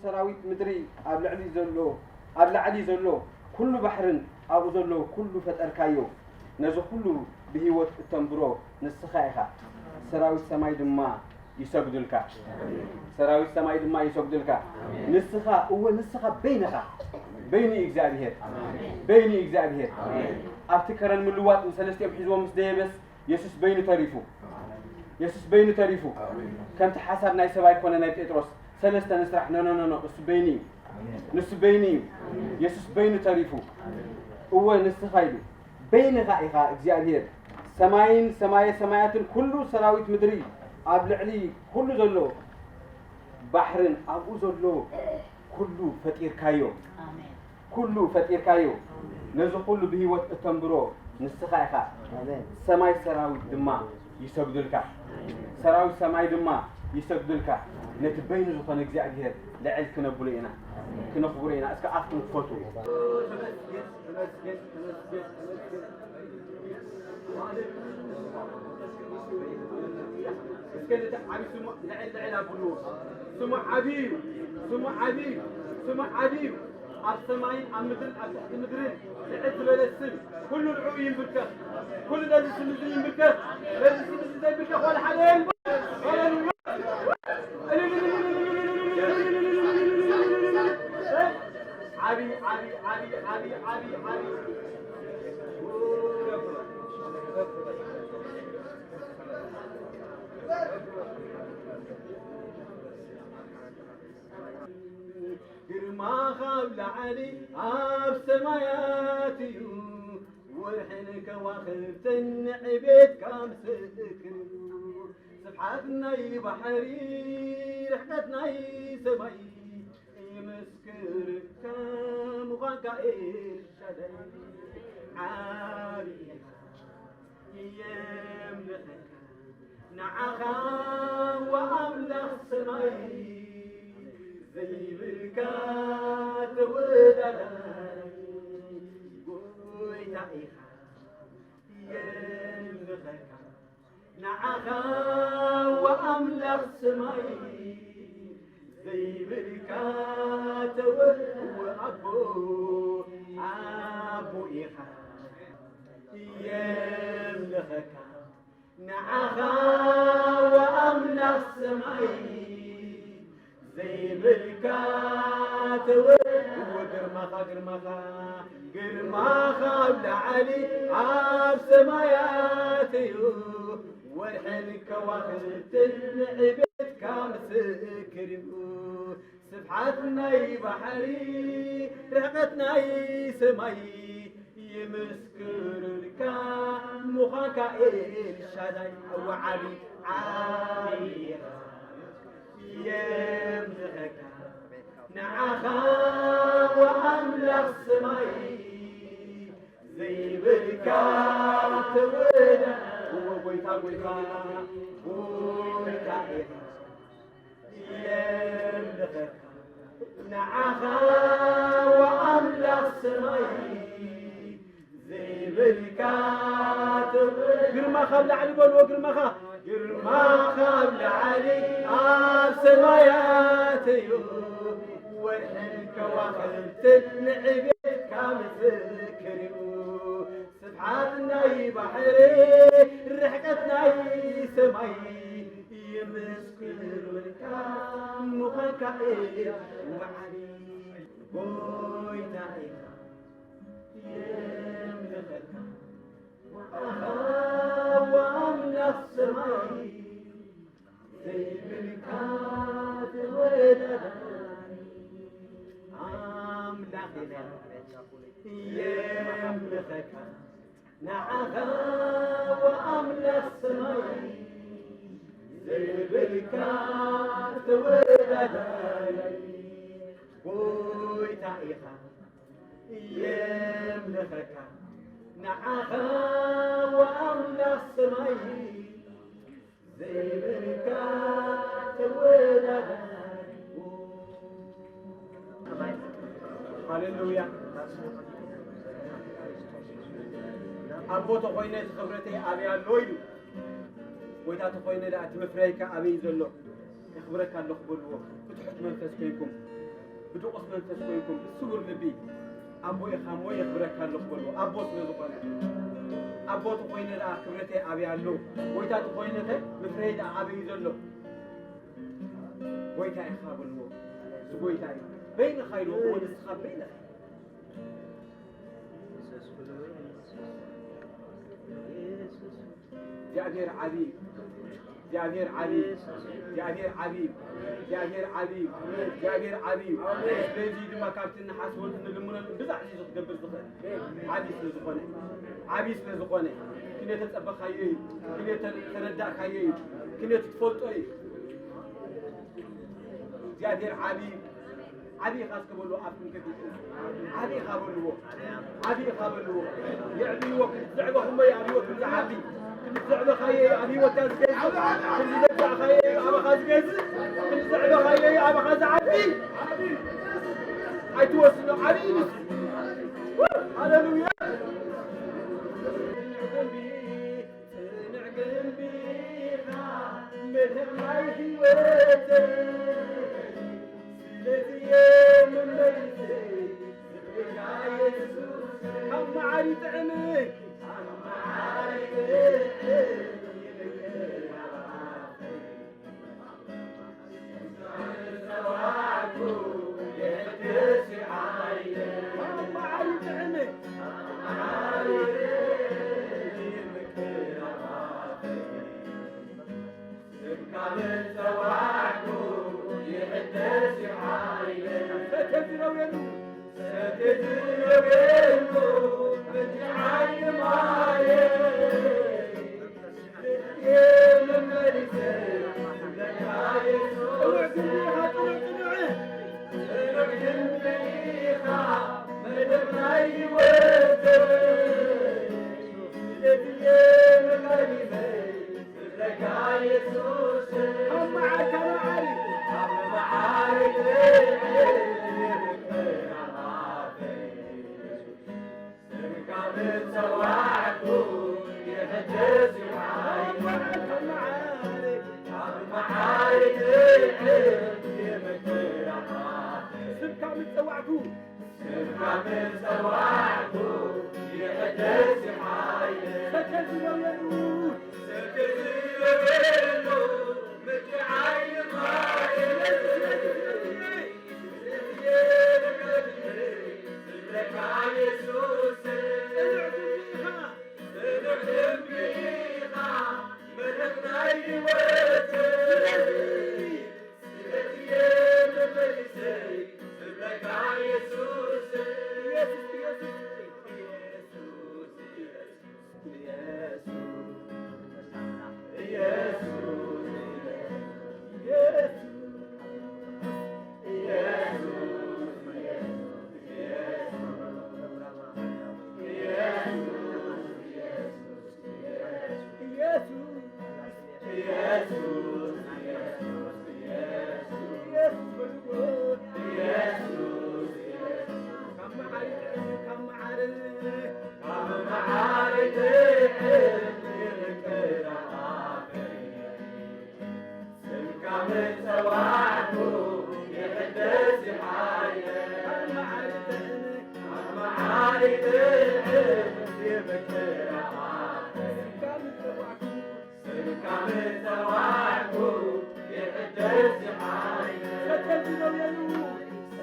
ሰራዊት ምድሪ ኣብ ልዕሊ ዘሎ ኣብ ላዕሊ ዘሎ ኩሉ ባሕርን ኣብኡ ዘሎ ኩሉ ፈጠርካዮ። ነዚ ኩሉ ብህይወት እተንብሮ ንስኻ ኢኻ። ሰራዊት ሰማይ ድማ ይሰግዱልካ። ሰራዊት ሰማይ ድማ ይሰግዱልካ። ንስኻ፣ እወ፣ ንስኻ በይንኻ፣ በይኑ እዩ እግዚኣብሔር፣ በይኑ እዩ እግዚኣብሔር። ኣብቲ ከረን ምልዋጥ ምስ ሰለስቲኦም ሒዝዎም ምስ ደየበስ፣ የሱስ በይኑ ተሪፉ። የሱስ በይኑ ተሪፉ። ከምቲ ሓሳብ ናይ ሰብ ኣይኮነ፣ ናይ ጴጥሮስ፣ ሰለስተ ንስራሕ። ኖ፣ ኖ፣ ኖ፣ ኖ፣ እሱ በይኑ እዩ። ንሱ በይኑ እዩ። የሱስ በይኑ ተሪፉ። እወ፣ ንስኻ ኢሉ። በይንኻ ኢኻ እግዚኣብሔር። ሰማይን ሰማየ ሰማያትን ኩሉ ሰራዊት ምድሪ ኣብ ልዕሊ ኩሉ ዘሎ ባሕርን ኣብኡ ዘሎ ኩሉ ፈጢርካዮ። ኣሜን። ኩሉ ፈጢርካዮ። ነዚ ኩሉ ብህይወት እተንብሮ ንስኻ ኢኻ። ኣሜን። ሰማይ ሰራዊት ድማ ይሰግዱልካ። ሰራዊት ሰማይ ድማ ይሰግዱልካ። ነቲ በይኑ ዝኾነ እግዚኣብሔር ልዕል ክነብሎ ኢና፣ ክነኽብሮ ኢና። እስከ ኣፍኩም ክፈቱ። እስከ ነቲ ዓቢ ስሙ ልዕል ልዕል ኣብልዎ። ስሙ ዓቢ እዩ። ስሙ ዓቢ እዩ። ስሙ ዓቢ እዩ። ኣብ ሰማይን ኣብ ምድርን ኣብ ትሕቲ ምድርን ልዕል ዝበለ ስም፣ ኩሉ ንዕኡ ይንብርከኽ። ኩሉ ነዚ ስም እዚ ይንብርከኽ። ነዚ ስም እዚ ዘይንብርከኽ ዋላ ሓደ የለን። ሃሌሉያ። ዓቢ፣ ዓቢ፣ ዓቢ፣ ዓቢ፣ ዓቢ፣ ዓቢ። ግርማ ካብ ላዕሊ ኣብ ሰማያት እዩ፣ ወርሕን ከዋኽብትን ንዕቤትካ ምስክር እዩ። ስፍሓት ናይ ባሕሪ፣ ርሕቀት ናይ ሰማይ ይምስክር፣ ከም ምዃንካ ኤልሻዳይ ዓቢ ኢኻ። የምልኸካ ንዓኻ ወኣምላኽ ሰማይ ዘይብልካ ተወዳዳሪ ጎይታ ኢኻ። የምልኸካ ንዓኻ ወኣምላኽ ሰማይ ዘይብልካ ተወ-፣ ኣቦ፣ ኣቦ ኢኻ። የምልኸካ ንዓኻ ወኣምላኽ ሰማይ ዘይብልካ ተወ-፣ ግርማኻ፣ ግርማኻ፣ ግርማኻ ኣብ ላዕሊ ኣብ ሰማያት እዩ። ወርሕን ከዋኽብትን ንዕቤትካ ምስክር እዩ። ስፍሓት ናይ ባሕሪ፣ ርሕቀት ናይ ሰማይ ይምስክሩልካ ምዃንካ ኤልሻዳይ። እወ ዓቢ፣ ዓቢ ኢኻ። የምልኸካ ንዓኻ ወኣምላኽ ሰማይ ዘይብልካ ተወዳ-፣ እወ ጎይታ፣ ጎይታ፣ ጎይታ ኢኻ። የምልኸካ ንዓኻ ወኣምላኽ ሰማይ ዘይብልካ ተወ-፣ ግርማኻ ኣብ ላዕሊ በልዎ፣ ግርማኻ። ግርማኻ ኣብ ላዕሊ ኣብ ሰማያት እዩ፣ ወርሕን ከዋኽብትን ንዕቤትካ ምስክር እዩ። ስፍሓት ናይ ባሕሪ፣ ርሕቀት ናይ ሰማይ ይምስክሩልካ ምዃንካ እየ ወዓሊ ጎይታ ኢኻ። የምልኸካ ኣኻ ወኣምላኽ ሰማይ ዘይብልካ ተወዳዳሪ ኣምላኽ ኢኻ። የምልኸካ ንዓኻ ወኣምላኽ ሰማይ ዘይብልካ ተወዳዳሪ ጎይታ ኢኻ። የምልኸካ ንዓኻ ወኣምላኽ ሰማይ ዘይብልካ ተወዳዳሪ። ሃሌሉያ። ኣቦ ተኾይነ እቲ ክብረተይ ኣበይ ኣሎ ኢሉ። ጎይታ ተኾይነ ደኣ እቲ መፍረይካ ኣበይ ዘሎ? የኽብረካ ኣለኹ በልዎ። ብትሑት መንፈስ ኮይንኩም ብድቑስ መንፈስ ኮይንኩም ብስውር ልቢ ኣቦ ኢኻ እሞ የኽብረካ ኣለኹ በልዎ። ኣቦ ስለ ዝኾነ ኣቦ ተኾይነ ደኣ ክብረተይ ኣበይ ኣሎ? ጎይታ ተኾይነ ከ ምፍረይ ደኣ ኣበይ እዩ ዘሎ? ጎይታ ኢኻ በልዎ። እዚ ጎይታ እዩ። በይንኻ ኢልዎ እሞ ንስኻ በይንኻ። እግዚኣብሔር ዓቢ እዩ። እግዚኣብሔር ዓቢ እዩ። እግዚኣብሔር ዓቢ እዩ። እግዚኣብሔር ዓቢ እዩ። እግዚኣብሔር ዓቢ እዩ። ስለዚ ድማ ካብቲ ንሓስቦን ንልምኖን ብዛዕ እዚ ክትገብር ዝኽእል ዓቢ ስለ ዝኾነ፣ ዓቢ ስለ ዝኾነ፣ ክንደይ ተጸበኻዮ እዩ፣ ክንደይ ተ-፣ ተረዳእካዮ እዩ፣ ክንደይ ትፈልጦ እዩ። እግዚኣብሔር ዓቢ እዩ። ዓቢ ኢኻ እስከ በልዎ፣ ኣፍኩም ከፊትኩም። ዓቢ ኢኻ በልዎ። ዓቢ ኢኻ በልዎ። የዕብይዎ፣ ክንዲ ዘዕበኹሞ እዩ ኣብ ህይወትኩም ዝዓቢ። ክንዲ ዘዕበኻዮ እዩ ኣብ ህይወትካ ዝገዝእ። ክንዲ ዘጋእኻዮ እዩ ኣባኻ ዝገዝእ። ክንዲ ዘዕበኻዮ እዩ ኣባኻ ዝዓቢ። ኣይትወስኖ፣ ዓቢ እዩ ንሱ። ሃሌሉያ። ጽኑዕ ግንቢ ኢኻ መልህቕ ናይ ህይወተይ። ስለዚ እየ መመሊሰይ ዝብለካ የሱስ፣ ካብ መዓር ይጥዕም፣ ካብ መዓር ይጥዕም ይብለካ። ስምካ ምጸዋዕኩ፣ ስምካ ምጸዋዕኩ፣ ይሕደስ ሓይለ። ሰከ ዝበሉ፣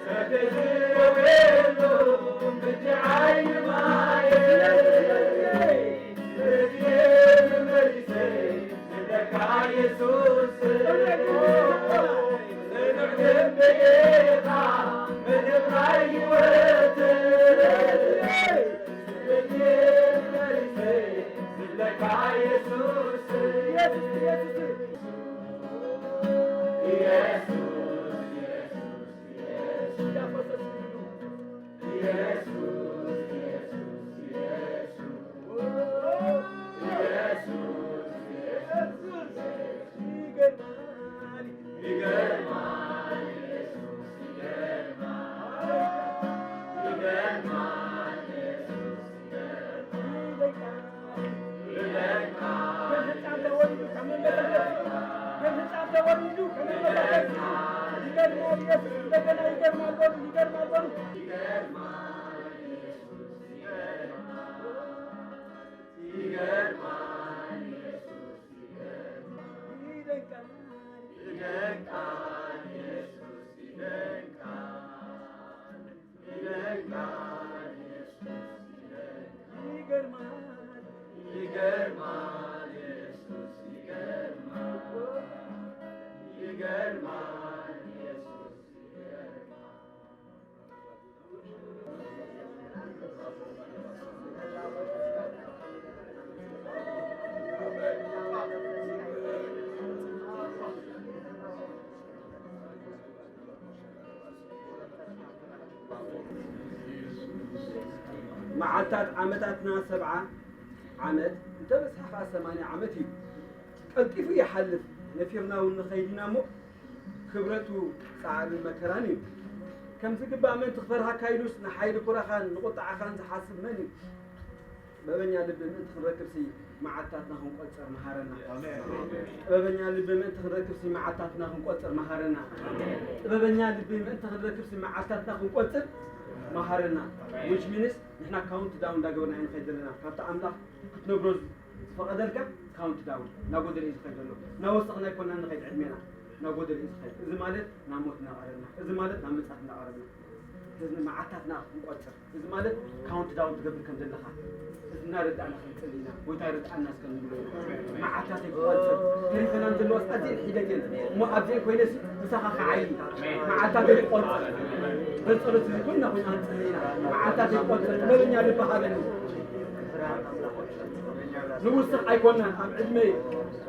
ሰከ ዝበሉ፣ ምድሪ ዓይኒ ማየ። እንደገና ይገርማል በሉ፣ ይገርማል በሉ። ይደንቃል። ይደንቃል፣ ኢየሱስ ይደንቃል። ይደንቃል፣ ኢየሱስ ይደንቃል። ይገርማል። ይገርማል፣ ኢየሱስ ይገርማል። ይገርማል፣ ኢየሱስ ይገርማል። መዓልታት ዓመታትና ሰብዓ ዓመት፣ እንተበዝሓ ኸዓ ሰማንያ ዓመት እዩ። ቀልጢፉ ይሓልፍ፣ ነፊርና እውን ንኸይድ ኢና እሞ፣ ክብረቱ ጻዕርን መከራን እዩ። ከም ዝግባእ ምእንቲ ክፈርሃካ ኢሉስ፣ ንሓይሊ ኩራኻን ንቁጥዓኻን ዝሓስብ መን እዩ? ጥበበኛ ልቢ ምእንቲ ክንረክብሲ፣ መዓልታትና ክንቆጽር መሃረና። ኣሜን። ጥበበኛ ልቢ ምእንቲ ክንረክብሲ፣ መዓልታትና ክንቆጽር መሃረና። ኣሜን። ጥበበኛ ልቢ ምእንቲ ክንረክብሲ፣ መዓልታትና ክንቆጽር መሃረና። ኣሜን። Which means ንሕና ካውንት ዳውን እንዳገበርና ኢና ንኸይድ ዘለና። ካብቲ ኣምላኽ ክትነብሮ ዝፈቐደልካ ካውንት ዳውን እናጎደለ እዩ ዝኸይድ ዘሎ። እናወሰኽና ኣይኮናን ንኸይድ ዕድሜና፣ እናጎደለ እዩ ዝኸይድ። እዚ ማለት ናብ ሞት እናቐረብና፣ እዚ ማለት ናብ ምጽኣት እናቐረብና፣ እዚ መዓልታትና ክንቆጽር፣ እዚ ማለት ካውንት ዳውን ትገብር ከም ዘለኻ፣ እዚ እናረዳእና ክንጽሊ ኢና። ጎይታ ይርድኣና እስከ ንብሎ ኢና። መዓልታተይ ክቆጽር፣ ተሪፈናን ዘለዋስ ኣዝየን ሒደት እየን። እሞ ኣብዚኤን ኮይነሲ ምሳኻ ክዓዪ፣ መዓልታተይ ክቆጽር። በዚ ጸሎት እዚ ኩልና ኮይና ክንጽሊ ኢና። መዓልታተይ ክቆጽር፣ ጥበበኛ ልቢ ሃበኒ። ንውስኽ ኣይኮናን ኣብ ዕድመ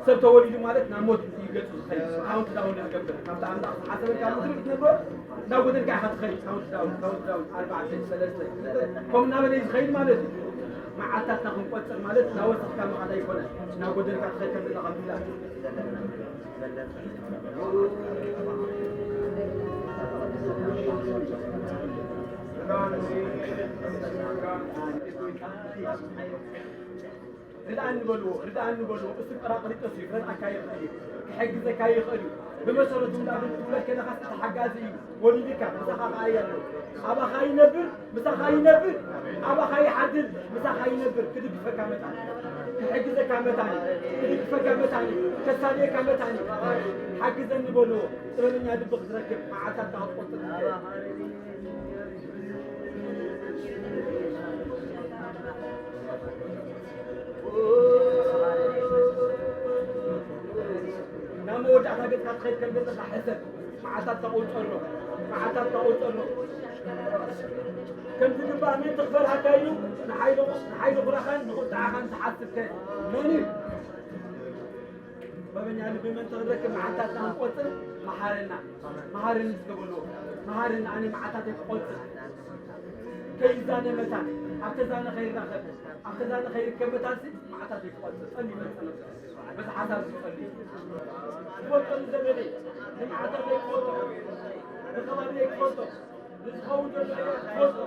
ሰብ ተወሊዱ ማለት ናብ ሞት እዩ ገጹ ዝኸይድ። ካውንት ዳውን ዝገብር። ካብቲ ኣምላኽ ዝሓሰበልካ ምድሪ ክትነብሮ እናጎደልካ ኢኻ ትኸይድ። ካውንት ዳውን፣ ካውንት ዳውን፣ ኣርባዕተ፣ ሰለስተ፣ ክልተ፣ ከምኡ እናበለ እዩ ዝኸይድ ማለት እዩ። መዓልታትና ክንቆጽር ማለት እናወሰኽካ ምኻድ ኣይኮነን። እናጎደልካ ትኸይድ ከም ዘለኻ ምፍላጥ። ርድኣኒ በልዎ፣ ርድኣኒ በልዎ። እሱ ጳራቅሊጦስ እዩ፣ ክረድኣካ ይኽእል እዩ፣ ክሕግዘካ ይኽእል እዩ። ብመሰረቱ እንዳብል ክትውለድ ከለኻስ ተሓጋዚ እዩ ወሊድካ፣ ምሳኻ ኸዓ እዩ ኣሎ። ኣባኻ ይነብር፣ ምሳኻ ይነብር፣ ኣባኻ ይሓድር፣ ምሳኻ ይነብር። ክድግፈካ መታን፣ ክሕግዘካ መታን፣ ክድግፈካ መታን፣ ከሳልየካ መታን። ሓግዘኒ በልዎ። ጥበበኛ ልቢ ክትረክብ መዓልታትካ ክትቆጽር ትኽእል። ናብ መወዳእታ ገጽካ ትኸይድ ከም ዘለኻ ሕሰብ። መዓልታትካ ቁጸሮ፣ መዓልታትካ ቁጸሮ። ከም ዝግባእ ምእንቲ ክፈርሃካ ኢሉ ንሓይሊ፣ ንሓይሊ ኩራኻን ንቁጥዓኻን ዝሓስብ ከ መን እዩ? ጥበበኛ ልቢ ምእንቲ ክንረክብ መዓልታትና ክንቆጽር መሃረና። መሃረኒ እስከ በልዎ። መሃረኒ ኣነ መዓልታተይ ክቆጽር። ከይዛነ መታን፣ ኣብ ተዛነ ከይራኸብ፣ ኣብ ተዛነ ከይርከብ መታንሲ መዓልታተይ ክቆጽር። ጸልዩ መጸ ነብሰ። በዚ ሓሳብ እዚ ጸልዩ። ክፈልጦ ንዘመደይ፣ ንመዓልታተይ ክፈልጦ፣ ንኸባብየይ ክፈልጦ፣ ንዝኸውን ዘሎ ነገር ክፈልጦ።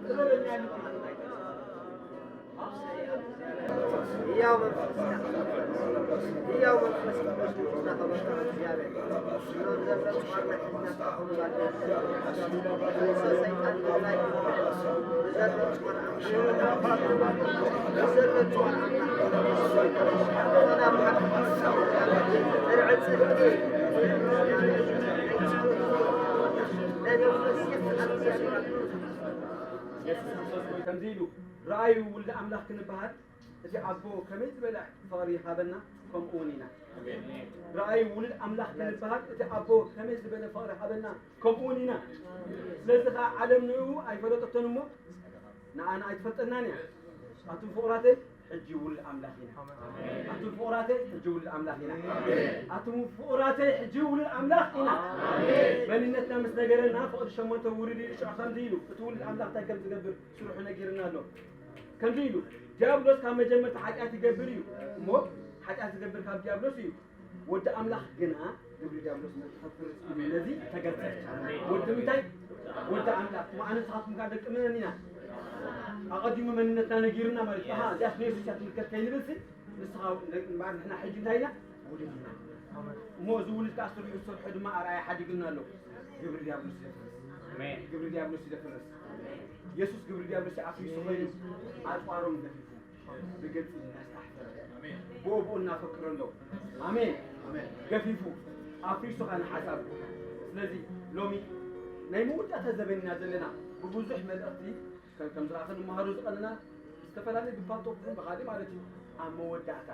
ጥበበኛ ልቢ። ህያው መንፈስ፣ ህያው መንፈስ ቅዱስ እናኸበርካ እግዚኣብሔር፣ እዞም ዘረፅዋና ሒዝና ተኾኑ ባልዲ፣ ንሰ ሰይጣን ምእላይ፣ ንዘረፅዋና ኣምላኽ፣ ንዘረፅዋና ኣምላኽ፣ ንሰ ሰይጣን፣ ንሰ ሰይጣን፣ ንርዒ ጽድቂ፣ ናይ መንፈስ ቅዱስ እግዚኣብሔር። ከምዚ ኢሉ፣ ረኣዩ ውልደ ኣምላኽ ክንበሃል፣ እቲ ኣቦ ከመይ ዝበለ ፍቕሪ ይሃበና፣ ከምኡ እውን ኢና። ኣሜን። ረኣዩ ውሉድ ኣምላኽ ክንበሃል፣ እቲ ኣቦ ከመይ ዝበለ ፍቕሪ ሃበና፣ ከምኡ እውን ኢና። ስለዚ ኸዓ ዓለም ንዕኡ ኣይፈለጠቶን እሞ፣ ንኣና ኣይትፈልጠናን እያ። ኣቱም ፍቑራተይ፣ ሕጂ ውሉድ ኣምላኽ ኢና። ኣቱም ፍቑራተይ፣ ሕጂ ውሉድ ኣምላኽ ኢና። ኣቱም ፍቑራተይ፣ ሕጂ ውሉድ ኣምላኽ ኢና። መንነትና ምስ ነገረና፣ ፍቕዲ ሸሞንተ ውርድ ኢሉ፣ ሽዑ ከምዚ ኢሉ፣ እቲ ውሉድ ኣምላኽ እንታይ ከም ዝገብር ስርሑ ነጊርና ኣሎ። ከምዚ ኢሉ፣ ዲያብሎስ ካብ መጀመርታ ሓጢኣት ይገብር እዩ እሞ፣ ሓጢኣት ዝገብር ካብ ዲያብሎስ እዩ። ወዲ ኣምላኽ ግና ግብሪ ዲያብሎስ ምእንቲ ከፍርስ እዩ ነዚ ተገልጸ። ወዲ ምንታይ? ወዲ ኣምላኽ። እሞ ኣነ ንስኻትኩም ከኣ ደቂ መን ኢና? ኣቐዲሙ መንነትና ነጊሩና ማለት እዩ። ኣሃ፣ እዚኣስ ንየሱስ እያ ትምልከት ከይንብልሲ፣ ንስኻ እምበኣር ንሕና ሕጂ እንታይ ኢና? ውሉድ ኢና። እሞ እዚ ውሉድ ከኣ ስርሑ ዝሰርሖ ድማ ኣርኣያ ሓዲጉልና ኣሎ። ግብሪ ዲያብሎስ ይደፍርስ። ኣሜን። ግብሪ ዲያብሎስ ይደፍርስ። የሱስ ግብሪ ዲያብሎስ ኣፍሪሱ ኮይኑ ኣጽዋሮም ገፊፉ ብግልጺ እናስተሓፈረ ብኡ ብኡ እናፈክረ ኣሎ። ኣሜን። ኣሜን። ገፊፉ ኣፍሪሱ ኸነ ሓሳብ። ስለዚ ሎሚ ናይ መወዳእታ ዘበን ኢና ዘለና። ብብዙሕ መልእኽቲ ከም ከም ዝረኣኸ ንመሃሮ ዝቐንና ዝተፈላለየ ብፓልቶክ ይኹን ብኻሊእ ማለት እዩ ኣብ መወዳእታ።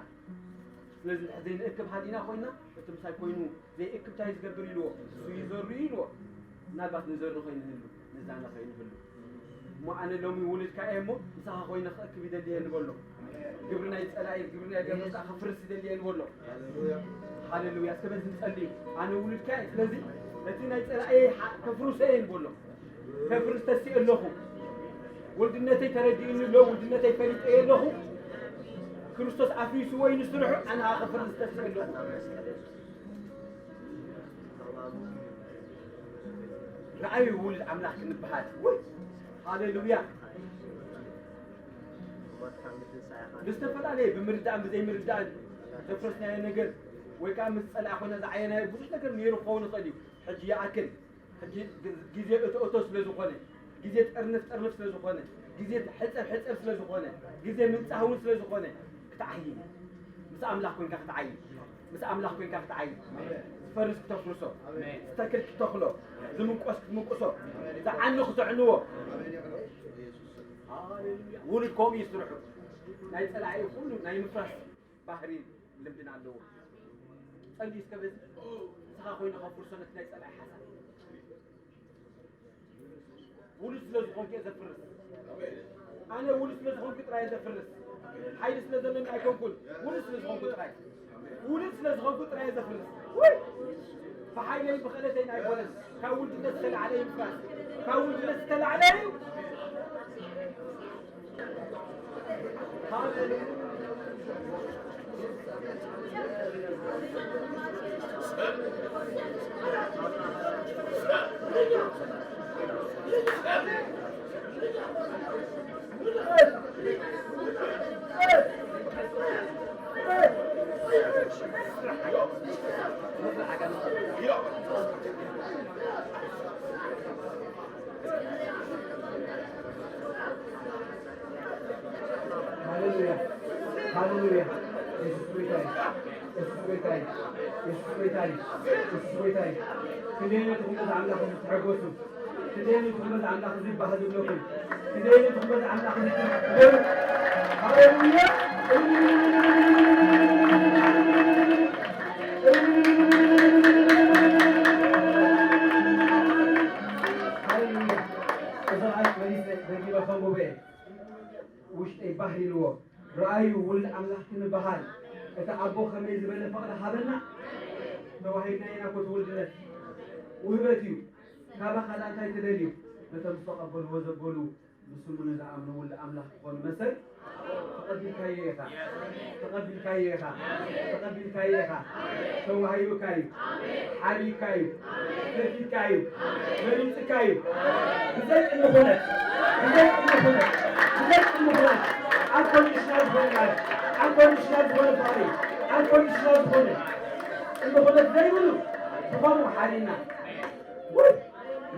ስለዚ እንድሕር ዘይንእክብ ሃሊና ኮይና እቲ ምሳይ ኮይኑ ዘይእክብ እንታይ ዝገብር ኢልዎ እሱ ይዘሩ ኢልዎ። ምናልባት ንዘሩ ከይንህሉ ንዛነ ከይንህሉ እሞ ኣነ ሎሚ ውሉድካ እየ እሞ ምሳኻ ኮይነ ክእክብ ይደሊ እየ ንበሎ። ግብሪ ናይ ጸላኢ ግብሪ ናይ ገመጻ ክፍርስ ይደሊ እየ ንበሎ። ሃሌሉያ። እስከ በዚ ንጸሊ። ኣነ ውሉድካ እየ። ስለዚ እቲ ናይ ጸላኢ ሓ- ከፍርሶ እየ ንበሎ። ከፍርስ ተስእ ኣለኹ። ውልድነተይ ተረዲኡኒ ኣሎ። ውልድነተይ ፈሊጠ ኣለኹ። ክርስቶስ ኣፍሪስዎ እዩ ንስርሑ ኣነ ከፍርስ ተስእ ኣለኹ። ረኣዩ ውሉድ ኣምላኽ ክንበሃል። ወይ ሃሌሉያ። ብዝተፈላለየ ብምርዳእን ብዘይምርዳእን ዘፍረስናዮ ነገር ወይ ከዓ ምስ ፀላእ ኮነ ዝዓየናዮ ብዙሕ ነገር ነይሩ ክኸውን ይኽእል እዩ። ሕጂ ይኣክል ሕጂ ግዜ እቶ እቶ ስለ ዝኾነ ግዜ ጠርንፍ ጠርንፍ ስለ ዝኾነ ግዜ ሕፀር ሕፀር ስለ ዝኾነ ግዜ ምንፃህ እውን ስለ ዝኾነ ክትዓይ ምስ ኣምላኽ ኮንካ ክትዓይ ምስ ኣምላኽ ኮንካ ክትዓይ ዝፈርስ ክተፍርሶ ዝተክል ክተኽሎ ዝምንቆስ ክትምንቁሶ ዝዓኑ ክተዕንዎ ውሉድ ከምኡ እዩ ስርሑ ናይ ፀላኢ ኩሉ ናይ ምፍራስ ባህሪ ልምድና ኣለዎ። ጸልዩ እስከ በዚ ንስኻ ኮይኑ ከፍርሶ ነቲ ናይ ጸላኢ ሓሳብ ውሉድ ስለ ዝኾንኩ እየ ዘፍርስ። ኣነ ውሉድ ስለ ዝኾንኩ ጥራይ እየ ዘፍርስ። ሓይሊ ስለ ዘለኒ ኣይኮንኩን። ውሉድ ስለ ዝኾንኩ ጥራይ ውሉድ ስለ ዝኾንኩ ጥራይ እየ ዘፍርስ። ውይ! ብሓይለይን ብኽእለተይን ኣይኮነን። ካብ ውልድነት ዝተላዕለ እዩ ምፍራስ። ካብ ውልድነት ዝተላዕለ እዩ። ሃሌሉያ ሃሌሉያ። የሱስ ጎይታ እዩ። የሱስ ጎይታ እዩ። የሱስ ጎይታ እዩ። የሱስ ጎይታ እዩ። ክንደይ ነቲ ኩሉ ኣምላኽ ተሐጎሱ። ክንደይ ነቲ ኩሉ ኣምላኽ ዝበሃል ዘለኩም። ክንደይ ነቲ ኩሉ ኣምላኽ ዝበሃል። ሃሌሉያ። ሃሌሉያ። እዞም ኣሽ መሊሰ ደጊመ ከንብበ እየ። ውሽጠይ ባህ ኢልዎ። ረኣዩ፣ ውሉድ ኣምላኽ ክንበሃል፣ እቲ ኣቦ ኸመይ ዝበለ ፍቕሪ ሃበና። ተዋሂብናዮ ኢና እኮ እቲ ውልድነት። ውህበት እዩ። ካባኻ ደኣ እንታይ ትደልዩ? ነቶም ዝተቐበልዎ ዘበሉ፣ ብስሙ ንዝኣምኑ ውሉድ ኣምላኽ ክኾኑ መሰል ተቐቢልካዮ ኢኻ። ተቐቢልካዮ ኢኻ። ተቐቢልካዮ ኢኻ። ተዋሂቡካ እዩ። ሓልዩካ እዩ። ፈቲካ እዩ። መሪፅካ እዩ። ብዘይ ቅድሚ ኩነት፣ ብዘይ ቅድሚ ኩነት፣ ብዘይ ቅድሚ ኩነት፣ ኣንኮንዲሽናል ዝኾነ ማለት፣ ኣንኮንዲሽናል ዝኾነ ፍቕሪ፣ ኣንኮንዲሽናል ዝኾነ ቅድሚ ኩነት ዘይብሉ ብኸምኡ ሓሊና። ውይ!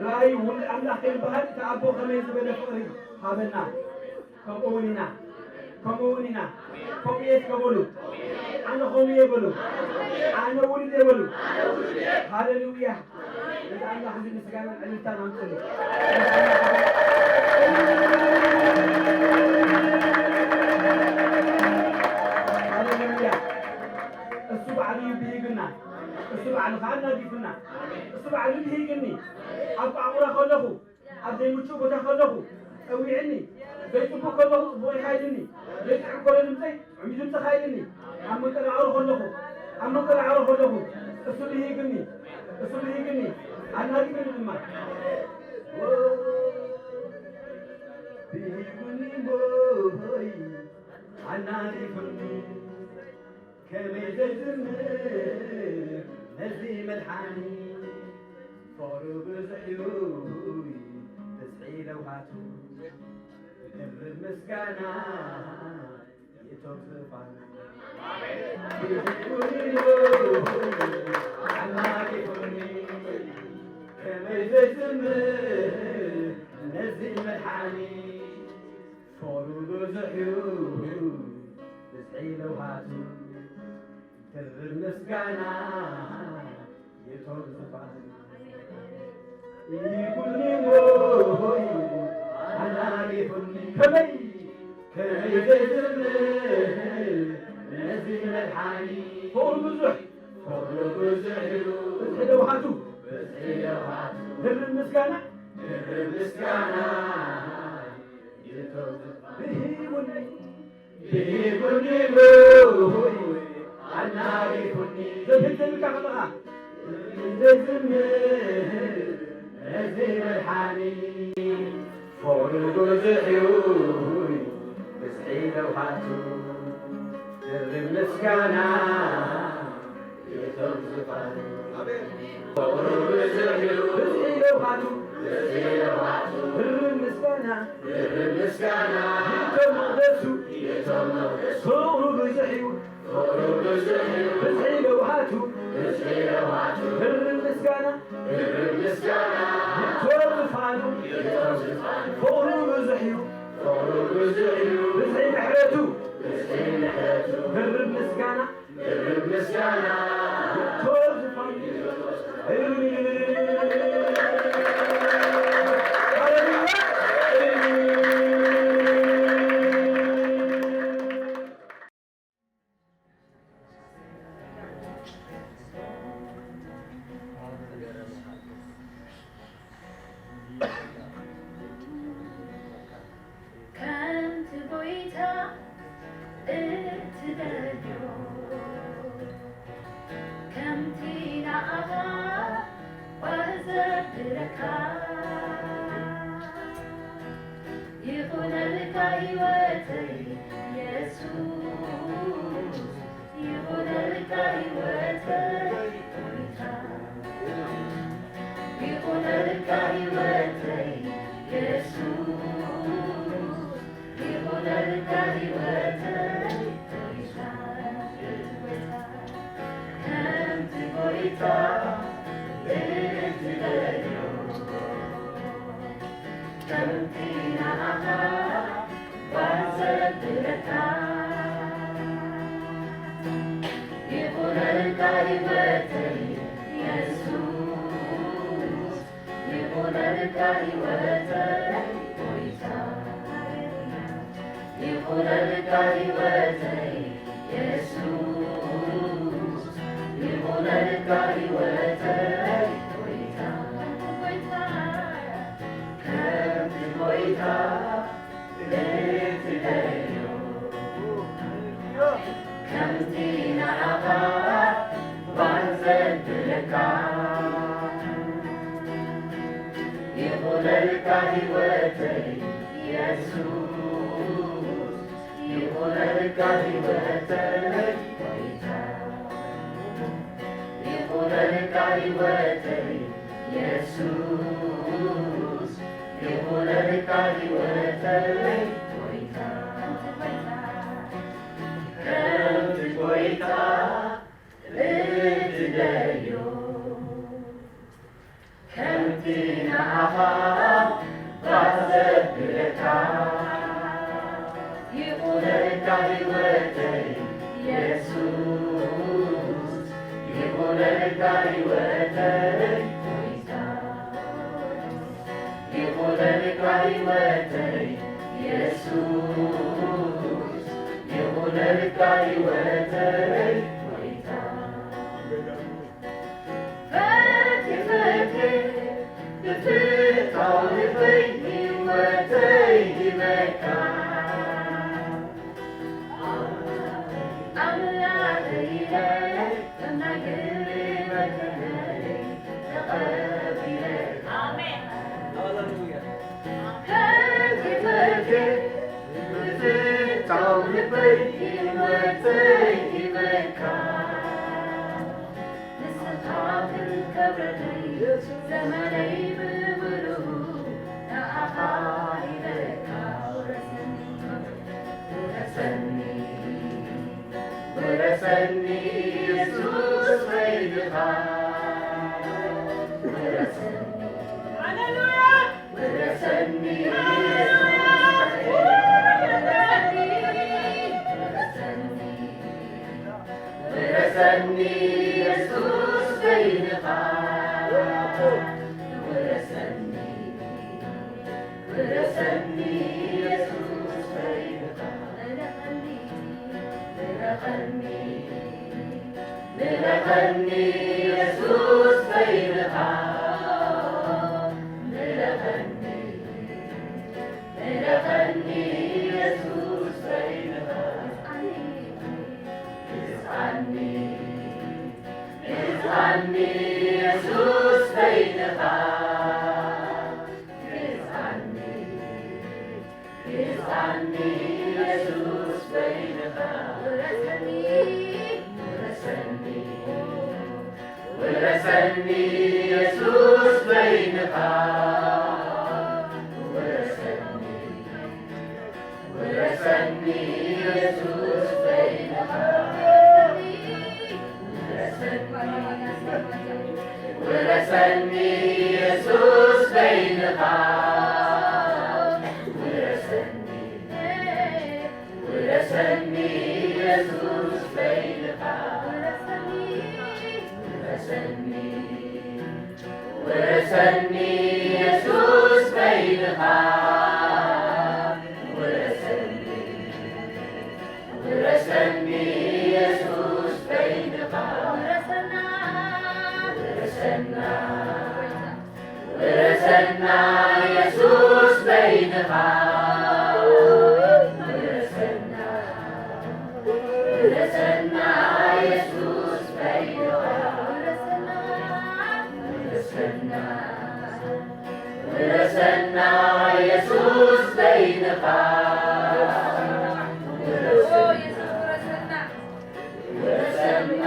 ረኣዩ፣ ውሉድ ኣምላኽ ከይበሃል፣ እቲ ኣቦ ከመይ ዝበለ ፍቕሪ ሃበና። ከምኡ እውን ኢና፣ ከምኡ እውን ኢና። ከምኡ እየ እስከ በሉ። ኣነ ከምኡ እየ በሉ። ኣነ ውሉድ እየ በሉ። ሃሌሉያ። ነዚ ኣምላኽ እዚ ምስጋናን ዕልልታን ኣምፅሉ። ሃሌሉያ። እሱ ባዕሉ እዩ ብሂግና። እሱ ባዕሉ ከዓ ኣናጊፉና። እሱ ባዕሉ ብሂግኒ። ኣብ ቋቑራ ከለኹ ኣብ ዘይምቹእ ቦታ ከለኹ ጸዊዕኒ፣ ዘይጽቡቕ ከለኹ ጽቡቕ ኢኻ ኢልኒ፣ ዘይጥዑም ከሎ ድምጸይ ጥዑም እዩ ድምጽኻ ኢልኒ፣ ኣብ መንቀራቕሮ ከለኹ፣ ኣብ መንቀራቕሮ ከለኹ እሱ ብሂግኒ፣ እሱ ብሂግኒ፣ ኣናጊፍኒ ድማ። ብሂጉኒ እምቦይ ኣናጊፍኒ። ከመይ ዘይዝምር ነዚ መድሓኒ፣ ፍቕሩ ብዙሕ እዩ ብዝሒ ለውሃቱ፣ ክብርን ምስጋና ይእቶ ዝፋን። ብዝሒ ነዚ መድሓኒ ፍቕሩ ብዙሕ እዩ ብዝሒ ለውሃቱ። ክብር ምስጋና ይቶም ዝፋን ይኩኒ ሞይ ኣናሪኹኒ ከመይ ከመይ ዘይዝምር ነዚ መድሓኒ ፍቕሩ ብዙሕ ፍቕሩ ብዙሕ እዩ ብዝሒ ለውሃቱ ብዝሒ ለውሃቱ ክብር ምስጋና ክብር ምስጋና ይቶም ዝፋን ብሂቡኒ ብሂቡኒ ሞይ ኣናሪኹኒ ዘብህል ዘብልካ ከለኻ ዘዝምር ነዚ መድሓኒ ፍቕሩ ብዙሕ እዩ ብዝሒ ለውሃቱ ክብር ምስጋና ይቶም ዝፋን ፍቕሩ ብዙሕ እዩ ብዝሒ ለውሃቱ ብዝሒ ለውሃቱ ክብር ምስጋና ክብር ምስጋና ይቶም መቕደሱ ይቶም መቕደሱ ፍቕሩ ብዙሕ እዩ ፍቕሩ ብዙሕ እዩ ብዝሒ ለውሃቱ ብዝሒ ለውሃቱ ክብር ምስጋና ክብር ምስጋና ይቶም ዝፋኑ ይቶም ዝፋኑ ፍቕሩ ብዙሕ እዩ ፍቕሩ ብዙሕ እዩ ብዝሒ ምሕረቱ ብዝሒ ምሕረቱ ክብር ምስጋና ክብር ምስጋና ይቶም ዝፋኑ ሃሌሉያ። ከምቲ ጎይታ እትደልዮ፣ ከምቲ ንዓኻ ባህ ዘብለካ፣ ይኹነልካ ህይወተይ የሱስ፣ ይኹነልካ ህይወተይ ጎይታ፣ ይኹነልካ ህይወተይ የሱስ፣ ይኹነልካ ህይወተይ ጎይታ፣ ከምቲ ጎይታ እትደልዮ፣ ከምቲ ንዓኻ ባህ ዘብለካ፣ ይኹነልካ ህይወተይ የሱስ፣ ይኹነልካ ህይወተይ ጎይታ፣ ይኹነልካ ህይወተይ የሱስ፣ ይኹነልካ ህይወተይ ጎይታ፣ ከምቲ ጎይታ እትደልዮ፣ ከምቲ ንዓኻ ባህ ዘብለካ፣ ይኹነልካ ህይወተይ የሱስ፣ ይኹነልካ ህይወተይ ጎይታ፣ ይኹነልካ ህይወተይ የሱስ፣ ይኹነልካ ህይወተይ ጎይታ፣ ከምቲ ጎይታ እትደልዮ፣ ከምቲ ንዓኻ ባህ ዘብለካ፣ ይኹነልካ ህይወተይ የሱስ፣ ይኹነልካ ህይወተይ ጎይታ፣ ይኹነልካ ህይወተይ የሱስ፣ ይኹነልካ ህይወተይ ጎይታ፣ ፈትየ ፈትየ ብፍታው ልበይ ህይወተይ ሂበካ። ኣምላኸይ ኢለ ከም ናይ ግሊ መድሓኒይ ተቐቢለ። ኣሜን። ሃሌሉያ። ፈትየ ፈትየ ብፍታው ልበይ ህይወተይ ሂበካ። ንስኻ ክንከብረለይ ዘመነይ ብምሉኡ ንዓኻ ሂበካ። ውረሰኒ፣ ውረሰኒ፣ ውረሰኒ የሱስ ፈይድኻ። ውረሰኒ፣ ውረሰኒ የሱስ በይንኻ፣ ውረሰኒ፣ ውረሰኒ የሱስ በይንኻ፣ ምረኸኒ፣ ምረኸኒ፣ ምረኸኒ የሱስ በይንኻ፣ ምረኸኒ፣ ምረኸኒ የሱስ በይንኻ፣ ግዝኣኒ፣ ግዝኣኒ የሱስ በይንኻ፣ ግዝኣኒ፣ ግዝኣኒ የሱስ በይንኻ፣ ውረሰኒ፣ ውረሰኒ፣ ውረሰኒ የሱስ በይንኻ፣ ውረሰኒ፣ ውረሰኒ የሱስ በይንኻ፣ ውረሰኒ፣ ውረሰኒ የሱስ በይንኻ፣ ውረሰኒ፣ ውረሰኒ የሱስ በይንኻ፣ ውረሰኒ፣ ውረሰኒ፣ ውረሰኒ የሱስ በይንኻ፣ ውረሰኒ፣ ውረሰኒ የሱስ በይንኻ፣ ውረሰና፣ ውረሰና፣ ውረሰና የሱስ በይንኻ፣ ውረሰና፣ ውረሰና የሱስ በይንኻ፣ ውረሰና፣ ውረሰና፣ ውረሰና የሱስ በይንኻ፣ ውረሰና፣ ውረሰና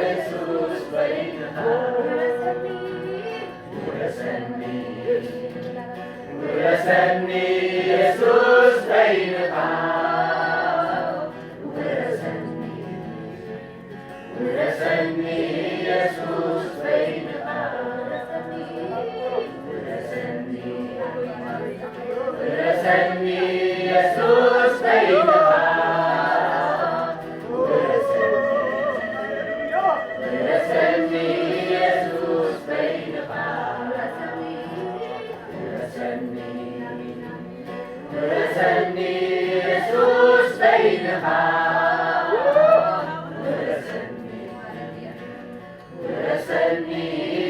የሱስ በይንኻ፣ ውረሰኒ፣ ውረሰኒ፣ ውረሰኒ የሱስ በይንኻ፣ ውረሰኒ፣ ውረሰኒ የሱስ በይንኻ፣ ውረሰኒ፣ ውረሰኒ የሱስ በይንኻ፣ ውረሰኒ፣ ውረሰኒ የሱስ በይንኻ፣ ውረሰኒ፣ ውረሰኒ የሱስ በይንኻ፣ ውረሰኒ፣ ውረሰኒ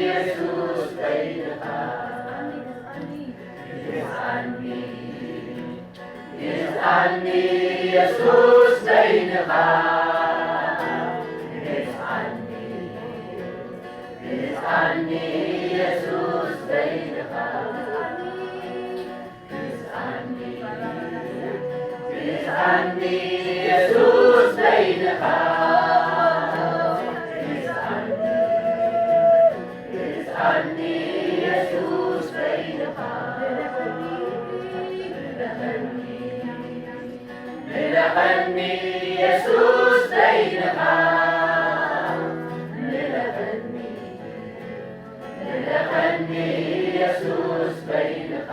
የሱስ በይንኻ፣ ግዝኣኒ፣ ግዝኣኒ የሱስ በይንኻ፣ ግዝኣኒ፣ ግዝኣኒ የሱስ በይንኻ፣ ግዝኣኒ፣ ግዝኣኒ የሱስ በይንኻ፣ ግዝኣኒ፣ ግዝኣኒ የሱስ በይንኻ፣ ምረኸኒ፣ ምረኸኒ የሱስ በይንኻ፣ ምረኸኒ፣ ምረኸኒ የሱስ በይንኻ።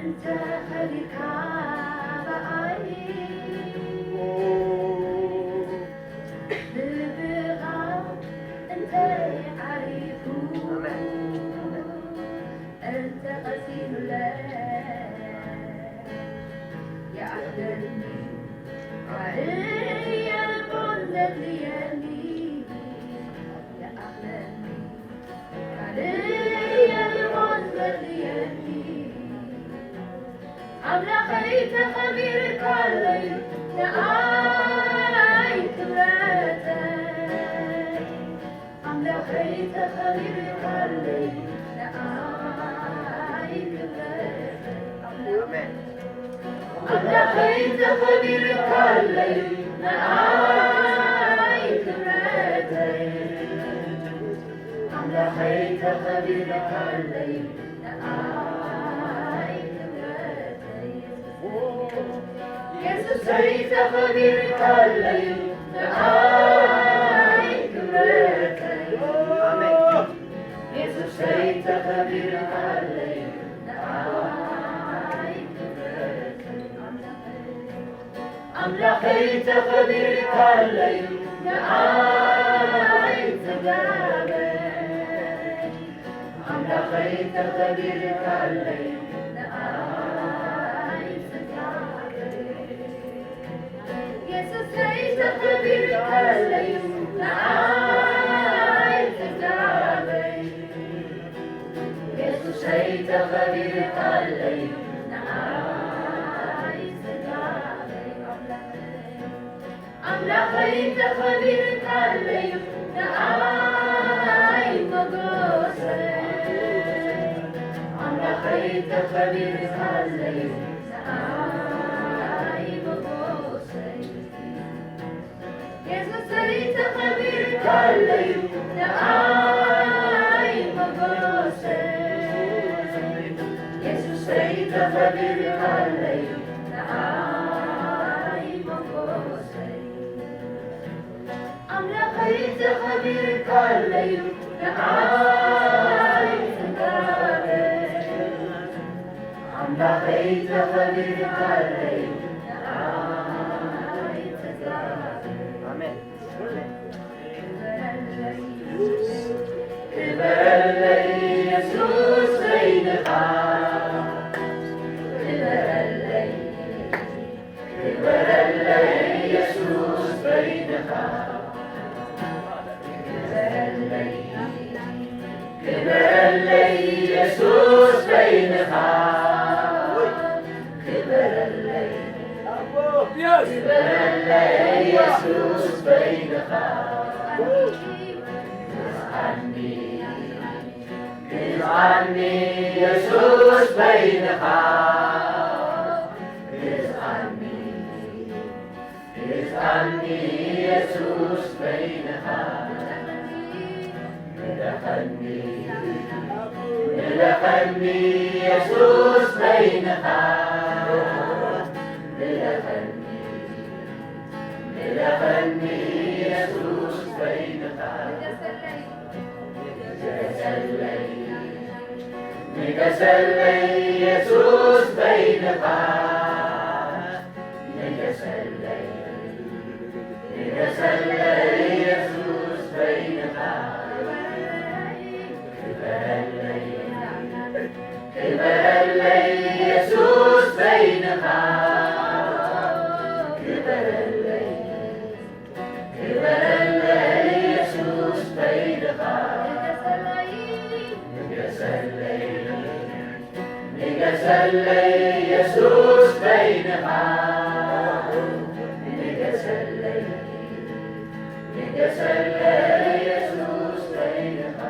እንተ ኸሊካ ብኣይ ልብኻ እንተ ዓሪፉ እንተ ቐሲኑለ ይኣኽለኒ ካልእ የልቦን ዘድልየኒ ይኣኽለኒ ካልእ የልቦን ዘድልየኒ ኣምላኸይ ተኸቢርካለይ ንኣይ ክብረተይ ኣምላኸይ ተኸቢርካለይ ንኣይ ክብረተይ ኣምላኸይ ተኸቢርካለይ ንኣይ ክብረተይ ኣምላኸይ ተኸቢርካለይ ንኣይ ክብረተይ የሱሰይ ተኸቢርካለይ ንኣይ ክብረተይ የሱሰይ ተኸቢርካለይ ንኣይ ክብረተይ ኣምላኸይ ተኸቢርካለይ ንኣይ ጽጋበይ ኣምላኸይ ተኸቢርካለይ ንኣይ ጽጋበይ የሱሰይ ተኸቢርካለይ ንኣይ ጽጋበይ የሱሰይ ተኸቢርካለይ ንኣይ ጽጋበይ ኣምላኸይ ኣምላኸይ ተኸቢርካለይ ንኣይ መጎሰይ ኣምላኸይ ተኸቢርካለይ ንኣይ መጎሰይ የሱሰይ ተኸቢርካለይ ንኣይ መጎሰይ የሱሰይ ተኸቢርካለይ ንኣይ መጎሰይ ኣምላኸይ ተኸቢርካለይ ንኣይ ጽጋበይ ኣምላኸይ ተኸቢርካለይ ንኣይ ጽጋበይ ኣሜን ክበረለይ የሱስ በይንኻ ክበረለይ ክበረለይ የሱስ በይንኻ ክበረለይ ክበረለይ የሱስ በይንኻ ክበረለይ ክበረለይ የሱስ በይንኻ ግዝኣኒ የሱስ በይንኻ ግዝኣኒ ግዝኣኒ የሱስ በይንኻ ምለኸኒ ምለኸኒ የሱስ በይንኻ ምለኸኒ ምለኸኒ የሱስ በይንኻ ንገሰለይ ንገሰለይ የሱስ በይንኻ ንገሰለይ ንገሰለይ የሱስ በይንኻ ክበረለይ ክበረለይ የሱስ በይንኻ ክበረለይ ክበረለይ የሱስ በይንኻ ንገሰለይ ንገሰለይ የሱስ በይንኻ ንገሰለይ ንገሰለይ የሱስ በይንኻ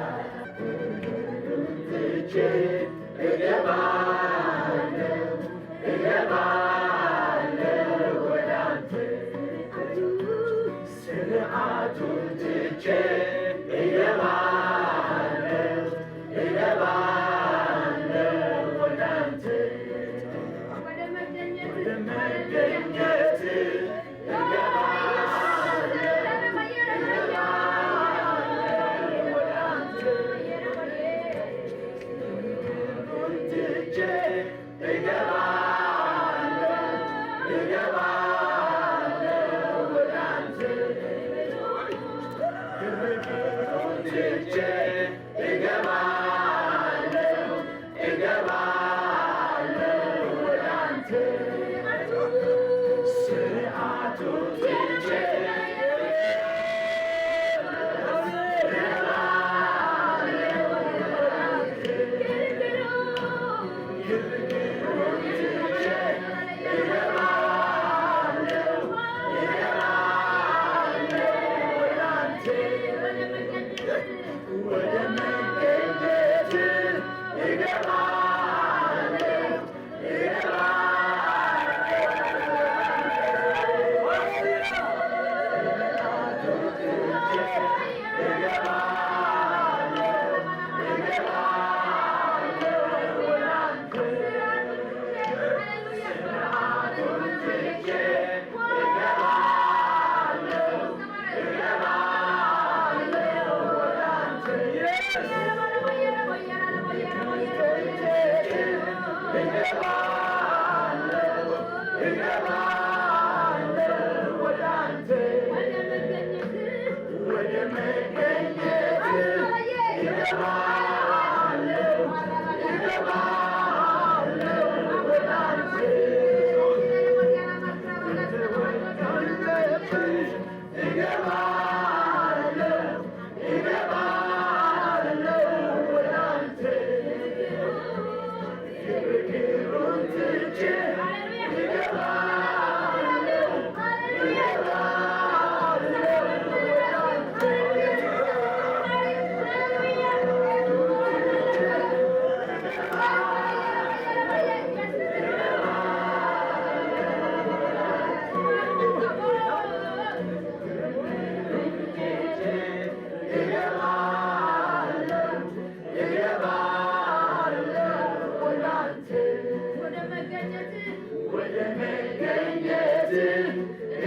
ወደ መገኘት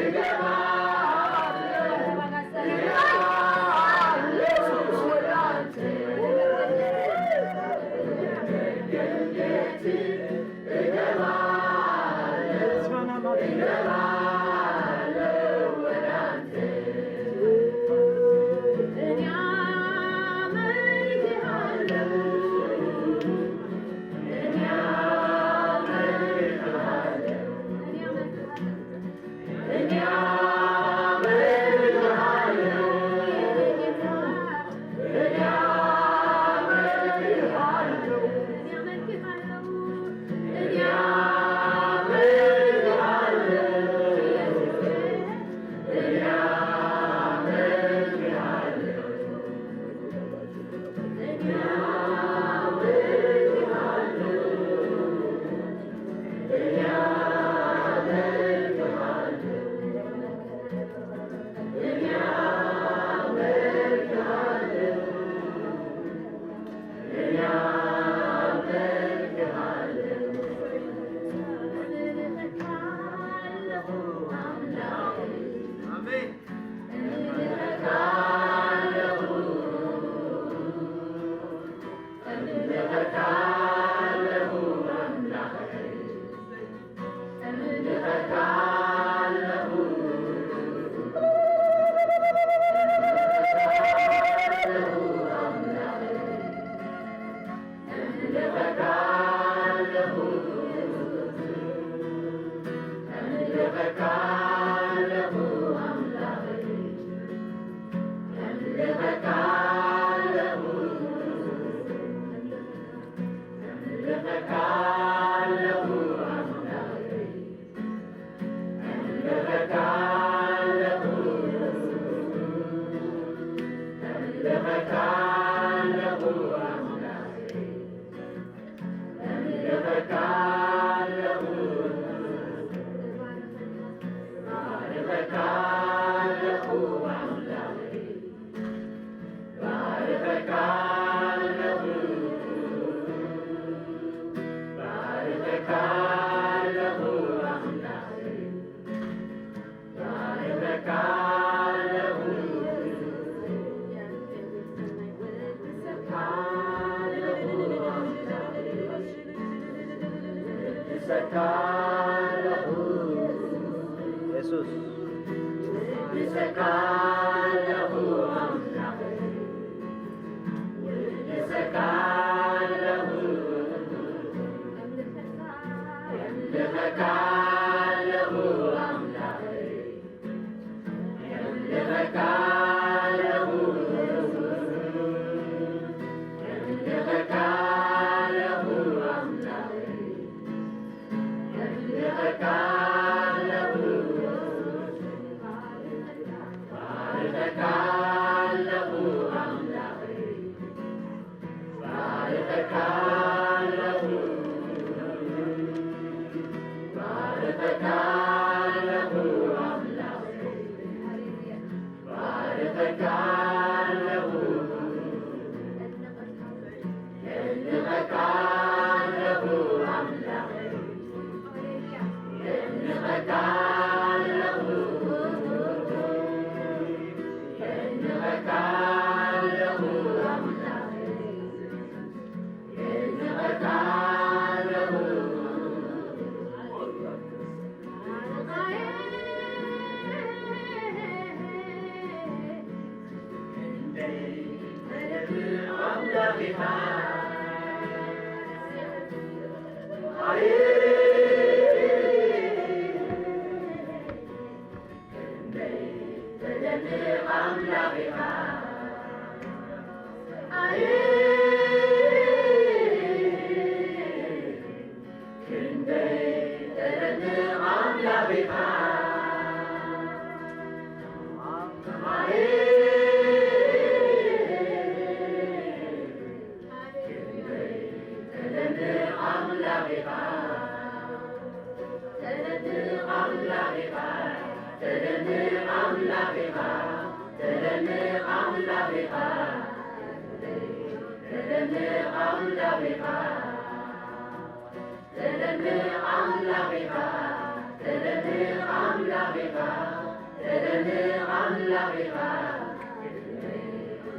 እገባለሁ፣ እገባለሁ ወደ አንተ። ወደ መገኘት እገባለሁ፣ እገባለሁ ወደ አንተ። እኔ አመልክሃለሁ። የሱስ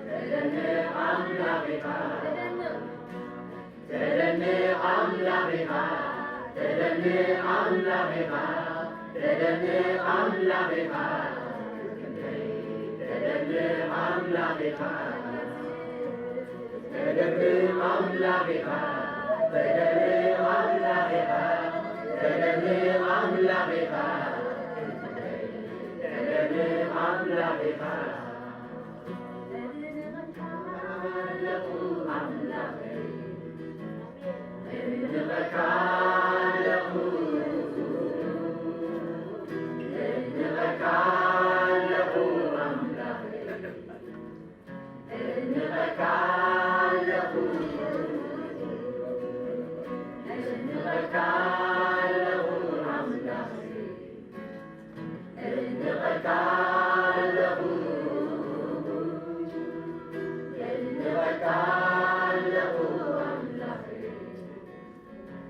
ተደንቕ ኣምላኽ ኢኻ፣ ተደንቕ ኣምላኽ ኢኻ፣ ተደንቕ ኣምላኽ ኢኻ፣ ተደንቕ ኣምላኽ ኢኻ፣ ክንደይ ተደንቕ ኣምላኽ ኢኻ። ተደንቕ ኣምላኽ ኢኻ፣ ተደንቕ ኣምላኽ ኢኻ፣ ተደንቕ ኣምላኽ ኢኻ፣ ተደንቕ ኣምላኽ ኢኻ። ኣለኹ ኣምላኸይ፣ እድንቐካ ኣለኹ፣ እድንቐካ ኣለኹ ኣምላኸይ። እድንቐካ ኣለኹ፣ እድንቐካ ኣለኹ ኣምላኸይ፣ እድንቐካ ኣለኹ፣ እድንቐካ ኣለኹ ኣምላኸይ።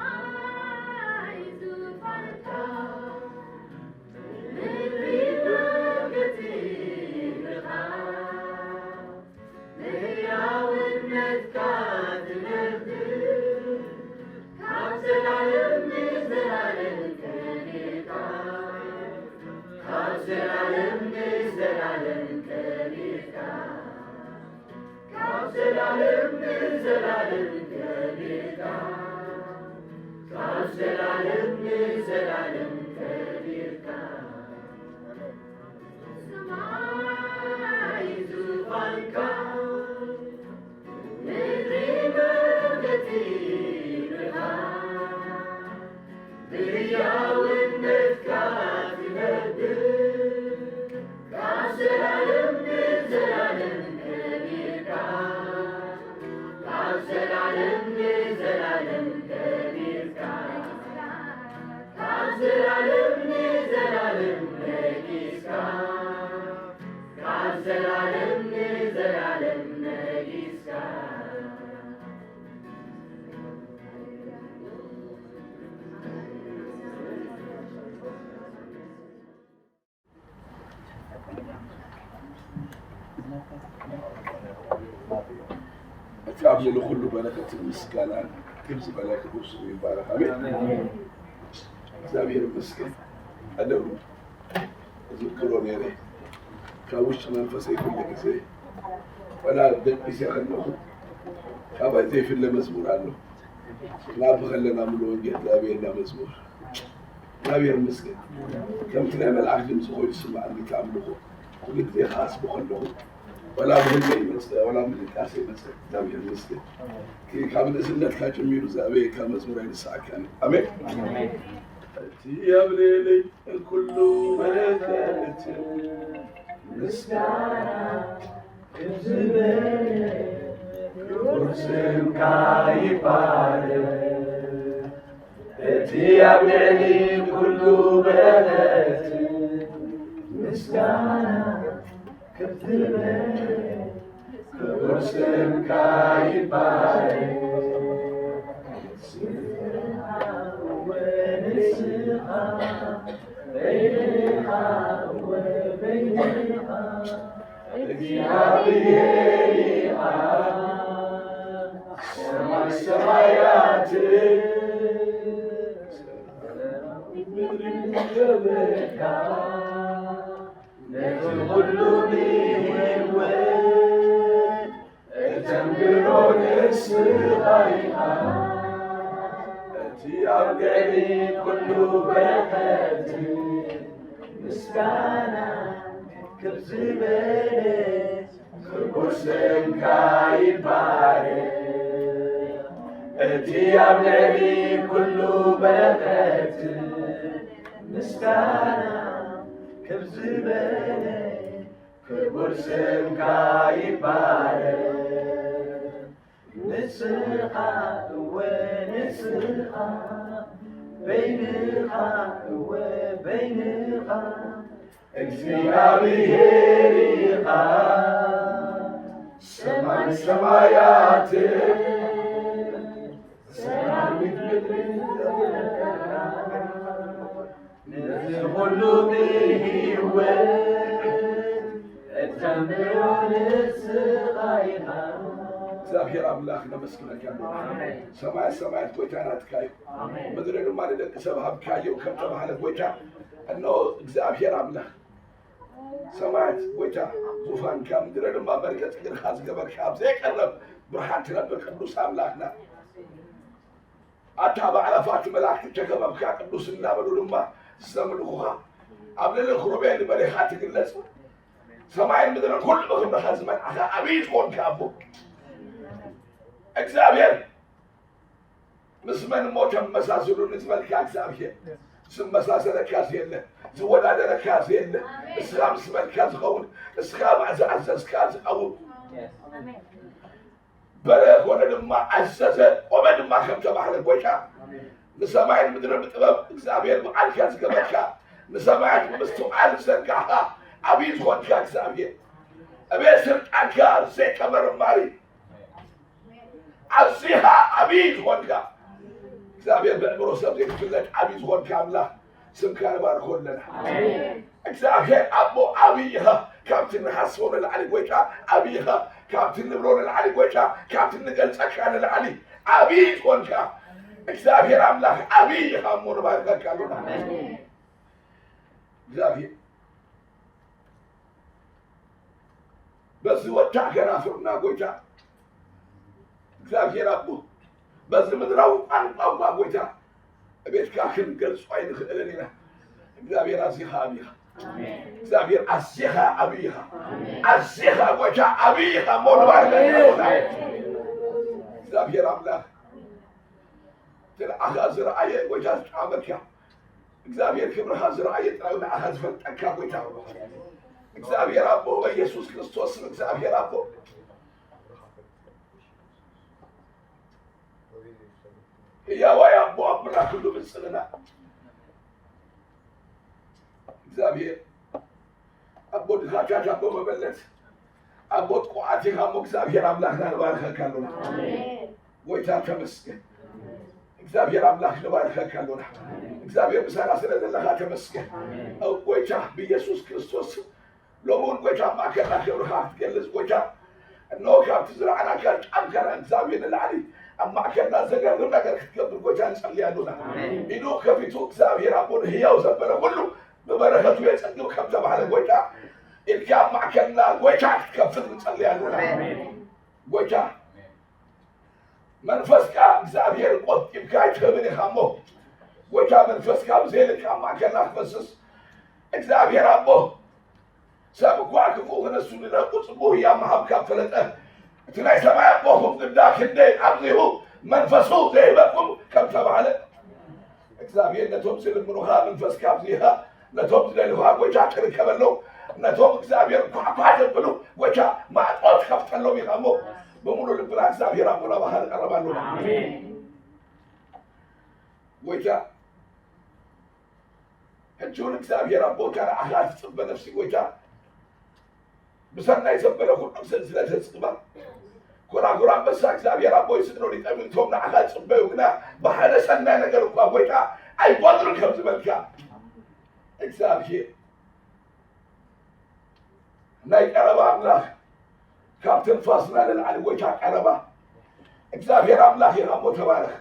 ሰማይ ዙፋንካ፣ ምድሪ መርገጺ እግርኻ፣ ብሕያውነትካ ትነብር፣ ካብ ዘላለም ንዘላለም ከቢርካ፣ ካብ ዘላለም ንዘላለም ከቢርካ። ካብ ዘላለም ንዘላለም ከቢርካ፣ ካብ ዘላለም ንዘላለም ከቢርካ። ሰማይ ዙፋንካ፣ ምድሪ መርገጺ እግርኻ፣ ብሕያውነትካ ትነብር፣ ካብ ዘላለም ንዘላለም ከቢርካ፣ ካብ ዘላለም ንዘላለም ከቢርካ፣ ካብ ዘላለም ንዘላለም ነጊስካ፣ ካብ ዘላለም ንዘላለም ነጊስካ። እቲ ኣብ ልዕሊ ኩሉ በረኸትን ምስጋናን ክብሪ ዝበለ ክቡር ስሙ ይባረኽ። ኣሜን። እግዚኣብሔር ይመስገን። ቀደም እዝክሮ ነይረ። ካብ ውሽጢ መንፈሰይ ኩሉ ግዜ፣ ወላ ደቂሰ ከለኹ፣ ካባይ ዘይፍለ መዝሙር ኣሎ። ናብ ከለና ሙሉ ወንጌል ዛብየና መዝሙር። እግዚኣብሔር ይመስገን። ከምቲ ናይ መልኣክ ድምፂ ኮይኑ ይስማዓኒ እቲ ኣምልኾ። ኩሉ ግዜ ክሓስቦ ከለኹ፣ ወላ ብህልመይ ይመፅእ፣ ወላ ምድቃስ ይመፅእ። እግዚኣብሔር ይመስገን። ካብ ንእስነትካ ጀሚሩ ዘዕበየካ መዝሙር ኣይንስዓካን። ኣሜን። ኣሜን። እቲ ኣብ ልዕሊ ኩሉ በረኸት ምስጋና ክብሪ ክቡር ስምካ ይባረክ። እቲ ኣብ ልዕሊ ኩሉ በረኸት ምስጋና ክብሪ ክቡር ስምካ ይባረክ። ስምካ ወንስኻ በይንኻ ወበይንኻ እግዚኣብሔር ኢኻ። ሰማይ ሰማያት ምድሪ ክብርካ ነቲ ኩሉ ብህይወት እተንብሮ ንስኻ ኢኻ። እቲ ኣብ ልዕሊ ኩሉ በረኸት ምስጋና ክብ ዝበለ ክቡር ስምካ ይባረክ። እቲ ኣብ ልዕሊ ኩሉ በረኸት ምስጋና ክብ ዝበለ ክቡር ስምካ ይባረክ። ንስኻ፣ እወ፣ ንስኻ፣ በይንኻ፣ እወ፣ በይንኻ፣ እግዚኣብሔር ኢኻ። ሰማይ ሰማያት፣ ሰራዊት ምድሪ፣ ነዚ ኩሉ ብህይወት እተንብሮ ንስኻ ኢኻ። እግዚኣብሔር ኣምላኽ ነመስግነካ። ኣሜን። ሰማያት ሰማያት ጎይታ ናትካ እዩ። ኣሜን። ምድሪ ድማ ንደቂ ሰብ ሃብካዮ ከም ተባህለ ጎይታ፣ እነሆ እግዚኣብሔር ኣምላኽ ሰማያት ጎይታ ዙፋንካ፣ ምድሪ ድማ መርገጽ እግርኻ ዝገበርካ፣ ኣብ ዘይቀረብ ብርሃን ትነብር ቅዱስ ኣምላኽና፣ ኣታ ብኣእላፋት መላእክቲ ተኸበብካ ቅዱስ እናበሉ ድማ ዘምልኹኻ፣ ኣብ ልዕሊ ክሩቤል በሬኻ ትግለጽ፣ ሰማይን ምድርን ኩሉ ብኽብርኻ ዝመልኣኻ ዓብዪ ዝኾንካ ኣቦ እግዚኣብሔር፣ ምስ መን እሞ ተመሳስሉ ንዝበልካ እግዚኣብሔር፣ ዝመሳሰለካ ዘየለ፣ ዝወዳደረካ ዘየለ፣ ንስኻ ምስ በልካ ዝኸውን፣ ንስኻ ዝኣዘዝካ ዝኸውን። በረ ኮነ ድማ ኣዘዘ፣ ቆመ ድማ ከም ተባህለ ጎይታ፣ ንሰማይን ምድርን ብጥበብ እግዚኣብሔር ብቓልካ ዝገበርካ፣ ንሰማያት ብምስትውዓል ዝዘርጋሕካ ዓብዪ ዝኾንካ እግዚኣብሔር፣ ኣቤት ስልጣንካ ዘይተመርማሪ፣ ኣዚኻ ዓብዪ ዝኾንካ እግዚኣብሔር፣ ብእምሮ ሰብ ዘይትፍለጥ ዓብዪ ዝኾንካ ኣምላኽ ስምካ ንባርኮ ኣለና። ኣሜን። እግዚኣብሔር ኣቦ ዓብዪ ኢኻ፣ ካብቲ ንሓስቦ ንላዕሊ ጎይታ ዓብዪ ኢኻ፣ ካብቲ ንብሎ ንላዕሊ ጎይታ፣ ካብቲ ንገልጸካ ንላዕሊ ዓብዪ ዝኾንካ እግዚኣብሔር ኣምላኽ ዓብዪ ኢኻ እሞ ንባርከካ ኣለና። ኣሜን። እግዚኣብሔር በዚ ወታደር ኣፍርና ጎይታ እግዚኣብሔር ኣቦ፣ በዚ ምድራዊ ቋንቋ እኳ ጎይታ ቤትካ ክንገልጾ ኣይንኽእልን ኢና። እግዚኣብሔር ኣዚኻ ዓብይኻ። እግዚኣብሔር ኣዚኻ ዓብይኻ። ኣዚኻ ጎይታ ዓብይኻ እሞ ንባርኸካ። እግዚኣብሔር ኣምላኽ እቲ ንዓኻ ዝረኣየ ጎይታ ዝጠዓመካ እግዚኣብሔር ክብርኻ ዝረኣየ ጥራይ ንዓኻ ዝፈልጠካ ጎይታ እግዚኣብሔር ኣቦ በኢየሱስ ክርስቶስ ስም እግዚኣብሔር ኣቦ ህያዋይ ኣቦ ኣቦና ኩሉ ብፅልና እግዚኣብሔር ኣቦ ድኻታት ኣቦ መበለት ኣቦ ጥቁዓት ኢኻ እሞ እግዚኣብሔር ኣምላኽና ንባርኸካ ኣሎና። ጎይታ ተመስገን። እግዚኣብሔር ኣምላኽ ንባርኸካ ኣሎና። እግዚኣብሔር ምሳና ስለ ዘለኻ ተመስገን። ኣብ ጎይታ ብኢየሱስ ክርስቶስ ሎሚ እውን ጎይታ ኣብ ማእከልና ክብርኻ ክትገልጽ ጎይታ እነሆ ካብቲ ዝረኣናካ ጫንካና እግዚኣብሔር ንላዕሊ ኣብ ማእከልና ዘገርም ነገር ክትገብር ጎይታ ንጸሊ ኣሎና። ኢዱ ከፊቱ እግዚኣብሔር ኣቦ ንህያው ዘበለ ኩሉ ብበረኸቱ የጸግብ ከም ተባህለ ጎይታ ኢድካ ኣብ ማእከልና ጎይታ ክትከፍት ንጸሊ ኣሎና። ጎይታ መንፈስካ እግዚኣብሔር ቆጢብካ ኣይትህብን ኢኻ እሞ ጎይታ መንፈስካ ብዘይልካ ኣብ ማእከልና ክፈስስ እግዚኣብሔር ኣቦ ሰብ እኳ ክፉእ ክነሱ ንደቁ ጽቡቕ እያ ምሃብ ካብ ፈለጠ እቲ ናይ ሰማይ ኣቦኹም ግዳ ክንደይ ኣብዚሁ መንፈሱ ዘይህበኩም ከም ተባህለ እግዚኣብሔር ነቶም ዝልምኑኻ መንፈስካ ኣብዚኻ ነቶም ዝደልዩኻ ጎይታ ትርከበሎም ነቶም እግዚኣብሔር ኳኳ ዘብሉ ጎይታ ማዕጾ ትከፍተሎም ኢኻ እሞ ብምሉእ ልብና እግዚኣብሔር ኣቦና ባኻ ንቀረብ ኣሎና። ጎይታ ሕጂ እውን እግዚኣብሔር ኣቦ ንዓኻ ትጽበ ነፍሲ ጎይታ ብሰናይ ዘበለ ኩሉ ስለ ተጽባ ኮራኩር ኣንበሳ እግዚኣብሔር ኣቦ ይስእኖ ሊጠሚቶም ንዓኻ ዝጽበዩ ግና ብሓደ ሰናይ ነገር እኳ ጎይታ ኣይጓድሉን ከም ዝበልካ እግዚኣብሔር ናይ ቀረባ ኣምላኽ ካብ ትንፋስና ንላዕሊ ጎይታ ቀረባ እግዚኣብሔር ኣምላኽ ኢኻ እሞ ተባረኽ።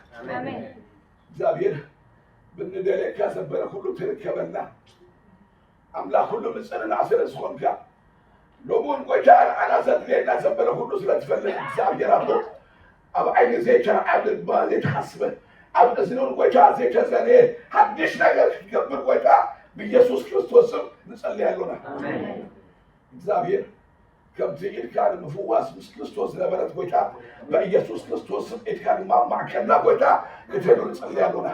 እግዚኣብሔር ብንደልየካ ዘበለ ኩሉ ትርከበልና ኣምላኽ ኩሉ ምፅንና ስለ ዝኾንካ ሎሚ እውን ጎይታ ንዓና ዘድልየና ዘበለ ኩሉ ስለ ትፈልጥ እግዚኣብሔር ኣቦ ኣብ ዓይኒ ዘይተረዓ ኣብ ልባ ዘይተሓስበ ኣብ እዝኒ እውን ጎይታ ዘይተዘነየ ሓድሽ ነገር ክትገብር ጎይታ ብኢየሱስ ክርስቶስ ስም ንጸልይ ኣሎና። እግዚኣብሔር ከምቲ ኢድካ ንምፍዋስ ምስ ክርስቶስ ዝነበረት ጎይታ በኢየሱስ ክርስቶስ ስም ኢድካ ድማ ኣብ ማእከልና ጎይታ ክትህሉ ንጸሊ ኣሎና።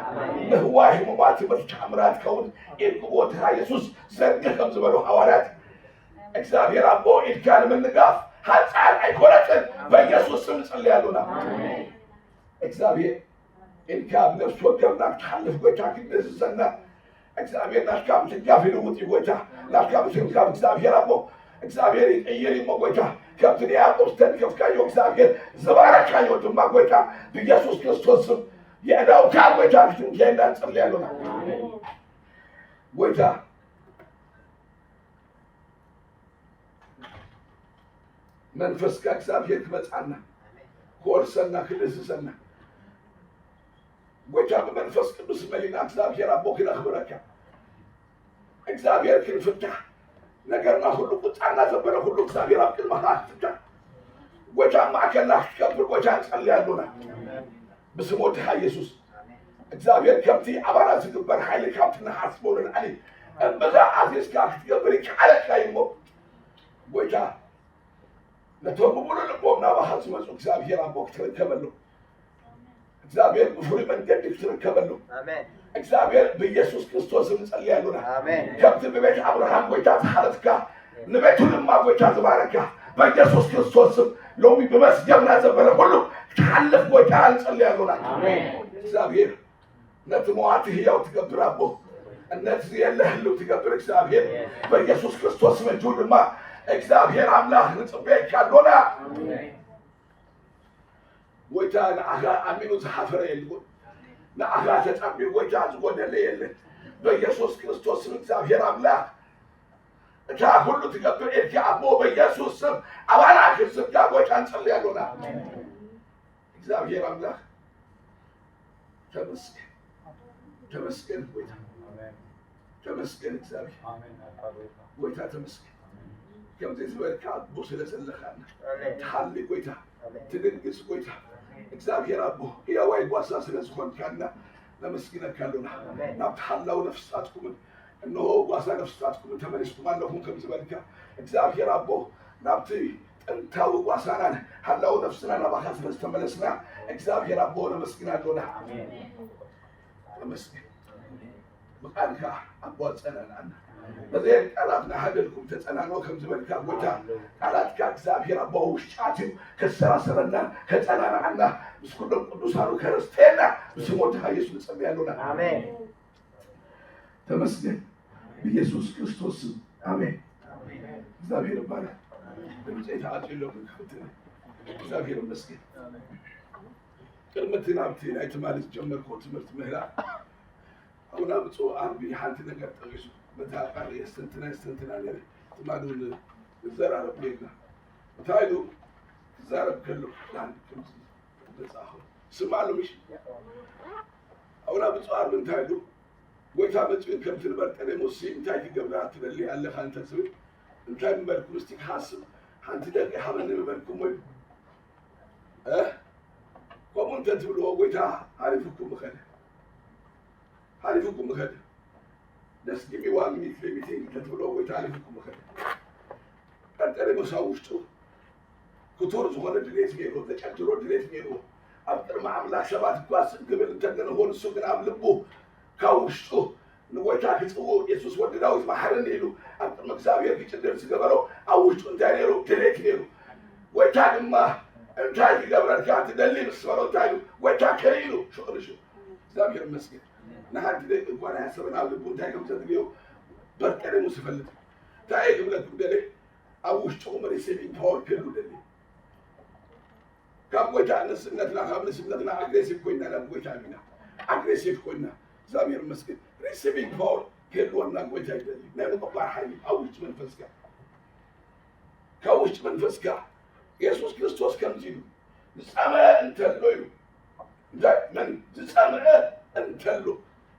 ንህዋይ ህሙማት ትምህርቲ ተኣምራት ከውን ኢድ ክቦትኻ የሱስ ዘርግሕ ከም ዝበሉ ሃዋርያት እግዚኣብሔር ኣቦ ኢድካ ንምንጋፍ ሓንጻር ኣይኮነትን። በኢየሱስ ስም ንጽሊ ኣሎና። እግዚኣብሔር ኢልካ ብነፍሲ ወከፍና ክትሓልፍ ጎይታ ክንእዝዘና። እግዚኣብሔር ናትካ ምትጋፍ ይልውጥ እዩ ጎይታ። ናትካ ምትጋፍ እግዚኣብሔር ኣቦ እግዚኣብሔር ይቅይር እዩ ጎይታ። ከምቲ ንያዕቆብ ዝተንከፍካዮ እግዚኣብሔር ዝባረካዮ ድማ ጎይታ ብኢየሱስ ክርስቶስ ስም የእዳውካ ጎይታ ክትንከየና ንጽሊ ኣሎና። ጎይታ መንፈስካ እግዚኣብሔር ክመጻና ክወርሰና ክልስሰና ጎይታ ብመንፈስ ቅዱስ መሊና እግዚኣብሔር ኣቦ ክነኽብረካ እግዚኣብሔር ክንፍታሕ ነገርና ኩሉ ቁጣና ዘበለ ኩሉ እግዚኣብሔር ኣብ ቅድመኻ ክፍታሕ ጎይታ ማእከልና ክትከብር ጎይታ ንጸሊ ኣሎና። ብስም ወድኻ ኢየሱስ እግዚኣብሔር ከምቲ ኣባላት ዝግበር ሓይሊ ካብቲ ንሓስቦ ንላዕሊ እምብዛ ኣዚዝካ ክትገብር ይከኣለካ እዩ እሞ ጎይታ ነቶም ብምሉእ ልቦም ናባኻ ዝመፁ እግዚኣብሔር ኣቦ ክትርከበሉ እግዚኣብሔር ብፍሉይ መንገዲ ክትርከበሉ እግዚኣብሔር ብኢየሱስ ክርስቶስ ንጸሊ ኣሉና። ከምቲ ብቤት ኣብርሃም ጎይታ ዝሓለፍካ ንቤቱ ድማ ጎይታ ዝባረካ በኢየሱስ ክርስቶስ ስም ሎሚ ብመስገብና ዘበለ ኩሉ ክትሓልፍ ጎይታ ንጸሊ ኣሉና። እግዚኣብሔር ነቲ መዋቲ ህያው ትገብር ኣቦ ነቲ ዘየለ ህልው ትገብር እግዚኣብሔር በኢየሱስ ክርስቶስ ስም እጁ ድማ እግዚኣብሔር ኣምላኽ ንጽበየካ ኣሎና። ጎይታ ንዓኻ ኣሚኑ ዝሓፈረ የልቦን። ንዓኻ ተጸቢዩ ጎይታ ዝጎደለ የለን። በኢየሱስ ክርስቶስ ስም እግዚኣብሔር ኣምላኽ እታ ኩሉ ትገብር ኢድካ ኣቦ በኢየሱስ ስም ኣባና ክትዝርጋ ጎይታ ንጸሊ ኣሎና። እግዚኣብሔር ኣምላኽ ተመስገን፣ ተመስገን ጎይታ፣ ተመስገን እግዚኣብሔር ጎይታ ተመስገን። ከምዚ ዝበልካ ኣቦ ስለ ዘለኻና ትሓሊ ጎይታ ትድንግጽ ጎይታ እግዚኣብሔር ኣቦ ህያዋይ ጓሳ ስለ ዝኾንካና ነመስግነካ ኣሎና። ናብቲ ሓላው ነፍስታትኩምን እንሆ ጓሳ ነፍስታትኩምን ተመሊስኩም ኣለኹም ከም ዝበልካ እግዚኣብሔር ኣቦ ናብቲ ጥንታዊ ጓሳናን ሓላው ነፍስና ናባኻ ስለ ዝተመለስና እግዚኣብሔር ኣቦ ነመስግን ኣሎና። ተመስገን ብቃልካ ኣቦ ኣጸናንዓና በዘን ቃላት ንሓደልኩም ተጸናንኦ ከም ዝበልካ ጎይታ ቃላትካ እግዚኣብሔር ኣቦ ውሽጣት እዩ ከሰራሰረና ከጸናንዓና ምስ ኩሎም ቅዱሳኑ ከረስተየና ብስም ወድኻ ኢየሱስ ንጸልይ ኣሎና። ኣሜን። ተመስገን ብኢየሱስ ክርስቶስ ስም ኣሜን። እግዚኣብሔር ይባረክ። ድምፀይ ተዓፅዩ ኣሎ ግን ክፍትን እግዚኣብሔር ይመስገን። ቅድሚ እቲ ናብቲ ናይ ትማሊ ዝጀመርኩዎ ትምህርቲ ምህላእ ኣቡና ብፁዕ ዓርቢ ሓንቲ ነገር ጠቂሱ በታ ቃል የስተንትና የስተንትና ነይረ። ትማሊ እውን ንዘራረብ ነርና። እንታይ ኢሉ ክዛረብ ከሎ ዳን ከምዚ መጽሓፉ ስማዕ ኣሎ ምሽ ኣቡና ብፁዕ ዓርቢ እንታይ ኢሉ ጎይታ መጺኡ ከምቲ ንበርጠሌሞስ እንታይ ክገብራ ትደሊ ኣለኻ እንተ ዝብል እንታይ ምበልኩ ምስቲ ክሓስብ ሓንቲ ደቂ ሃበኒ ምበልኩሞ ኢሉ እ ከምኡ እንተ ትብልዎ ጎይታ ሓሊፉኩም ምኸደ ሓሊፉኩም ምኸደ ደስ ግቢ ዋን ሚኒት ለሚቲንግ እንተ ትብልዎ ጎይታ ሓሊፉኩም ምኸደ በርጠሌሞስ ኣብ ውሽጡ ክቱር ዝኾነ ድሌት ነይርዎ፣ ዘጨድሮ ድሌት ነይርዎ። ኣብ ቅድሚ ኣምላኽ ሰባት እኳ ስቕ ክብል እንተገነሆ ንሱ ግን ኣብ ልቡ ካብ ውሽጡ ንጎይታ ክጽውዕ የሱስ ወዲ ዳዊት መሓረኒ ኢሉ ኣብ ቅድሚ እግዚኣብሔር ክጭድር ዝገበሮ ኣብ ውሽጡ እንታይ ነይሩ? ድሌት ነይሩ። ጎይታ ድማ እንታይ ክገብረልካ ትደሊ ምስ በሎ እንታይ ኢሉ? ጎይታ ከርኢ ኢሉ ሽዑ ንሽዑ እግዚኣብሔር ይመስገን። ንሓንቲ ደቂ እኳ ናይ ሰበን ኣብ ልቡ እንታይ ከም ዘድልዮ በርቀደሙ ዝፈልጥ እንታይ እየ ክብለኩም ደለ ኣብ ውሽጥኹም ሪሲቪንግ ፓወር ክህሉ ደሊ ካብ ጎይታ ንስነትና ካብ ንስነትና ኣግሬሲቭ ኮይና ናብ ጎይታ ኣሚና ኣግሬሲቭ ኮይና እግዚኣብሔር መስገን ሪሲቪንግ ፓወር ክህልወና ጎይታ ይደሊ ናይ ምቕባር ሓይሊ ኣብ ውሽጢ መንፈስካ ካብ ውሽጢ መንፈስካ የሱስ ክርስቶስ ከምዚ ኢሉ ዝጸመአ እንተሎ ኢሉ እንታይ መን ዝጸምአ እንተሎ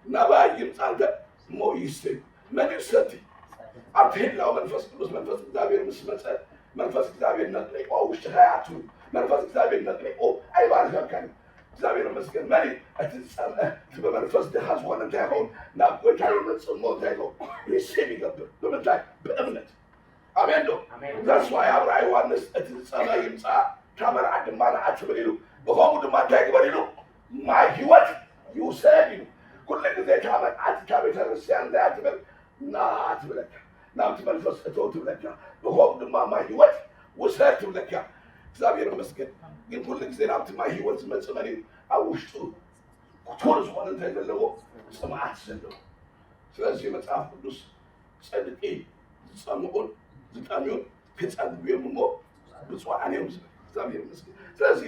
ናባይ ይምጻ እንተ እሞ ይስተዩ መን እዩ ዝሰቲ ኣብቲ ህላው መንፈስ ቅዱስ መንፈስ እግዚኣብሔር ምስ መጸ መንፈስ እግዚኣብሔር ነጥሊቁ ኣብ ውሽጥኻ ይኣትው መንፈስ እግዚኣብሔር ነጥሊቁ ኣይባርኸካን እዩ እግዚኣብሔር መስገን መን እቲ ዝጸምአ እቲ ብመንፈስ ድኻ ዝኾነ እንታይ ይኸውን ናብ ጎይታ ይመጽእ እሞ እንታይ ይኸውን ሪሲቭ ይገብር ብምንታይ ብእምነት ኣሜን ዶ? That's why ኣብርሃ ዮሃንስ እቲ ዝጸመ ይምጻእ፣ እታ መርዓት ድማ ንዓ ትብል ኢሉ። ብኸምኡ ድማ እንታይ ግበር ኢሉ? ማይ ህይወት ይውሰድ ኢሉ። ኩሉ ግዜ እታ መርዓት እታ ቤተ ክርስቲያን እንታይ ትብል? ና ትብለካ። ናብቲ መንፈስ እተው ትብለካ። ብኸምኡ ድማ ማይ ህይወት ውሰድ ትብለካ። እግዚኣብሔር ይመስገን። ግን ኩሉ ግዜ ናብቲ ማይ ህይወት ዝመጽእ መን እዩ? ኣብ ውሽጡ ክቱር ዝኾነ እንታይ ዘለዎ? ጽምኣት ዘለዎ። ስለዚ መጽሓፍ ቅዱስ ጽድቂ ዝጸምኡን ዝጠምዩን ክጸግቡ እዮም እሞ ብፁዓን እዮም ዝብል። እግዚኣብሔር ይመስገን። ስለዚ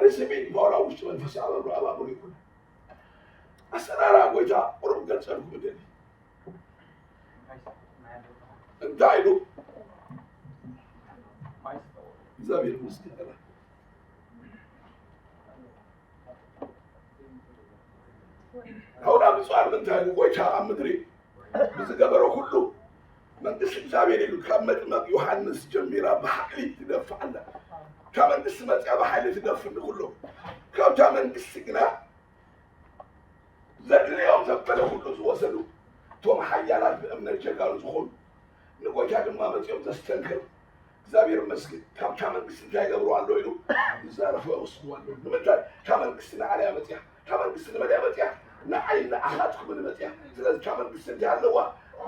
ርዝቢ ባውላ ውሽጢ መንፈሳዊ ኣበሩ ኣባብሩ ይኹን። ኣሰራራ ጎይታ ቁሩብ ገልጸልኩም እደሊ። እንታይ ኢሉ? እግዚኣብሔር ይመስገን። ኣውራ ብፁዓን እንታይ ኢሉ? ጎይታ ኣብ ምድሪ ብዝገበሮ ኩሉ መንግስቲ እግዚኣብሔር ኢሉ ካብ መጥመቅ ዮሃንስ ጀሚራ ብሓይሊ ትደፍእ ኣላ። እታ መንግስቲ መፅያ ብሓይሊ ትደፍእ ንኩሎ። ካብታ መንግስቲ ግና ዘድልዮም ዘበለ ኩሉ ዝወሰዱ እቶም ሓያላት ብእምነት ጀጋኑ ዝኾኑ ንጎይታ ድማ መፅኦም ዘስተንክር እግዚኣብሔር ይመስገን። ካብታ መንግስቲ እንታይ ገብሩ ኣሎ ኢሉ ይዛረፉ ይወስዱ ኣሎ። ንምንታይ? እታ መንግስቲ ንዓለያ መፅያ። እታ መንግስቲ ንመን እያ መፅያ? ንዓይ ንዓኻትኩም ንመፅያ። ስለዚ እታ መንግስቲ እንታይ ኣለዋ?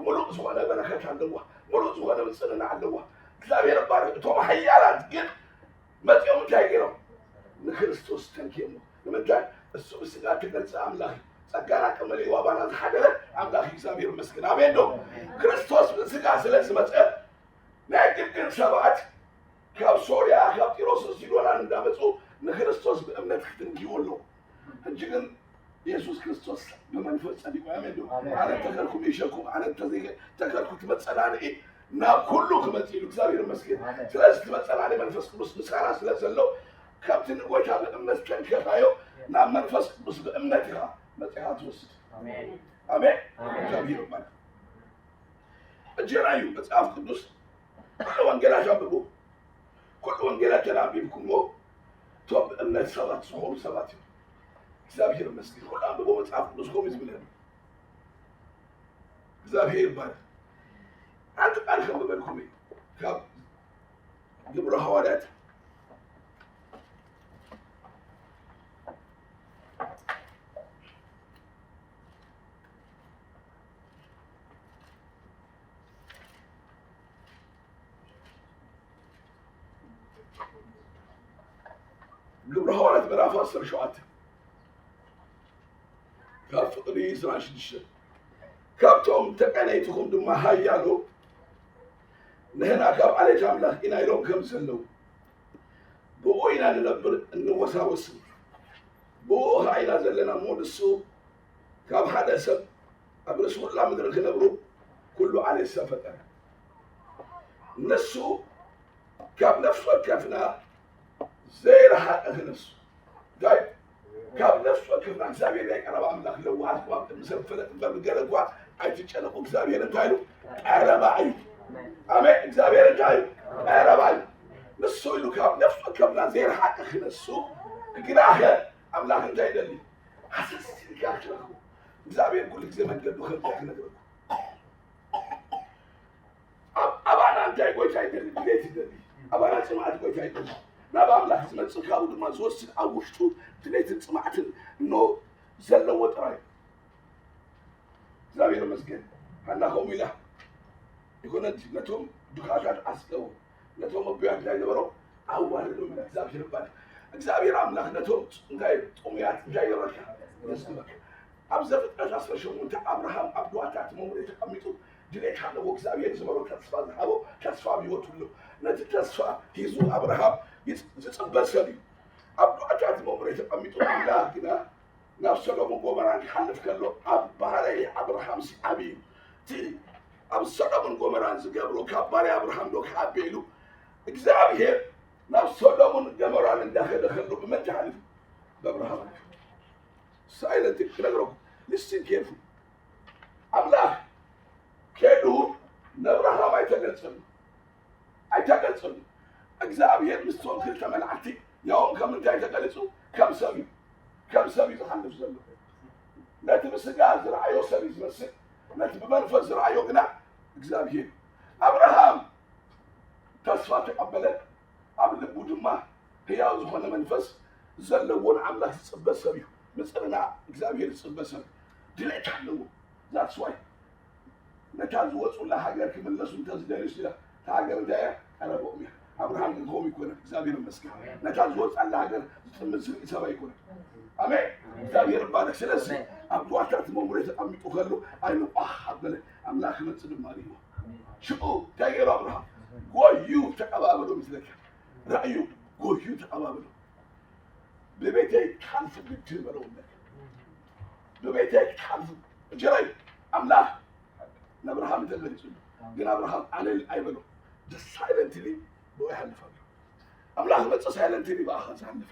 ሙሉእ ዝኾነ በረከት ኣለዋ። ሙሉእ ዝኾነ ምፅንና ኣለዋ። እግዚኣብሔር ባርክ። እቶም ሓያላት ግን መፂኦም እንታይ ገይሮም? ንክርስቶስ ተንኪዮሞ። ንምንታይ? እሱ ብስጋ ተገልፀ ኣምላኽ እዩ። ጸጋና ቀመለ ዋባና ዝሓደረ ኣምላኽ እግዚኣብሔር ይመስገን። ኣሜን ዶ? ክርስቶስ ብስጋ ስለ ዝመፀ ናይ ግድን ሰባት ካብ ሶርያ ካብ ጢሮስ ሲዶናን እንዳመፁ ንክርስቶስ ብእምነት ክትንክይዎ ኣለዎ። ሕጂ ግን የሱስ ክርስቶስ ብመንፈስ ጸዲቁ። ኣሜን ዶ? ኣነ ተኸልኩ ይሸኩም ኣነ ተዘይከ ተኸልኩ ትመጸናኒ ናብ ኩሉ ክመጽእ ኢሉ እግዚኣብሔር ይመስገን። ስለዚ ትመጸናኒ መንፈስ ቅዱስ ምሳና ስለ ዘሎ ካብቲ ንጎይታ ብእምነት ከንከታዮ ናብ መንፈስ ቅዱስ ብእምነት ኢኻ መጺኻ ትወስድ። ኣሜን። ኣሜን። ኣሜን። እግዚኣብሔር ይባረክ። እጀራ እዩ መጽሓፍ ቅዱስ። ኩሉ ወንጌላት ኣንብቡ። ኩሉ ወንጌላት ተናቢብኩሞ እቶም ብእምነት ሰባት ዝኾኑ ሰባት እዮም። እግዚኣብሔር ይመስገን። ኩሉ ኣንብቦ መጽሓፍ ቅዱስ ከምኡ እዩ ዝብለኒ። እግዚኣብሔር ይባረክ። ሓንቲ ቃል ከንብበልኩም እዩ ካብ ግብረ ሃዋርያት ግብረ ሃዋርያት ምዕራፍ ዓሰርተ ሸውዓተ ካብ ፍቕዲ ዕስራን ሽዱሽተን ካብቶም ተቀነይትኹም ድማ ሃያሎ ንሕና ካብ ዓሌት ኣምላኽ ኢና ኢሎም ከም ዘለዉ ብኡ ኢና ንነብር እንወሳወስን ብኡ ኸዓ ኢና ዘለና እሞ ንሱ ካብ ሓደ ሰብ ኣብ ርእሲ ኩላ ምድሪ ክነብሩ ኩሉ ዓሌት ሰብ ፈጠረ። ንሱ ካብ ነፍሲ ወከፍና ዘይረሓቐ ክነሱ እንታይ ካብ ነፍሲ ወከፍና እግዚኣብሔር ናይ ቀረባ ኣምላኽ ለዋሃት እኳ ቅድሚ ሰብ ፈለጥ እምበር ብገለ እኳ ኣይትጨነቁ እግዚኣብሔር እንታይ ኢሉ ቀረባ እዩ። ኣሜን። እግዚኣብሔር እንታይ እዩ ቀረባ እዩ። ንሱ ኢሉ ካብ ነፍሲ ወከፍና ዘይረሓቐ ክነሱ ግናኸ ኣምላኽ እንታይ ይደሊ ሃሰስ ኢልካ ክትረኽቡ እግዚኣብሔር ኩሉ ግዜ መንገዱ ከምታይ ክነግረኩም ኣባና እንታይ ጎይታ ይደሊ ድሌት ይደሊ ኣባና ፅምኣት ጎይታ ይደሊ ናብ ኣምላኽ ዝመፅእ ካብኡ ድማ ዝወስድ ኣብ ውሽጡ ድሌትን ፅምኣትን እኖ ዘለዎ ጥራይ እግዚኣብሔር መስገን ሓና ከምኡ ኢላ ይኮነ ነቶም ድኻታት ኣስቀው ነቶም ኣቦያት እንታይ ገበሮም ኣዋረዶም ኢላ እግዚኣብሔር ይባል እግዚኣብሔር ኣምላኽ ነቶም እንታይ ጥሙያት እንታይ ገበረልካ መስግበካ ኣብ ዘፍጥረት ዓሰርተ ሸሞንተ ኣብርሃም ኣብ ዱባታ እቲ መምርሒ ተቐሚጡ ድሌት ኣለዎ እግዚኣብሔር ዝበሮ ተስፋ ዝሃቦ ተስፋ ኣብ ህይወቱ ኣሎ ነቲ ተስፋ ሂዙ ኣብርሃም ዝፅበ ሰብ እዩ ኣብ ዱባታ እቲ መምርሒ ተቐሚጡ ኣምላኽ ግና ናብ ሰዶምን ጎመራን ክሓልፍ ከሎ ኣብ ባህረይ ኣብርሃም ሲ ዓብዩ እቲ ኣብ ሰዶምን ጎመራን ዝገብሮ ካብ ባርያ ኣብርሃም ዶ ክዓቢ ኢሉ እግዚኣብሔር ናብ ሰዶምን ገሞራን እንዳኸደ ከሎ ብመን ተሓሊፉ ብኣብርሃም ሳይለንት ክነግረኩም ሊስን ኬርፉ ኣምላኽ ከዱ ነብርሃም ኣይተገልጸሉ ኣይተገልጸሉ እግዚኣብሔር ምስቶም ክልተ መላእክቲ ያውም ከም እንታይ ተገሊጹ ከም ሰብ እዩ ከም ሰብ እዩ ዝሓልፍ ዘሎ ነቲ ብስጋ ዝረኣዮ ሰብ እዩ ዝመስል ነቲ ብመንፈስ ዝረኣዮ ግና እግዚኣብሔር ኣብርሃም ተስፋ ተቐበለ ኣብ ልቡ ድማ ህያው ዝኾነ መንፈስ ዘለዎ ንኣምላኽ ዝፅበ ሰብ እዩ ምፅንና እግዚኣብሔር ዝፅበ ሰብ ድሌት ኣለዎ that's why ነታ ዝወፁላ ሃገር ክምለሱ እንተዝደልዩ ስለ እታ ሃገር እንታይ እያ ቀረበኦም እያ ኣብርሃም ግን ከምኡ ይኮነ። እግዚኣብሔር ይመስገን። ነታ ዝወፃላ ሃገር ዝጥምት ዝርኢ ሰብ ኣይኮነ። ኣሜን። እግዚኣብሔር ይባረክ። ስለዚ ኣብ ጓታ እቲ መምሬ ተቐሚጡ ከሎ ኣይንቋሕ ኣበለ። ኣምላኽ ክመፅእ ድማ ርእይዎ። ሽዑ እንታይ ገይሩ ኣብርሃም? ጎዩ ተቐባበሎ ምስለካ። ራእዩ ጎዩ ተቐባበሎ። ብቤተይ ክትሓልፉ ግድን በለውለካ። ብቤተይ ክትሓልፉ። እንጀራይ ኣምላኽ ንኣብርሃም ተገሊጹ። ግን ኣብርሃም ኣለል ኣይበሎ። ሳይለንትሊ ብኡ ይሓልፍ ኣሎ። ኣምላኽ መጸ ሳይለንትሊ ብኣኻ ዝሓልፍ።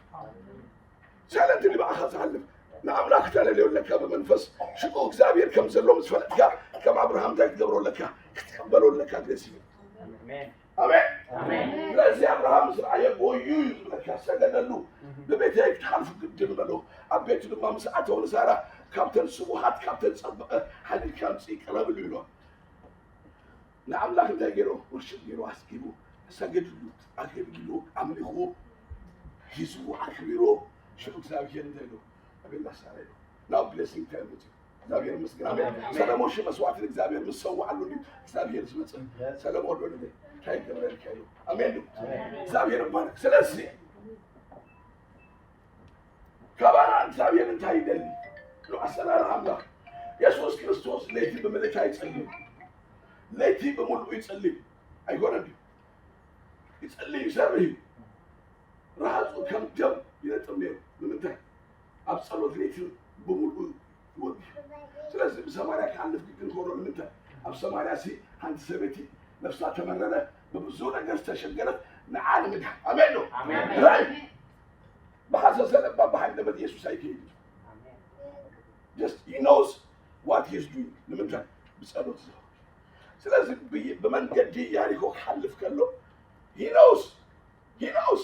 ሳይለንትሊ ብኣኻ ዝሓልፍ። ንኣምላኽ ክተለልዮ ኣለካ ብመንፈስ። ሽዑ እግዚኣብሔር ከም ዘሎ ምስ ፈለጥካ፣ ከም ኣብርሃም እንታይ ክትገብሮ ኣለካ? ክትቀበሎ ኣለካ። ግሬስ እዩ። ኣሜን። ኣሜን። ኣሜን። ስለዚ ኣብርሃም ምስ ረኣየ ጎዩ እዩ ዝብለካ፣ ሰገደሉ። ብቤተይ ክትሓልፉ ግድን በሎ። ኣብ ቤቱ ድማ ምስ ኣተወ ንሳራ፣ ካብተን ስቡሃት፣ ካብተን ጸበቐ ሓሊልካ ኣምጽኢ ቅረብሉ ኢሎ። ንኣምላኽ እንታይ ገይሮ? ወርሽፕ ገይሮ ኣስጊሩ፣ ሰገድሉ፣ ኣገልግሉ፣ ኣምልኽዎ፣ ሒዝዎ፣ ኣክቢርዎ። ሽዑ እግዚኣብሔር እንታይ ኢሉ? ኣቤላ ሳራ ኢሉ። ናው ብሌሲንግ እንታይ መጽኡ? እግዚኣብሔር ይመስገን። ኣሜን። ኣሜን። ሰለሞን ሺህ መስዋዕቲ ንእግዚኣብሔር ምስ ሰዋዕሉ እንድዩ እግዚኣብሔር ዝመጽእ። ሰለሞን ዶ ንበይ እንታይ ይገብረልካ እዩ? ኣሜን ዶ? ኣሜን። እግዚኣብሔር ይባረክ። ስለዚ ካባና እግዚኣብሔር እንታይ ይደሊ? ኢሉ ኣሰራርሓ ኣምላኽ። የሱስ ክርስቶስ ለይቲ ብምልእታ ይጸልዩ። ለይቲ ብምልኡ ይጸልዩ። ኣይኮነን ድዩ? ይጸልዩ፣ ይሰርሕ እዩ። ረሃጹ ከም ደም ይነጥብ ነይሩ። ንምንታይ? ኣብ ጸሎት ለይቲ ብምልኡ ይወዲ። ስለዚ ብሰማርያ ክሓልፍ ግድን ኮኖ። ንምንታይ? ኣብ ሰማርያ ሲ ሓንቲ ሰበይቲ ነፍሳ ተመረረ፣ ብብዙ ነገር ዝተሸገረት ንዓ ንምድሓን። ኣሜን ዶ? ኣሜን። ራእይ ብሓሰሰ ለባ ብሓይሊ ደመት የሱስ ኣይከይድን። Just he knows what he is doing። ንምንታይ? ብጸሎት ዝኸውን። ስለዚ ብ-፣ ብመንገዲ ያሪኮ ክሓልፍ ከሎ he knows፣ he knows።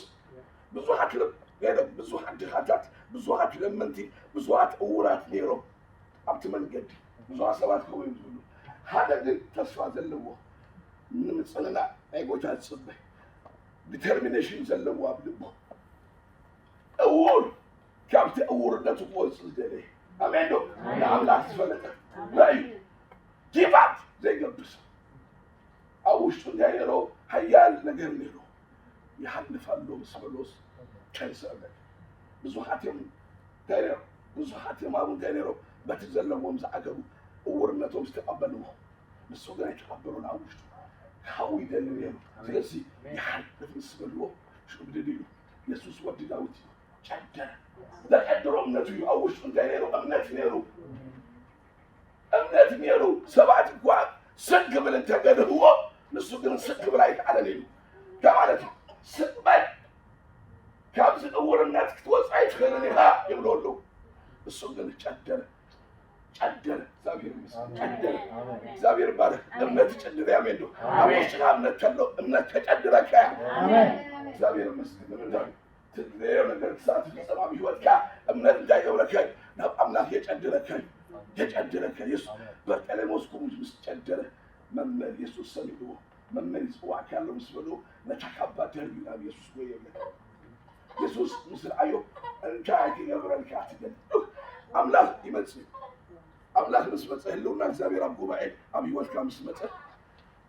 ብዙሓት ለ-፣ ነይሮም፣ ብዙሓት ድኻታት፣ ብዙሓት ለመንቲ፣ ብዙሓት እውራት ነይሮም ኣብቲ መንገዲ። ብዙሓት ሰባት ከምኡ እዮም ዝብሉ። ሓደ ግን ተስፋ ዘለዎ ንምጽንናዕ ናይ ጎይታ ዝጽበ ዲተርሚኔሽን ዘለዎ ኣብ ልቡ እውር ካብቲ እውርነቱ ክወጽእ ዝደለየ። ኣሜን ዶ? ኣሜን። ንኣምላኽ ዝፈለጠ ራእዩ ጊቭ ኣፕ ዘይገብር ሰብ። ኣብ ውሽጡ እንታይ ነይሮ? ሓያል ነገር ነይሮ። ይሓልፍ ኣሎ ምስ በሎስ ከንሰር ነገር። ብዙሓት እዮም እንታይ ነይሮም? ብዙሓት እዮም ኣብኡ እንታይ ነይሮም? በቲ ዘለዎም ዝዓገቡ እውርነቶም ዝተቐበልዎ። ንሱ ግን ኣይተቐበሎን ኣብ ውሽጡ። ካብኡ ይደሊ ነይሩ። ስለዚ ይሓልፍ ምስ በልዎ ሽዑ ብድድ ኢሉ። የሱስ ወዲ ዳዊት እዩ። ጨደረ። ዘቀድሮ እምነቱ እዩ። ኣብ ውሽጡ እንታይ ነይሩ? እምነት ነይሩ። እምነት ነይሩ። ሰባት እኳ ስቅ ክብል እንተገድህዎ ንሱ ግን ስቅ ክብል ኣይከኣለን ኢሉ። እንታይ ማለት እዩ? ስቅ በል፣ ካብዚ እውርነት ክትወጽእ ኣይትኽእልን ኢኻ ይብሎ ኣለዉ። እሱ ግን ጨደረ። ጨደረ። እግዚኣብሔር ይመስገን። ጨደረ። ኣሜን። እግዚኣብሔር ይባረክ። እምነት ትጨድር እያ። ኣሜን ዶ? ኣብ ኣሜን። ውሽጥኻ እምነት ከሎ እምነት ተጨድረካ እያ። ኣሜን። እግዚኣብሔር ይመስገን። ንምንታይ? ትድለዮ ነገር ክሳብ ትፍጸም ኣብ ህይወትካ እምነት እንታይ ይገብረካ እዩ? ናብ ኣምላኽ የጨድረካ እዩ። የጨድረካ። የሱስ በርጠሌሞስ ከምኡ ምስ ጨደረ መምህር የሱስ ሰሚዕዎ። መምህር ይጽዋዕካ ኣሎ ምስ በልዎ ነታ ካባ ደርብዩ ናብ የሱስ ጎየ ይብለካ። የሱስ ምስ ረኣዮ እንታይ ክገብረልካ ትደሊ? ኣምላኽ ይመጽእ። ኣምላኽ ምስ መጸ ህልውና እግዚኣብሔር ኣብ ጉባኤ ኣብ ህይወትካ ምስ መጸ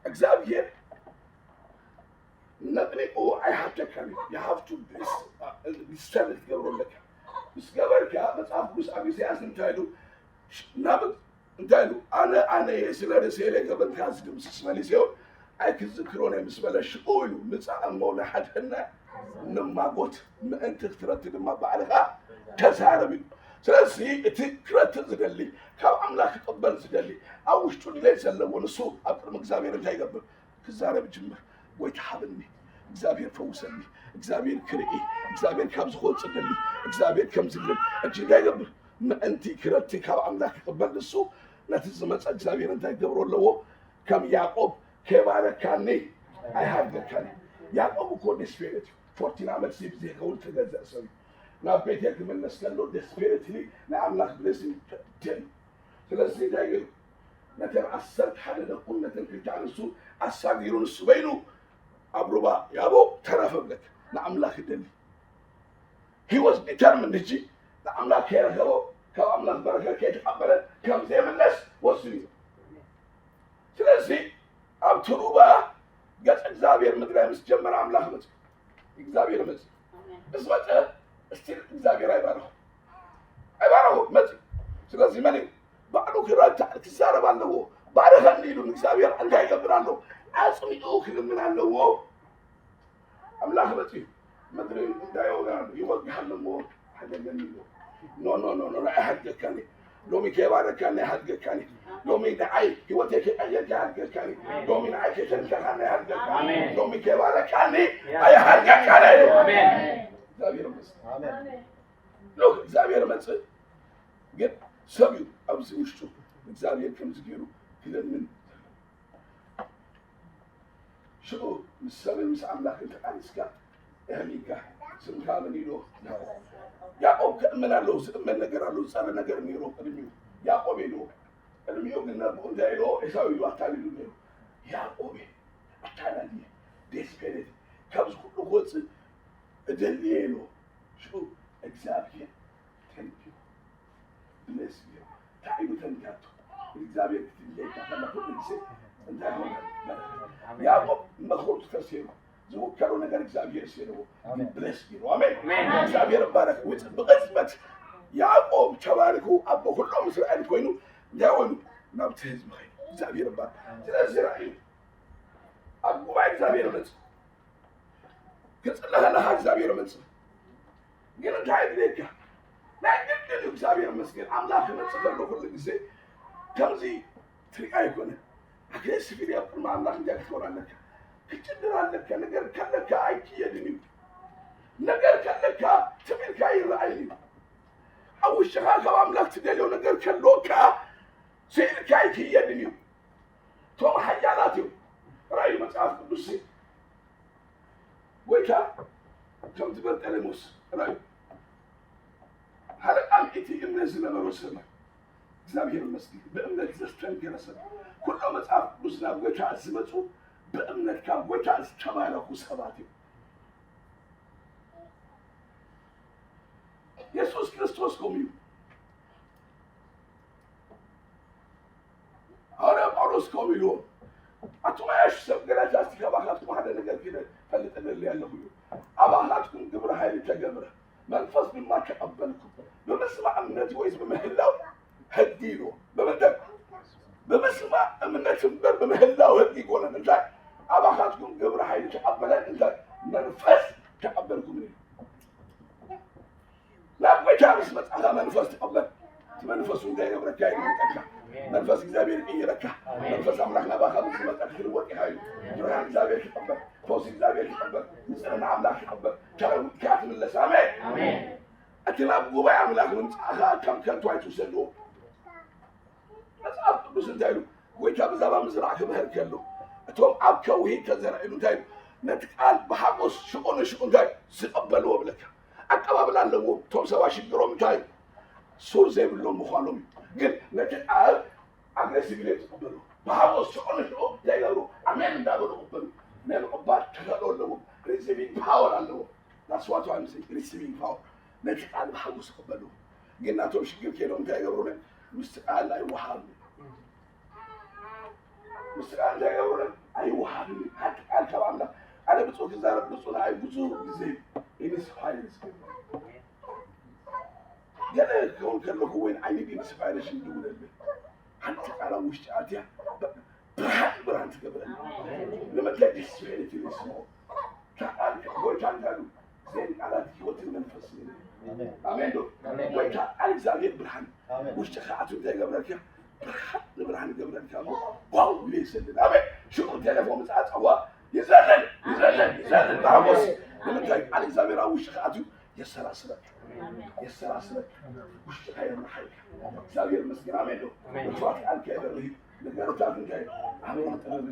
እግዚኣብሔር ነጥኒቑ ኣይሓተካን እዩ። You have to dis-፣ ዲስተርብ ክትገብሮ ኣለካ። ምስ ገበርካ መጽሓፍ ቅዱስ ኣብ ኢሳያስ እንታይ ኢሉ? ናብ እንታይ ኢሉ? ኣነ ኣነ እየ፣ ስለ ርእሴ ለገበንካ ዝድምስስ መሊሰዮ ኣይክዝክሮን እየ ምስ በለ ሽዑ ኢሉ ምጻእ እሞ ንሓድሕድና ንማጎት ምእንቲ ክትረቲ ድማ ባዕልኻ ተዛረብ ኢሉ። ስለዚ እቲ ክረቲ ዝደሊ ካብ ኣምላኽ ክቕበል ዝደሊ ኣብ ውሽጡ ድሌት ዘለዎ ንሱ ኣብ ቅድሚ እግዚኣብሔር እንታይ ይገብር? ክዛረብ ጅምር። ጎይታ ሃበኒ፣ እግዚኣብሔር ፈውሰኒ፣ እግዚኣብሔር ክርኢ፣ እግዚኣብሔር ካብ ዝኸወፅ ደሊ፣ እግዚኣብሔር ከም ዝብል እጅ እንታይ ይገብር? ምእንቲ ክረቲ ካብ ኣምላኽ ክቕበል ንሱ ነቲ ዝመፀ እግዚኣብሔር እንታይ ክገብሮ ኣለዎ? ከም ያዕቆብ ከይባረካኒ ኣይሃድገካኒ። ያዕቆብ እኮ ዴስፔሬት እዩ። ፎርቲን ዓመት ሲ ብዘይከውን ተገዘእ ሰብ እዩ። ናብ ቤቴል ክምለስ ከሎ ዴስፔሬትሊ ናይ ኣምላኽ ብሌሲንግ ደልዩ። ስለዚ እንታይ ገይሩ? ነተን ዓሰርተ ሓደ ደቁን ነተን ክልተ ኣንስቱ ኣሳጊሩ ንሱ በይኑ ኣብ ሩባ ያቦ ተረፈ ብለካ ንኣምላኽ ይደሊ። He was determined ሕጂ ንኣምላኽ ከይረኸቦ ካብ ኣምላኽ በረከት ከይተቐበለ ከም ዘይምለስ ወሲኑ እዩ። ስለዚ ኣብቲ ሩባ ገጽ እግዚኣብሔር ምድራይ ምስ ጀመረ ኣምላኽ መጽእ። እግዚኣብሔር መጽእ። ምስ መጸ እስቲል እግዚኣብሔር ኣይባረኹ። ኣይባረኹ መጽእ። ስለዚ መን እዩ? ባዕሉ ክረዳእ ክዛረብ ኣለዎ። ባረኸኒ ኢሉ ንእግዚኣብሔር እንታይ ይገብር ኣሎ? ኣጽኒዑ ክልምን ኣለዎ። ኣምላኽ መጺኡ ምድሪ እንታይ ይወግሕ ኣሎ? ይወግሕ ኣሎ እሞ ሓደገኒ ኢሉ። ኖ፣ ኖ፣ ኖ፣ ኖ፣ ኣይሓድገካን እየ። ሎሚ ከይባረካኒ ኣይሓድገካን እየ። ሎሚ ንዓይ ህይወተይ ከይቀየርካ ኣይሓድገካን እየ። ሎሚ ንዓይ ከይተንከኻኒ ኣይሓድገካን እየ። ኣሜን። ሎሚ ከይባረካኒ ኣይሓድገካን እየ። ኣሜን። እግዚኣብሔር ይመስገን። ኣሜን። ኖ፣ እግዚኣብሔር መጽእ ግን ሰብ እዩ ኣብዚ ውሽጡ እግዚኣብሔር ከምዚ ገይሩ ክለምን ሽዑ ምስ ሰብን ምስ ኣምላኽን ተቃሊስካ እህሊካ ስምካ መን ኢሎ? ያዕቆብ ከእመን ኣለዎ። ዝእመን ነገር ኣለዎ። ዝጸረ ነገር ነይሮ ቅድሚኡ። ያዕቆብ ኢልዎ። ቅድሚኡ ግን ነብኡ እንታይ ኢልዎ? ኤሳው ኢሉ ኣታሊሉ ነይሩ። ያዕቆብ ኣታላሊ፣ ዴስፔሬት፣ ካብዚ ኩሉ ክወጽእ እደሊ እየ ኢልዎ። ሽዑ እግዚኣብሔር ተንኪዩ ብለስ እዩ። እንታይ እዩ ተንካቱ? እግዚኣብሔር ክትንከይካ ከላ ኩሉ ግዜ እንታይ ሆነ? ያዕቆብ መኽሮቱ ተሴሩ። ዝወከሎ ነገር እግዚኣብሔር ሴርዎ። ኣሜን። ብለስ እዩ። ኣሜን። ኣሜን። እግዚኣብሔር ይባረክ። ውፅ-፣ ብቅጽበት ያዕቆብ ተባሪኩ ኣቦ ኩሎም እስራኤል ኮይኑ እንታይ ኮይኑ ናብቲ ህዝቢ ኸይዱ። እግዚኣብሔር ይባረክ። ስለዚ ራእዩ ኣብ ጉባኤ እግዚኣብሔር መጽእ። ክጽለ ከለኻ እግዚኣብሔር መጽእ። ግን እንታይ ድሌካ? ናይ ግድን እዩ እግዚኣብሔር መስገን። ኣምላኽ ክመጽእ ከሎ ኩሉ ግዜ ከምዚ ትሪኣ ኣይኮነ። ኣግሬሲቭሊ ኣብ ቅድሚ ኣምላኽ እንታይ ክትኮን ኣለካ? ክትጭድር ኣለካ። ነገር ከለካ ኣይክየድን እዩ። ነገር ከለካ ትም ኢልካ ይረኣይን እዩ። ኣብ ውሽጥኻ ካብ ኣምላኽ ትደልዮ ነገር ከሎካ ስኢልካ ኣይክየድን እዩ። እቶም ሓያላት እዮም። ራእይ መጽሓፍ ቅዱስ ጎይታ ከምቲ በርጠሌሞስ ራእዩ ሓለቃ ሚእቲ እምነት ዝነበሮ ሰብ እዩ። እግዚኣብሔር ይመስገን። ብእምነት ዘስተንከረ ሰብ። ኩሎ መጽሓፍ ቅዱስ ናብ ጎይታ ዝመጹ ብእምነት ካብ ጎይታ ዝተባረኹ ሰባት እዮም። የሱስ ክርስቶስ ከምኡ እዩ። ሃዋርያ ጳውሎስ ከምኡ ኢልዎም፣ ኣቱም ኣያሹ ሰብ ገላትያ፣ እስቲ ካባኻትኩም ሓደ ነገር ክፈልጥ እደሊ ኣለኹ እዩ። ኣባኻትኩም ግብረ ሓይሊ ተገብረ፣ መንፈስ ድማ ተቐበልኩም፣ ብምስማዕ እምነት ወይስ ብምህላው ሕጊ ኢልዎም። ብምንታይ? ብምስማዕ እምነት እምበር ብምህላው ሕጊ ኣይኮነን። እንታይ? ኣባኻትኩም ግብረ ሓይሊ ተቐበለን፣ እንታይ? መንፈስ ተቐበልኩም እዩ። ናብ ጎይታ ምስ መጻኻ መንፈስ ትቐበል። እቲ መንፈሱ እንታይ ይገብረካ? ይልውጠካ። መንፈስ እግዚኣብሔር ይቕይረካ። መንፈስ ኣምላኽ ናባኻ ምስ ዝመጸ ክትልወጥ ኢኻ እዩ። ብርሃን እግዚኣብሔር ትቐበል። ፈውሲ እግዚኣብሔር ትቐበል። ንጽህና ኣምላኽ ትቐበል። ተለዊጥካ ትምለስ። ኣሜን። ኣሜን። እቲ ናብ ጉባኤ ኣምላኽ ምምጻእኻ ከም ከንቱ ኣይትውሰድዎ። መጽሓፍ ቅዱስ እንታይ ኢሉ? ጎይታ ብዛዕባ ምዝራዕ ክምህር ከሎ፣ እቶም ኣብ ከውሒ ተዘርዒሉ እንታይ ኢሉ? ነቲ ቃል ብሓጎስ ሽዑ ንሽዑ እንታይ ዝቐበልዎ ብለካ። ኣቀባብላ ኣለዎም። እቶም ሰባት ሽግሮም እንታይ እዩ? ሱር ዘይብሎም ምዃኖም እዩ። ግን ነቲ ቃል ኣግሬሲቭሊ እዮም ዝቐበሉ። ብሓጎስ ሽዑ ንሽዑ እንታይ ይገብሩ? ኣሜን እንዳበሉ ይቕበሉ። ናይ ምቕባል ተኽእሎ ኣለዎም። ሪሲቪንግ ፓወር ኣለዎም። That's what I'm saying. ሪሲቪንግ ፓወር። ነቲ ቃል ብሓጎስ ይቕበሉ። ግን ናቶም ሽግር ከይዶም እንታይ ይገብሩ? ምስቲ ቃል ኣይወሃብን። ምስቲ ቃል እንታይ ይገብሩ? ኣይወሃብን። ሓንቲ ቃል ካብ ኣምላኽ። ኣነ ብፁዕ ክዛረብ ብፁዕ ንዓይ ብዙ ግዜ ኢንስፓየር ዝገብር። ገለ ክኸውን ከለኹ ወይ ንዓይ ኢንስፓይሬሽን ዝውለድ ሓንቲ ቃል ኣብ ውሽጢ ኣትያ ብርሃን ብርሃን ትገብረኒ። ንምንታይ? ዲስፕሊን ትልስሞ። ቃል ጎይታ እንታይ ኢሉ? ዘይን ቃላት ህይወትን መንፈስን እዩ። ኣሜን ዶ? ኣሜን። ጎይታ ቃል እግዚኣብሔር ብርሃን ኣሜን። ውሽጥኻ ኣትዩ እንታይ ይገብረልካ? ብርሃን ንብርሃን ይገብረልካ እሞ ዋው ኢሉ ይዘልል። ኣሜን። ሽዑ ቴሌፎን ምጽኣ ጸዋ ይዘልል፣ ይዘልል፣ ይዘልል ብሓጎስ። ንምንታይ? ቃል እግዚኣብሔር ኣብ ውሽጥኻ ኣትዩ የሰላስለካ፣ የሰላስለካ፣ ውሽጥኻ የምርሓልካ። እግዚኣብሔር ይመስገን። ኣሜን ዶ? ኣሜን። ብርቱዓት ቃልካ የበርህ። ነገርታት እንታይ? ኣሜን ጥበብ።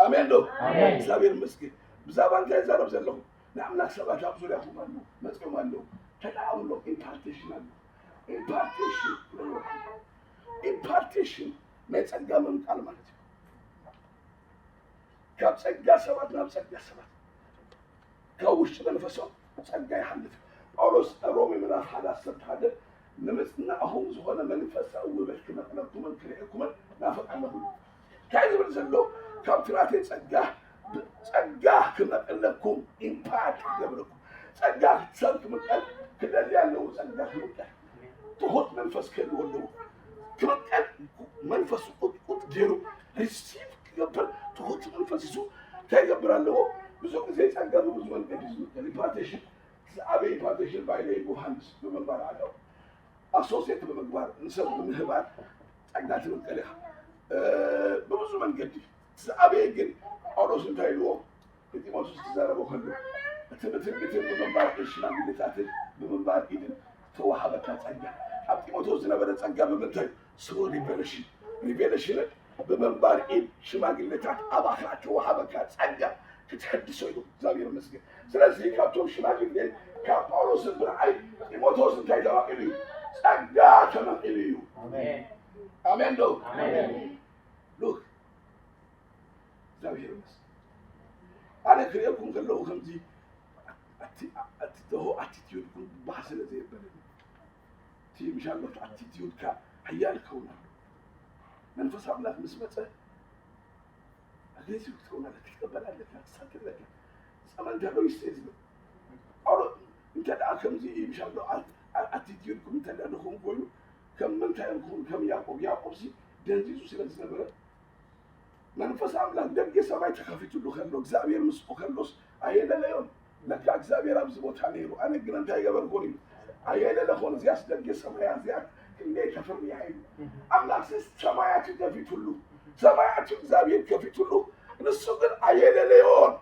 ኣሜን ዶ? ኣሜን። እግዚኣብሔር ይመስገን። ብዛዕባ እንታይ ይዛረብ ዘለኹ? ንኣምላኽ ሰባት ኣብ ዙርያኹም ኣለዉ፣ መጺኦም ኣለዉ። ተጠቐምሎም። ኢምፓርቴሽን ኣሎ። ኢምፓርቴሽን፣ ኢምፓርቴሽን ናይ ጸጋ ምምቃል ማለት እዩ። ካብ ጸጋ ሰባት ናብ ጸጋ ሰባት፣ ካብ ውሽጢ መንፈሶም ጸጋ ይሓልፍ። ጳውሎስ ኣብ ሮሜ ምዕራፍ ሓደ ዓሰርተ ሓደ፣ ንምጽናዕኹም ዝኾነ መንፈሳዊ ውህበት ክነቕለኩምን ክርእየኩምን ናፍቕ ኣለኹ። እንታይ ዝብል ዘሎ? ካብቲ ናተይ ጸጋ፣ ጸጋ ክመቀለኩም፣ ኢምፓክት ክገብረኩም። ጸጋ ሰብ ክምቀል ክደሊ ኣለዎ፣ ጸጋ ክምቀል። ትሑት መንፈስ ክህልዎ ኣለዎ። ክምቀል መንፈሱ ቁጥቁጥ ገይሩ ሪሲቭ ክገብር ትሑት መንፈስ ይዙ እንታይ ይገብር ኣለዎ? ብዙ ግዜ ጸጋ ብብዙ መንገዲ እዩ ዝምቀል። ኢምፓርቴሽን ዝዓበየ ኢምፓርቴሽን ባይለ ዮሃንስ ብምንባር ዓዳው ኣሶሴት ብምግባር ንሰብ ብምህባር ጸጋ ትምቀል ኢኻ። እ፣ ብብዙ መንገዲ ዝዓበየ ግን ጳውሎስ እንታይ ኢልዎ ንጢሞቴዎስ ዝዛረቦ ከሎ እቲ ብትንቢትን ብምንባር ኢድ ሽማግሌታትን ብምንባር ኢድን ተዋሃበካ ጸጋ። ኣብ ጢሞቴዎስ ዝነበረ ጸጋ ብምንታይ? ስሩ ሪቨሌሽን። ሪቨሌሽንን ብምንባር ኢድ ሽማግሌታት ኣባኻ ተዋሃበካ ጸጋ ክትሕድሶ ኢሉ እግዚኣብሔር ይመስገን። ስለዚ ካብቶም ሽማግሌ ካብ ጳውሎስ ብርዓይ ጢሞቴዎስ እንታይ ተማቒሉ እዩ? ጸጋ ተማቒሉ እዩ። ኣሜን። ኣሜን ዶ? ኣሜን። ሉክ እግዚኣብሔር ይመስገን። ኣነ ክርእየኩም ከለኹ ከምዚ ኣቲ- ኣቲ- ተሆ ኣቲቲዩድኩም ባህ ስለ ዘየበለኒ እቲ ምሻሎት ኣቲቲዩድካ ሓያል ክኸውን ኣሎ። መንፈስ ኣምላኽ ምስ መጸ ኣግሬሲቭ ክትኸውን ኣለካ፣ ክትቀበል ኣለካ፣ ክትሳት ኣለካ። ጸመንተ ሎይስ ዝብል ጳውሎ እንተ ደኣ ከምዚ ምሻሎ ኣቲቲዩድኩም እንተ ደኣ ንኹም ኮይኑ ከም ምንታይ ንኹም ከም ያዕቆብ ያዕቆብ ሲ ደንዚዙ ስለ ዝነበረ መንፈስ ኣምላኽ ደገ ሰማይ ተኸፊትሉ ከሎ እግዚኣብሔር ምስኡ ከሎስ ኣየለለዮን። ለካ እግዚኣብሔር ኣብዚ ቦታ ነይሩ፣ ኣነ ግን እንታይ ገበርኩን ኢሉ ኣየለለኹን። እዚያስ ደገ ሰማይ እዚኣ ክንደይ ከፍርያ ኢሉ ኣምላኽ ሲ ሰማያት ከፊትሉ፣ ሰማያት እግዚኣብሔር ከፊትሉ፣ ንሱ ግን ኣየለለዮን።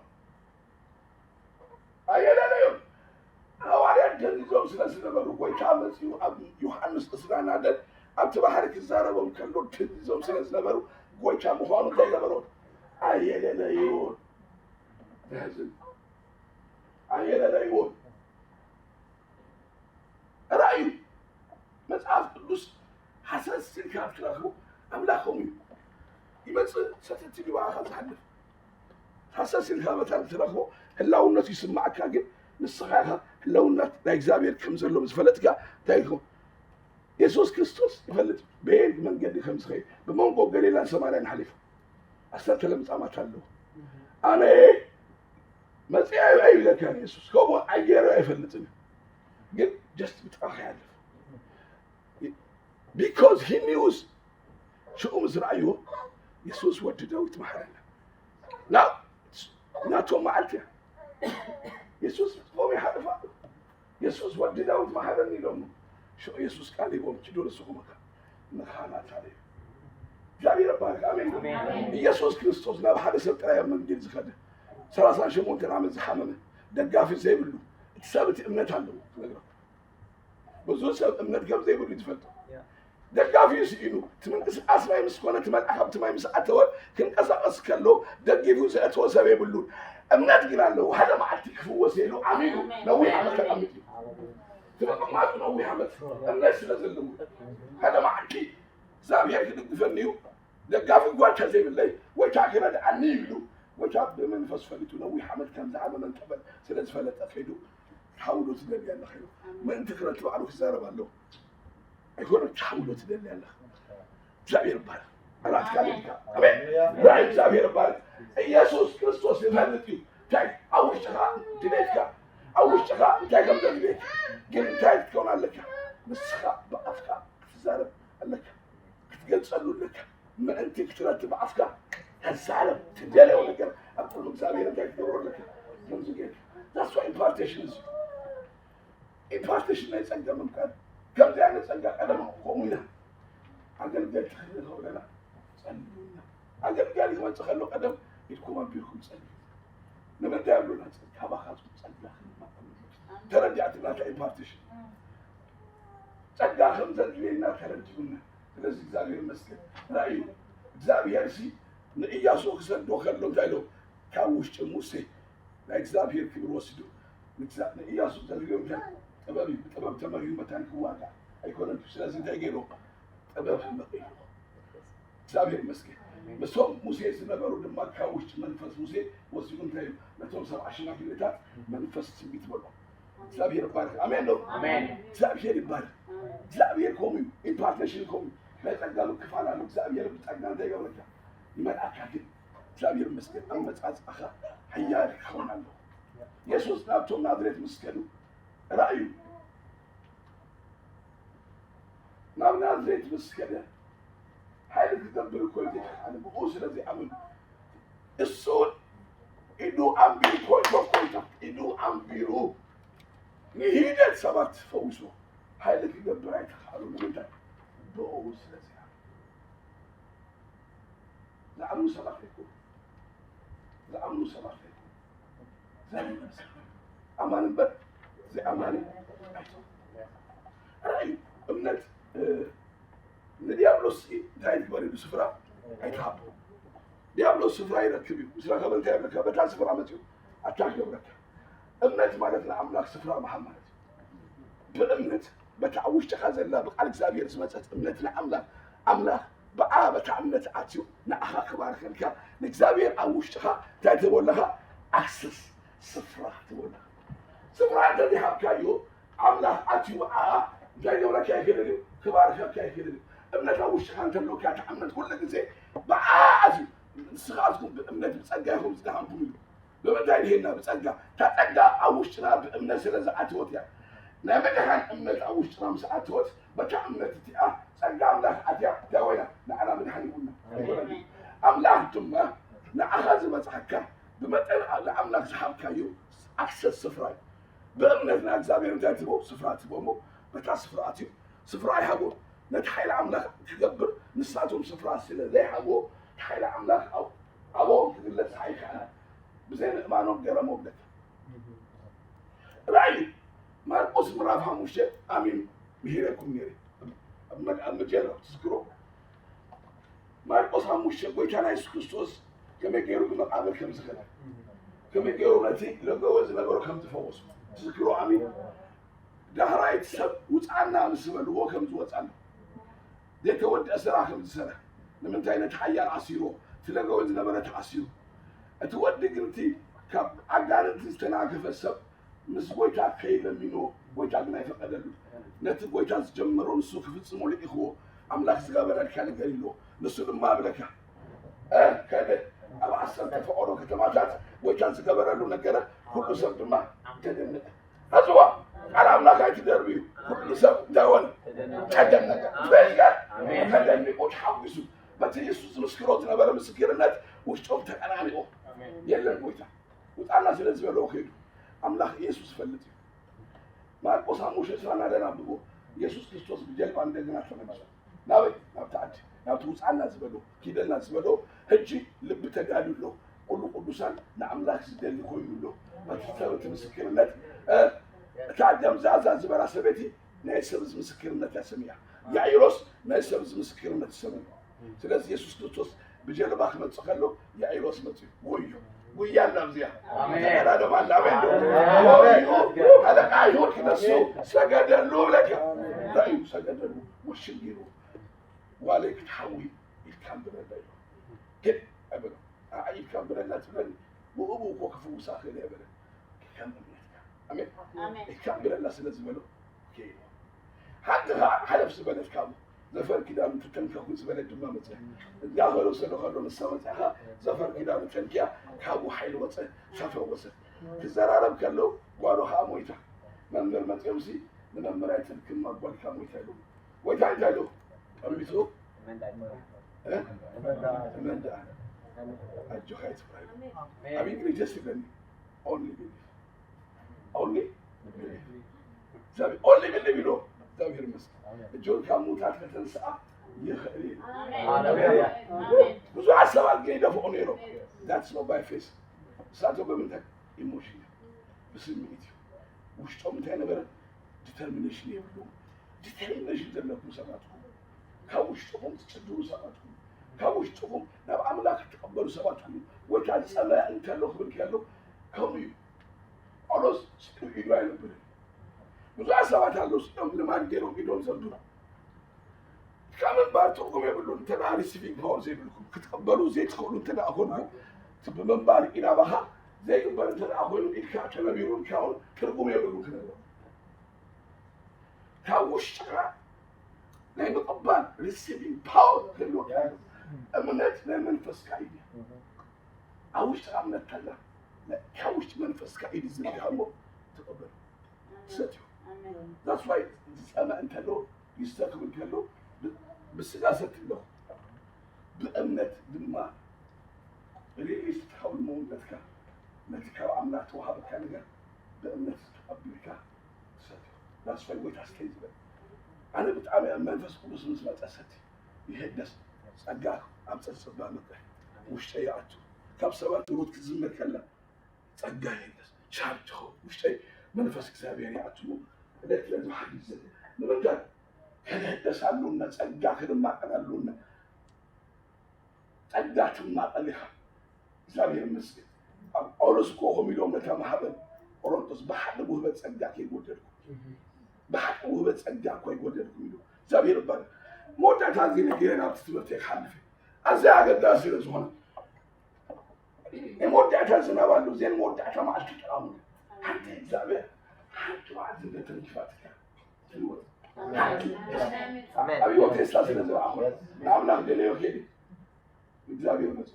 ኣየለለዮን። ሃዋርያት ደንዚዞም ስለ ዝነበሩ ጎይታ መጺኡ ኣብ ዮሃንስ ዕስራን ሓደን ኣብቲ ባሕሪ ክዛረቦም ከሎ ደንዚዞም ስለ ዝነበሩ ጎይታ ምዃኑ እንታይ ገበሮም? ኣየለለዮን። ዘሕዝን። ኣየለለዮን። ራእዩ መጽሓፍ ቅዱስ ሃሰስ ኢልካ ኣብ ትረኽቦ ኣምላኽ ከምኡ እዩ። ይመጽእ ሰተት ኢሉ ብኣኻ ዝሓልፍ። ሃሰስ ኢልካ መታን ትረኽቦ ህላውነቱ ይስማዓካ፣ ግን ንስኻ ኢኻ ህላውነት ናይ እግዚኣብሔር ከም ዘሎ ምስ ፈለጥካ እንታይ ኢልኩም? የሱስ ክርስቶስ ይፈልጥ በየን መንገዲ ከም ዝኸይድ ብመንጎ ገሊላን ሰማርያን ሓሊፉ ዓሰርተ ለምጻማት ኣለዉ። ኣነ መጽኣ ኣይብለካን የሱስ ከምኡ ኣየረ ኣይፈልጥን፣ ግን ጀስት ብጥራኻ ይሓልፍ። Because he knows ሽኡ ምስ ረኣይዎ የሱስ ወዲ ዳዊት መሓረና። ናው ናቶም መዓልቲ እያ። የሱስ ቶም ይሓልፍ ኣሎ። የሱስ ወዲ ዳዊት መሓረኒ ኢሎም ሽኡ የሱስ ቃል ሂቦም ኪዱ ንስኹም እካ ንኻህናት ኣለዩ። እግዚኣብሔር ይባረክ። ኣሜን። ኢየሱስ ክርስቶስ ናብ ሓደ ሰብ ጥራይ ኣብ መንገድ ዝኸደ ሰላሳ ሸሞንተ ዓመት ዝሓመመ ደጋፊ ዘይብሉ እቲ ሰብ እቲ እምነት ኣለዎ ትነግረኩም ብዙ ሰብ እምነት ከም ዘይብሉ ትፈልጡ። ደጋፊ ስኢኑ እቲ ምንቅስቃስ ማይ ምስ ኮነ እቲ መልኣኽ ኣብቲ ማይ ምስ ኣተወ ክንቀሳቀስ ከሎ ደጊፉ ዘእተወ ሰብ የብሉን። እምነት ግን ኣለዎ። ሓደ መዓልቲ ክፍወስ ኢሉ ኣሚኑ ነዊሕ ዓመት ተቀሚጡ እዩ። እቲ ምቅማጡ ነዊሕ ዓመት እምነት ስለ ዘለዎ ሓደ መዓልቲ እግዚኣብሔር ክድግፈኒ እዩ ደጋፊ ጓል ተዘይብለይ ጎይታ ክረድኣኒ ይብሉ። ጎይታ ብመንፈስ ፈሊጡ ነዊሕ ዓመት ከም ዝሓመመ እንተበል ስለ ዝፈለጠ ከይዱ ሓውዶ ትደሊ ኣለኻ ኢሉ ምእንቲ ክረቲ ባዕሉ ክዛረብ ኣለዎ። ኣይኮነ ሓውዶ ትደሊ ኣለኻ። እግዚኣብሔር ይባረክ። ኣራት ካልካ ኣሜን። ራይ እግዚኣብሔር ይባረክ። ኢየሱስ ክርስቶስ ይፈልጥ እዩ። እንታይ ኣብ ውሽጥኻ ድሌትካ ኣብ ውሽጥኻ እንታይ ከም ዘድልየካ ግን እንታይ ክትከውን ኣለካ ንስኻ ብኣፍካ ክትዛረብ ኣለካ ክትገልጸሉ ኣለካ። ምእንቲ ክትረቲ ብኣፍካ ተዛረብ ትደለዮ ነገር ኣብ ቅድሚ እግዚኣብሔር እንታይ ክትገብሮ ኣለካ ከምዚ ጌርካ that's why impartation is impartation ናይ ጸጋ ምምቃል ከምዚ ዓይነት ጸጋ ቀደም ከምኡ ኢና ኣገልገልቲ ክንከውለና ጸልዩና ኣገልጋሊ ክመጽእ ከሎ ቀደም ኢድኩም ኣቢርኩም ጸልዩ ንምንታይ ኣብሉና ካባኻትኩም ጸጋ ክንማቀል ተረዲኣትና እንታይ ኢምፓርቴሽን ጸጋ ከም ዘድልየና ተረዲኡና ስለዚ እግዚኣብሔር ይመስገን ራእዩ እግዚኣብሔር ሲ ንእያሱ ክሰዶ ከሎ እንታይ ኢሎ ካብ ውሽጢ ሙሴ ናይ እግዚኣብሔር ክብር ወሲዱ ንእያሱ ዘድልዮ እንታይ ጥበብ እዩ ብጥበብ ተመሪሁ መታን ክዋጋ ኣይኮነን ስለዚ እንታይ ገይሮ ጥበብ መቂሉ እግዚኣብሔር ይመስገን። ምስቶም ሙሴ ዝነበሩ ድማ ካብ ውሽጢ መንፈስ ሙሴ ወሲዱ እንታይ እዩ ነቶም ሰብዓ ሽማግሌታት መንፈስ ትንቢት በሎ። እግዚኣብሔር ይባረክ። ኣሜን ነው። ኣሜን። እግዚኣብሔር ይባረክ። እግዚኣብሔር ከምኡ እዩ። ኢምፓርቴሽን ከምኡ እዩ። ናይ ጸጋ ምክፋል ኣሎ። እግዚኣብሔር ብጸጋ እንታይ ይገብረካ? ይመልኣካ ግን እግዚኣብሔር ይመስገን፣ ኣመጻጽኣኻ ሓያል ክኸውን ኣለዎ። የሱስ ናብቶም ናዝሬት ምስ ከዱ፣ ራእዩ ናብ ናዝሬት ምስ ከደ፣ ሓይሊ ክገብር እኮ እዩ ዘይከኣለ፣ ብኡ ስለ ዘይኣመኑ። እሱ እውን ኢዱ ኣንቢሩ፣ ኮይቶ ኮይታ ኢዱ ኣንቢሩ ንሂደት ሰባት ፈዊሱ፣ ሓይሊ ክገብር ኣይተኻእሉ። ንምንታይ? ብኡ ስለ ዘይኣመኑ። ዝኣምኑ ሰባት ኣይኮኑ። ዝኣምኑ ሰባት ኣይኮኑ። ዝኣምኑ ሰባት። ኣማኒ እምበር ዘይኣማኒ ኣይኮኑ። ራእዩ እምነት፣ እ፣ ንዲያብሎስ እንታይ ይግበር ኢሉ ስፍራ ኣይትሃቦ። ዲያብሎስ ስፍራ ይረክብ እዩ። ምስ ረኸበ እንታይ ይብለካ? በታ ስፍራ መፂኡ ኣታክ ይገብረካ። እምነት ማለት ንኣምላኽ ስፍራ ምሃብ ማለት እዩ። ብእምነት በታ ኣብ ውሽጥኻ ዘላ ብቃል እግዚኣብሔር ዝመጸት እምነት ንኣምላኽ፣ ኣምላኽ ብኣ በታ እምነት ኣትዩ ንኣኻ ክባርኸልካ፣ ንእግዚኣብሔር ኣብ ውሽጥኻ እንታይ ትህቦ ኣለኻ? ኣክሰስ፣ ስፍራ ትህቦ ኣለኻ። ስፍራ እንተዘይሃብካዮ፣ ኣምላኽ ኣትዩ ብኣ እንታይ ክገብረካ ኣይክእልን እዩ? ክባርኸካ ኣይክእልን እዩ። እምነት ኣብ ውሽጥኻ እንተሎካ፣ እታ እምነት ኩሉ ግዜ ብኣ ኣትዩ፣ ንስኻትኩም ብእምነት ብጸጋ ኢኹም ዝደሓንኩም ኢሉ። ብምንታይ ድሒንና? ብጸጋ። እታ ጸጋ ኣብ ውሽጥና ብእምነት ስለ ዝኣተወት እያ። ናይ ምድሓን እምነት ኣብ ውሽጥና ምስ ኣተወት፣ በታ እምነት እቲኣ ጸጋ ኣምላኽ ኣትያ እንታይ ኮይና? ንዓና ምድሓን ይኹንና። ኣሜን። ኣምላኽ ድማ ንዓኻ ዝበጽሓካ ብመጠን ንኣምላኽ ዝሃብካዮ ኣክሰስ ስፍራ እዩ። ብእምነት ንእግዚኣብሔር እንታይ ትቦ? ስፍራ ትቦ እሞ በታ ስፍራ ኣትዩ ስፍራ ኣይሃቦን። ነቲ ሓይሊ ኣምላኽ ክገብር ንሳቶም ስፍራ ስለ ዘይሃብዎ፣ እቲ ሓይሊ ኣምላኽ ኣብ-፣ ኣብኦም ክግለጽ ኣይከኣለን። ብዘይ ምእማኖም ገረሞም ነቲ። ራእዩ ማርቆስ ምዕራፍ ሓሙሽተ ኣሚን ምሂረኩም ነይረ። ኣብ መ-፣ ኣብ መጀመርያ ትዝክሮ ማርቆስ ሓሙሽተ ጎይታና የሱስ ክርስቶስ ከመይ ገይሩ ብመቃብር ከም ዝኸደ፣ ከመይ ገይሩ ነቲ ለገወ ዝነበሮ ከም ዝፈወሱ ትዝክሮ ኣሚን። ዳሕራይት ሰብ ውፃና ምስ በልዎ ከም ዝወፃና ዘይተወድአ ስራሕ ከም ዝሰርሐ ንምንታይ ነቲ ሓያል ኣሲርዎ እቲ ለገወ ዝነበረ ተኣሲሩ እቲ ወዲ ግን እቲ ካብ ኣጋንንቲ ዝተናገፈ ሰብ ምስ ጎይታ ከይለሚንዎ ጎይታ ግን ኣይፈቀደሉ ነቲ ጎይታ ዝጀመሮ ንሱ ክፍፅሞ ልኢኽዎ ኣምላኽ ዝገበረልካ ነገር ኢልዎ ንሱ ድማ እብለካ እ ከደ ኣብ ዓሰርተ ፈቀዶ ከተማታት ጎይታ ዝገበረሉ ነገረ ኩሉ ሰብ ድማ ተደነቀ ኣዝዋ ቃል ኣምላኽ ኣይትደርብዩ ኩሉ ሰብ እንታይ ሆነ ተደነቀ ፕሬዝ ጋድ ተደኒቁ ተሓጒሱ በቲ ኢየሱስ ዝምስክሮ ዝነበረ ምስክርነት ውሽጦም ተቀናኒቆ የለን ጎይታ ውጣና ስለ ዝበሎ ከይዱ ኣምላኽ ኢየሱስ ይፈልጥ እዩ ማርቆስ ሓሙሽተ ዕስራ እናደናብቦ ኢየሱስ ክርስቶስ ብጀልባ እንደገና ተመልሶ ናበይ ናብቲ ዓዲ ናብቲ ውፃና ዝበሎ ኪደና ዝበሎ ሕጂ ልቢ ተጋድሎ ኩሉ ቅዱሳን ንኣምላኽ ዝደሊ ኮይኑ ኣሎ በቲ ሰበቲ ምስክርነት እታ ደምዛዛ ዝበላ ሰበይቲ ናይ ሰብዝ ምስክርነት እያ ሰሚያ ያኢሮስ ናይ ሰብዝ ምስክርነት ሰሚዩ ስለዚ የሱስ ክርስቶስ ብጀልባ ክመፅእ ከሎ ያኢሮስ መፅኡ ወዮ ጉያ ኣላ ኣብዚኣ ተቀዳደም ኣላ ኣበይ ኣለዉ ኣለቃ ይሁድ ክነሱ ሰገደሉ ብለካ ራእዩ ሰገደሉ ወሽም ገይሩ ጓለይ ክትሓዊ ኢልካ ንብረለይ ግን ኣይበሎ ኣዓ ኢልካ ንብረላ ትብለኒ ብኡ ብኡ እኮ ክፍውሳ ክእል ኣይበለ ከም እምነትካ ኣሜን ኢልካ ንብረላ ስለ ዝበሎ ከይሉ ሓንቲ ከዓ ሓለፍ ዝበለት ካብኡ ዘፈር ኪዳኑ ትተንከኹ ዝበለት ድማ መፅያ እንዳኸሎ ስለ ከሎ ንሳ መፅያ ከዓ ዘፈር ኪዳኑ ተንኪያ ካብኡ ሓይሊ ወፀ ተፈወሰ ክዘራረብ ከለው ጓዶ ከዓ ሞይታ መምህር መፅዮምሲ ንመምህር ኣይትልክም ኣጓልካ ሞይታ ኢሉ ጎይታ እንታይ ኢሉ ጠሚቱ መንዳ ኣጆኻ ይትፍራ ኣብ እንግሊዝ ደስ ይብለኒ only believe only believe ዛቢ only believe ኢሎ እግዚኣብሔር ይመስገን እጆን ካብ ሙታት ከተንስኣ ይኽእል እዩ ብዙሓት ሰባት ግን ይደፍኦ ነይሮም that's not by faith እሳቶ ብምንታይ ኢሞሽን እዩ ብስምዒት እዩ ውሽጦም እንታይ ነበረ ዲተርሚኔሽን የብሉ ዲተርሚኔሽን ዘለኩም ሰባት ካብ ውሽጥኹም ትጭድሩ ሰባት ካብ ውሽጥኹም ናብ ኣምላኽ ትቀበሉ ሰባት ኩኑ ወይ ከዓ ዝፀመ እንተሎ ክብል ከሎ ከምኡ እዩ ጳውሎስ ስኢሉ ኢዱ ኣይነብርን ብዙሓት ሰባት ኣለዉ ስኢሎም ልማድ ገይሮም ኢዶም ዘብሉ ካብ ምንባር ትርጉም የብሉን እንተ ደኣ ሪሲቪንግ ፓወር ዘይብልኩም ክትቀበሉ ዘይትኽእሉ እንተ ደኣ ኮንኩም እቲ ብምንባር ኢላባኻ ዘይግበር እንተ ደኣ ኮይኑ ኢድካ ተነቢሩልካ እውን ትርጉም የብሉን ክነግሮ ካብ ውሽጥኻ ናይ ምቕባል ሪሲቪንግ ፓወር ክህልወካ እምነት ናይ መንፈስካ እዩ ኣብ ውሽጥኻ እምነት ተላ ካብ ውሽጢ መንፈስካ ኢድ ዝርግሓ እሞ ተቐበል ትሰትዮ። That's why ዝጸመ እንተሎ ይስተ ክብል ከሎ ብስጋ ሰት ኣለኹ ብእምነት ድማ ሪሊስ ትኸውን መውለድካ ነቲ ካብ ኣምላኽ ተዋሃበካ ነገር ብእምነት ተቐቢልካ ትሰትዮ። That's why ጎይታ ስተይ ዝበል ኣነ ብጣዕሚ ኣብ መንፈስ ቅዱስ ምስ መጸ ሰቲ ይህደስ ጸጋ ኣብ ጸጽባ መጠ ውሽጠ ይኣቱ ካብ ሰባት ሩት ክትዝመር ከላ ጸጋ ይህደስ ቻርጅ ኸውን ውሽጠይ መንፈስ እግዚኣብሔር ይኣትዎ ዕለት ዕለት መሓዲስ ዘለ ንምንታይ ከነህደስ ኣለና ጸጋ ክንማቀል ኣለና ጸጋ ትማቀል ኢኻ እግዚኣብሔር ይመስገን ኣብ ጳውሎስ እኮ ከም ኢሎም ነታ ማሕበር ቆሮንቶስ ብሓደ ውህበት ጸጋ ከይጎደልኩም ብሓደ ውህበት ጸጋ እኮ ኣይጎደልኩም ኢሉ እግዚኣብሔር ይባረክ መወዳእታ እዚ ነጊረ ናብቲ ትምህርቲ ክሓልፍ ኣዝያ ኣገዳሲ ስለ ዝኾነ መወዳእታ ዝናብ ኣሎ እዚአን መወዳእታ መዓልቲ ጥራሙ ሓንቲ እግዚኣብሔር ሓንቲ መዓልቲ እንደተንኪፋትካ ትልወጥ ኣብ ህይወት የስታ ስለ ዝረኣኹ ንኣምላኽ ደለዮ ከይዲ እግዚኣብሔር መፅ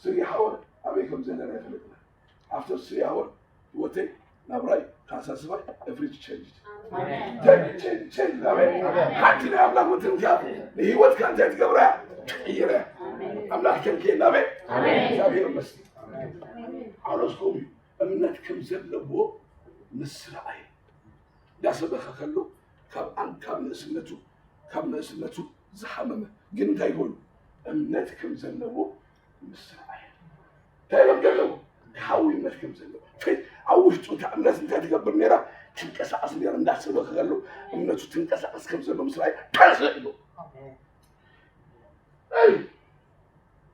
ስሪ ሓወር ኣበይ ከም ዘለና ይፈልጥና ኣብቲ ስሪ ሓወር ህይወተይ ናብራይ ካሳስባይ every change change ኣበይ ሓንቲ ናይ ኣምላኽ ምትንካፍ ንህይወትካ እንታይ ትገብራ ትቀይረ ኣምላኽ ከልክየና ኣበይ እግዚኣብሔር መስል ኣሮስኮም እዩ እምነት ከም ዘለዎ ምስራኣይ እንዳሰበኸ ከሎ ካብ ኣን ካብ ንእስነቱ ካብ ንእስነቱ ዝሓመመ ግን እንታይ ይበሉ እምነት ከም ዘለዎ ምስራኣይ እንታይ ኢሎም ገለዉ ሓዊ እምነት ከም ዘለዎ ኣብ ውሽጡ እታ እምነት እንታይ ትገብር ነራ ትንቀሳቀስ ነራ እንዳሰበኸ ከሎ እምነቱ ትንቀሳቀስ ከም ዘሎ ምስራኣይ ተንስእ ኢሉ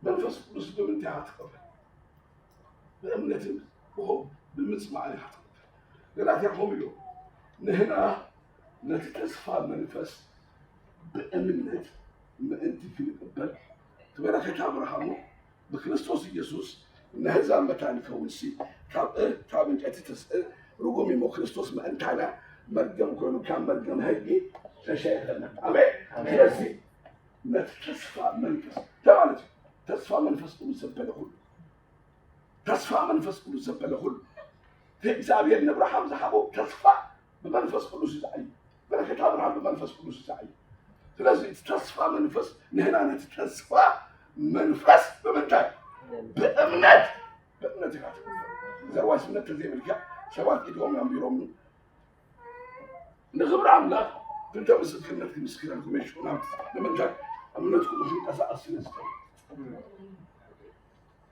መንፈስ ቅዱስ ብምንታይ ትቀበል ብእምነትን ብሆም ብምፅማዕ ኢኻ ትቀበል ገላትያ ከምኡ ኢሉ ንህና ነቲ ተስፋ መንፈስ ብእምነት ምእንቲ ክንቅበል ትበረከት ኣብርሃሙ ብክርስቶስ ኢየሱስ ነህዛብ መታን ከውንሲ ካብ ካብ እንጨቲ ተስእ ርጉም እሞ ክርስቶስ ምእንታና መርገም ኮይኑ ካብ መርገም ህጊ ተሸየጠና ኣሜን ስለዚ ነቲ ተስፋ መንፈስ ተማለት ተስፋ መንፈስ ቅዱስ ዘበለ ኩሉ ተስፋ መንፈስ ቅዱስ ዘበለ ኩሉ እግዚኣብሔር ንብርሃም ዝሃቦ ተስፋ ብመንፈስ ቅዱስ እዩ ዝዓዩ በረከት ኣብርሃም ብመንፈስ ቅዱስ እዩ ዝዓዩ ስለዚ እቲ ተስፋ መንፈስ ንህና ነቲ ተስፋ መንፈስ ብምንታይ ብእምነት ብእምነት ኢኻ ትግበር ዘርዋይ ስምነት ተዘይብልካ ሰባት ኢድዎም ኣንቢሮም ንኽብሪ ኣምላኽ ክልተ ምስክርነት ክምስክረልኩም እየ ሽዑ ናብቲ ንምንታይ እምነትኩም ክንቀሳቐስ ስለ ዝኽእል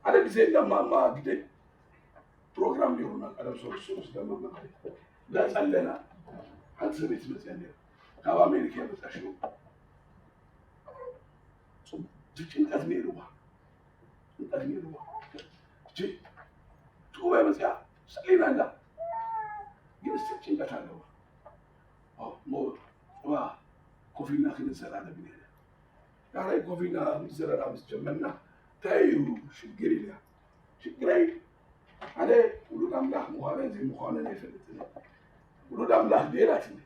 ሓደ ግዜ እንዳ ማማ ግደይ ፕሮግራም ነይሩና ቀደም ሰለስተ ምስ ደማማ ግደይ እንዳጸለና ሓንቲ ሰበይቲ መፅያ ነይራ ካብ ኣሜሪካ መፅያ ሽዑ ጭንቀት ነይርዋ ጭንቀት ነይርዋ እቺ ትቑበ መፅያ ሰሊና ኣላ ግን ስቲል ጭንቀት ኣለዋ እሞ ጥባ ኮፍ ኢልና ክንዘራረብ ነይረ ዳሕራይ ኮፍ ኢልና ምዝረራ ምስ ጀመርና እንታይ እዩ ሽግር ኢልያ ሽግረይ ኣነ ውሉድ ኣምላኽ ምዃነ ዘይምዃነ ዘይፈልጥ ውሉድ ኣምላኽ ጌራ ትብል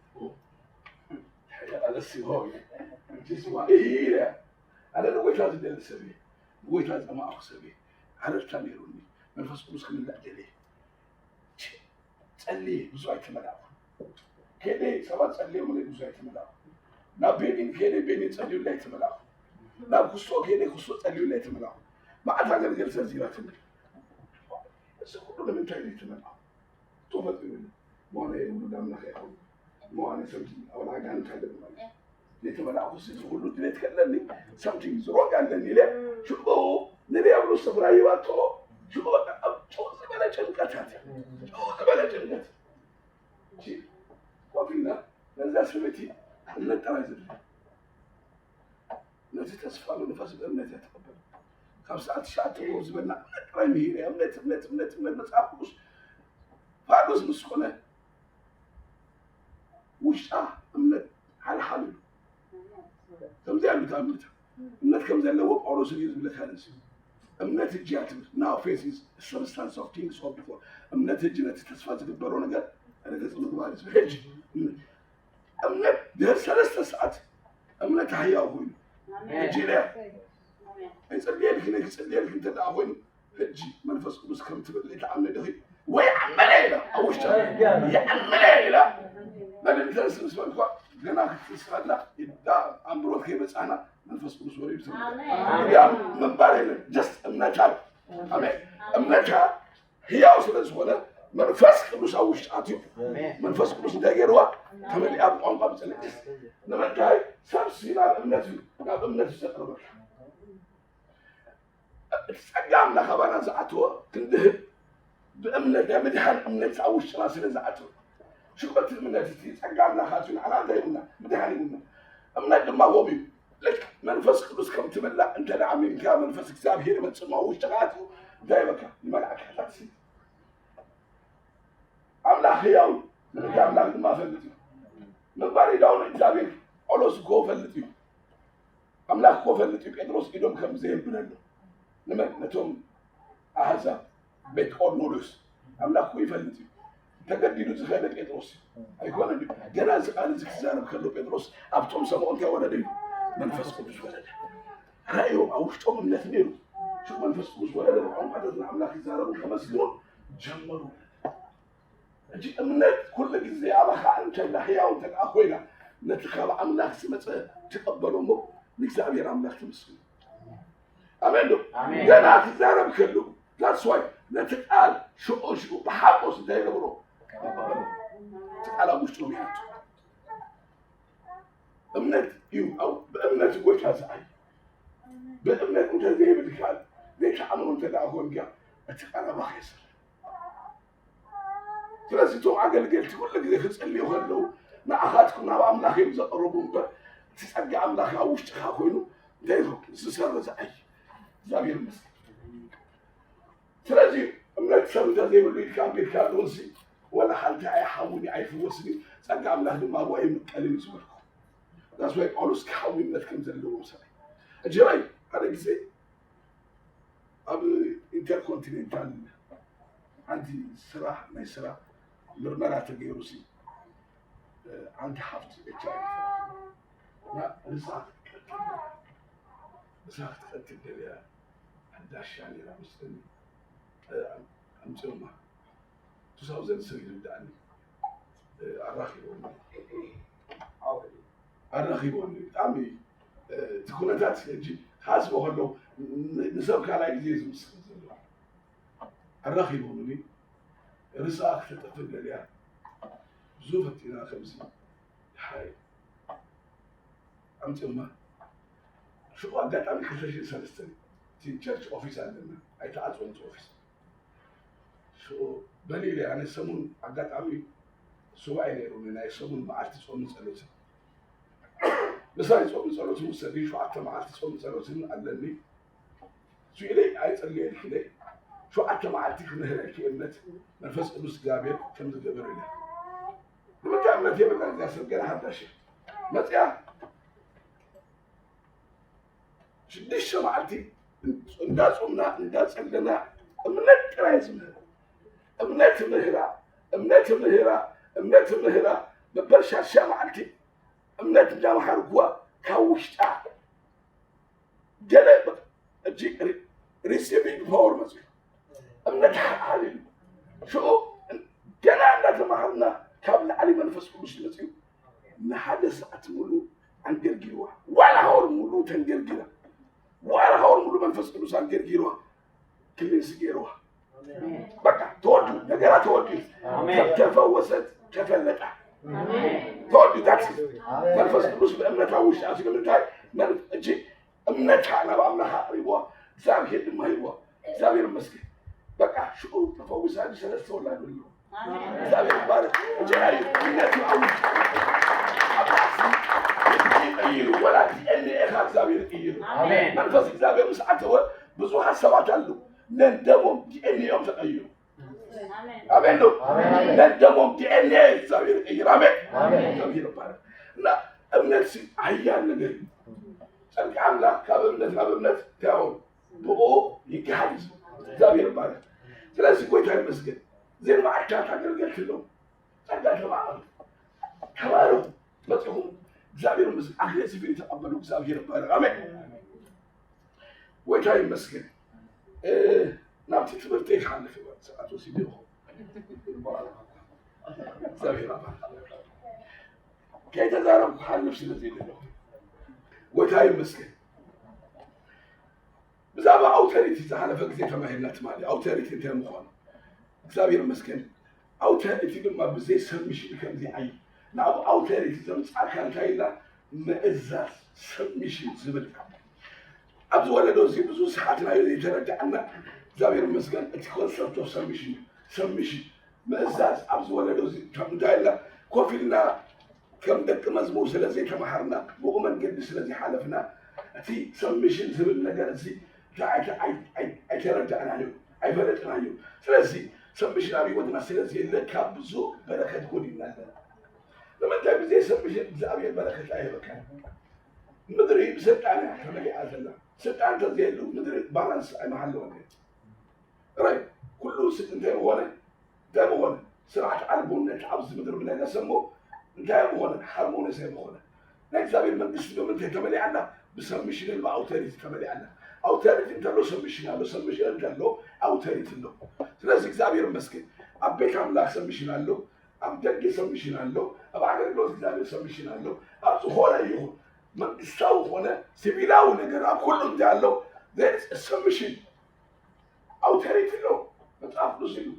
ኣነሲ ሆይ ጅስዋ ኢለ ኣነ ንጎይታ ዝደሊ ሰብ እየ ንጎይታ ዝጠማእኩ ሰብ እየ ዓረርታ ነይሩኒ መንፈስ ቅዱስ ክምላእ ደልየ ጸልየ ብዙ ኣይተመላእኩ ከደ ሰባት ጸልዮምለይ ብዙ ኣይተመላእኩ ናብ ቤኒን ከደ ቤኒን ጸልዩለይ ኣይተመላእኩ ናብ ኩሶ ከደ ኩሶ ጸልዩለይ ኣይተመላእኩ መዓልቲ ኣገልገል ሰዚራትኒ እዚ ኩሉ ንምንታይ ዘይተመላእኩ ተፈጢሩኒ መዋነ ውሉድ ኣምላኽ ይኸውን መዋነ ሰምቲ ኣወል ኣጋንንት ኣለብና ዘይተመላእኩ እዚ ኩሉ ድሌት ከለኒ something is wrong ኣለኒ ኢለ ሽዑ ንዲያብሎስ ስፍራ ሂባቶ ሽዑ በቃ ኣብ ጭው ዝበለ ጭንቀታት ጭው ዝበለ ጭንቀት ኮፍ ኢልና ነዛ ሰበይቲ እምነት ጥራይ ዘድልያ ነቲ ተስፋ መንፈስ ብእምነት እያ ትቕበል ካብ ሰዓት ትሽዓተ ወር ዝበልና እምነት ጥራይ ምሂረ እምነት እምነት እምነት እምነት መፅሓፍ ቅዱስ ፋዱስ ምስ ኮነ ውሽጣ እምነት ሓልሓል ኢሉ ከምዚ ያሉት እምነት እምነት ከም ዘለዎ ጳውሎስ እዩ ዝብለካ ነዚ እምነት እጂ እያ ትብል now faith is substance of things hoped for እምነት እጂ ነቲ ተስፋ ዝግበሮ ነገር ርግፅ ምግባር እዩ ዝብል ሕጂ እምነት ድሕሪ ሰለስተ ሰዓት እምነት ሃያው ኮይኑ ሕጂ ኢለያ ኣይፅልየልክን ክፅልየልክ እንተ ደኣ ኮይኑ ሕጂ መንፈስ ቅዱስ ከም ትመልእ ትኣምኒ ዲኺ? ወይ ኣመነ ኢላ ኣብ ውሽጢ ይኣመነ ኢላ መድንተንስ ምስ በልኳ ገና ክትስፋላ ኢዳ ኣንብሮት ከይበጻና መንፈስ ቅዱስ ወሪዱ ተመልአ። ምንባር የለን፣ ጀስት እምነታ። ኣሜን። እምነታ ህያው ስለ ዝኾነ መንፈስ ቅዱስ ኣብ ውሽጢ ኣትዩ መንፈስ ቅዱስ እንታይ ገይርዋ? ተመሊኣ ብቋንቋ ብፅልእት። ንምንታይ? ሰብ ሲ ናብ እምነት እዩ፣ ናብ እምነት እዩ ዘቅርበካ። እቲ ጸጋ ኣምላኽ ኣባና ዝኣተወ ክንድህብ ብእምነት ናይ ምድሓን እምነት ኣብ ውሽጥና ስለ ዝኣተወ ሽኮት እምነት እቲ ጸጋ ኣምላኽ ኣትዩ ንዓና እንታይ ይብልና? ምድሓን ይብልና። እምነት ድማ ከምኡ እዩ። ልክ መንፈስ ቅዱስ ከም ትምላእ እንተ ደኣ ኣሚንካ መንፈስ እግዚኣብሔር ይመጽእ እሞ ውሽጥኻ ኣትዩ እንታይ ይበካ? ይመልኣካ። ታትሲ ኣምላኽ ህያው እዩ። ምልክት ኣምላኽ ድማ ፈልጥ እዩ። ምግባር ኢዳውን እግዚኣብሔር ጳውሎስ እኮ ፈልጥ እዩ። ኣምላኽ እኮ ፈልጥ እዩ። ጴጥሮስ ኢዶም ከም ዘየብለሉ ንመን ነቶም ኣህዛብ ቤት ቆርኔሌዎስ ኣምላኽ እኮ ይፈልጥ እዩ። ተገዲዱ ዝኸደ ጴጥሮስ ኣይኮነን እዩ። ገና እዚ ቃል እዚ ክዛረብ ከሎ ጴጥሮስ ኣብቶም ሰምዖ እንታይ ወረደ እዩ? መንፈስ ቅዱስ ወረደ። ራእዮም ኣብ ውሽጦም እምነት ነይሩ። ሽዑ መንፈስ ቅዱስ ወረደ። ብቋንቋታት ንኣምላኽ ይዛረቡ ከመስግኑ ጀመሩ። ሕጂ እምነት ኩሉ ግዜ ኣባኻ እንተላ ህያው እንተ ደኣ ኮይና ነቲ ካብ ኣምላኽ ዝመጸ ትቐበሎ እሞ ንእግዚኣብሔር ኣምላኽ ተመስግኑ። ኣሜን ዶ? ኣሜን። ገና ክዛረብ ከሉ that's why ነቲ ቃል ሽዑ ሽዑ ብሓጎስ እንታይ ይገብሮ? ይቐበሎ። እቲ ቃል ኣብ ውሽጡ ይኣቱ። እምነት እዩ። ኣብ ብእምነት ጎይታ ዝኣይ ብእምነት እንተ ዘይብልካ ዘይትኣምኖ እንተ ደኣ ኮንካ እቲ ቃል ኣባኻ የስር። ስለዚ እቶም ኣገልገልቲ ኩሉ ግዜ ክጽልዩ ከለዉ ንኣኻትኩም ናብ ኣምላኽ እዮም ዘቕርቡ እምበር እቲ ጸጋ ኣምላኽ ኣብ ውሽጥኻ ኮይኑ እንታይ ይኸውን? ዝሰርዝ ኣይ እግዚኣብሔር ይመስገን። ስለዚ እምነት ሰብ እንተ ዘይብሉ ኢልካ ኣንቢርካ ኣለዉ እዚ ወላ ሓንቲ ኣይሓውን እዩ ኣይፍወስን እዩ ጸጋ ኣምላኽ ድማ ኣብኡ ኣይምቀልን እዩ ዝበልኩ። ዛስ ዋይ ጳውሎስ ክሓዊ እምነት ከም ዘለዎ ምሳሌ እጅራይ ሓደ ግዜ ኣብ ኢንተርኮንቲኔንታል ሓንቲ ስራሕ ናይ ስራሕ ምርመራ ተገይሩ ሲ ሓንቲ ሓፍቲ ኤች ኣይ ቪ ተረኺባ እና ንሳ ክትቀትል ንሳ ክትቀትል ደልያ ኣዳሻ ነይራ መስለኒ ኣምፅኦማ ቱ ታውዘንድ ስሪ ዝብዳእኒ ኣራኺቦም ኣራኺቦም ብጣዕሚ እቲ ኩነታት ሕጂ ክሓስቦ ከሎ ንሰብ ካልኣይ ግዜ ዝምስክር ዘሎ ኣራኺቦምኒ ርእሳ ክተጠፍእ ደልያ ብዙ ፈቲና ከምዚ ሓይ ኣምፅኦማ ሽዑ ኣጋጣሚ ክልተ ሽሕን ሰለስተን እቲ ቸርች ኦፊስ ኣለና ኣይተዓፅወን እቲ ኦፊስ ሽዑ በሊለ ኣነ ሰሙን ኣጋጣሚ ሱባኤ ነይሩኒ ናይ ሰሙን መዓልቲ ፆምን ፀሎትን ምሳይ ፆምን ፀሎትን ውሰዲ ሸውዓተ መዓልቲ ፆምን ፀሎትን ኣለኒ ስኢለይ ኣይፀልየልክለይ ሸውዓተ መዓልቲ ክምህረኪ እምነት መንፈስ ቅዱስ እግዚኣብሔር ከም ዝገበር ኢለ ንምንታይ እምነት የብልና እዚኣ ሰብ ገና ሓዳሽ መፅያ ሽዱሽተ መዓልቲ እንዳፆምና እንዳፀለና እምነት ጥራይ ዝምህር እምነት ምህራ እምነት ምህራ እምነት ምህራ መበል ሻድሻ መዓልቲ እምነት እንዳመሃርኩዋ ካብ ውሽጣ ገለ ሕጂ ሪሲቪንግ ፓወር መፅኡ እምነት ሓሊሉ ሽዑ ገና እንዳተማሃርና ካብ ላዕሊ መንፈስ ቅዱስ መፅኡ ንሓደ ሰዓት ሙሉ ኣንገርጊርዋ ዋላ ሃወር ሙሉ ተንገርጊራ ዋላ ሃወር ሙሉ መንፈስ ቅዱስ ኣንገርጊርዋ ክሊንስ ገይርዋ በቃ ተወዱ ነገራ ተወዱ ተፈወሰት ተፈለጣ ተወዱ ታክሲ መንፈስ ቅዱስ ብእምነታዊ ውሽጣ ስለምንታይ እጂ እምነታ ናብ ኣምላኽ ኣቕሪብዋ እግዚኣብሔር ድማ ሂብዋ እግዚኣብሔር መስገን በቃ ሽዑ ተፈዊሳ ሰለስተ ወላዱ ሂብዋ እግዚኣብሔር ይባረክ እጀራዩ እምነት ይኣውጅ ይቀይሩ ወላ ዲኤንኤ ካ እግዚኣብሔር ይቀይሩ መንፈስ እግዚኣብሔር ምስ ኣተወ ብዙሓት ሰባት ኣለዉ ነን ደሞም ዲኤንኤኦም ተቀይሩ ኣሜን ነው ነን ደሞም ዲኤንኤ እግዚኣብሔር ይቀይር ኣሜን እግዚኣብሔር ይባረክ እና እምነት ሲ ሓያል ነገር እዩ ጸድቂ ኣምላኽ ካብ እምነት ናብ እምነት ተያወሩ ብኡ ይገሃድ እዩ እግዚኣብሔር ይባረክ ስለዚህ ጎይታ ይመስገን ዜን መዓልታት ኣገልገልቲ ኣለዉ ጸጋ ተማዕበሉ ተባረኹ መፅኹም እግዚኣብሔር ምስ ኣግሬሲቭ ተቐበሉ እግዚኣብሔር ይባረክ ኣሜን ጎይታ ይመስገን ናብቲ ትምህርቲ ይሓልፍ ይበል ሰዓት ወሲዱ ይኹን እግዚኣብሔር ኣባ ከይተዛረብኩ ሓልፍ ስለ ዘይደለኹ ጎይታ ይመስገን። ብዛዕባ ኣውተሪቲ ዝሓለፈ ግዜ ተማሂርና ትማሊ ኣውተሪቲ እንታይ ምዃኑ እግዚኣብሔር ይመስገን። ኣውተሪቲ ድማ ብዘይ ሰብሚሽን ከምዚ ኣይ ናብ ኣውተሪቲ ዘምፃእካ እንታይ ኢልና ምእዛዝ ሰብሚሽን ዝብል ኣብዚ ወለዶ እዚ ብዙ ሰዓትና እዩ ዘይተረዳእና። እግዚኣብሔር ይመስገን እቲ ኮንሰፕት ኦፍ ሰብሚሽን እዩ። ሰብሚሽን ምእዛዝ ኣብዚ ወለዶ እዚ እንታይ ኢልና ኮፍ ኢልና ከም ደቂ መዝሙር ስለ ዘይተማሃርና ብኡ መንገዲ ስለ ዘይሓለፍና እቲ ሰብሚሽን ዝብል ነገር እዚ ኣይተረዳእናዮ ኣይፈለጥናዮ። ስለዚ ሰብሚሽን ኣብ ህይወትና ስለ ዘየለ ካብ ብዙ በረከት ጎዲልና ኣለና። ንምንታይ ብዘይ ሰብሚሽን እግዚኣብሔር በረከት ኣይህበካን። ምድሪ ብስልጣን እያ ተመሊኣ ዘላ። ስልጣን እንተዘየሉ ምድሪ ባላንስ ኣይመሃለወን እያ። ራይ ኩሉ ስጥ እንታይ ምኾነ እንታይ ምኾነ ስርዓት ኣልቦነት ኣብዚ ምድሪ ብነገሰ እሞ እንታይ ምኾነ ሃርሞኒስ ኣይምኾነ። ናይ እግዚኣብሔር መንግስቲ ብምንታይ ተመሊኣና ብሰብሚሽንን ብኣውተሪቲ ተመሊኣና። ኣውተሪቲ እንተሎ ሰብሚሽን ኣሎ፣ ሰብሚሽን እንተሎ ኣውተሪቲ ኣሎ። ስለዚ እግዚኣብሔር ይመስገን ኣብ ቤት ኣምላኽ ሰብሚሽን ኣሎ፣ ኣብ ደገ ሰብሚሽን ኣሎ፣ ኣብ ኣገልግሎት እግዚኣብሔር ሰብሚሽን ኣሎ። ኣብ ዝኾነ ይኹን መንግስታዊ ኾነ ሲቪላዊ ነገር ኣብ ኩሉ እንታይ ኣሎ ሰብሚሽን ኣውተሪቲ ኣሎ። መፅሓፍ ቅዱስ ኢሉ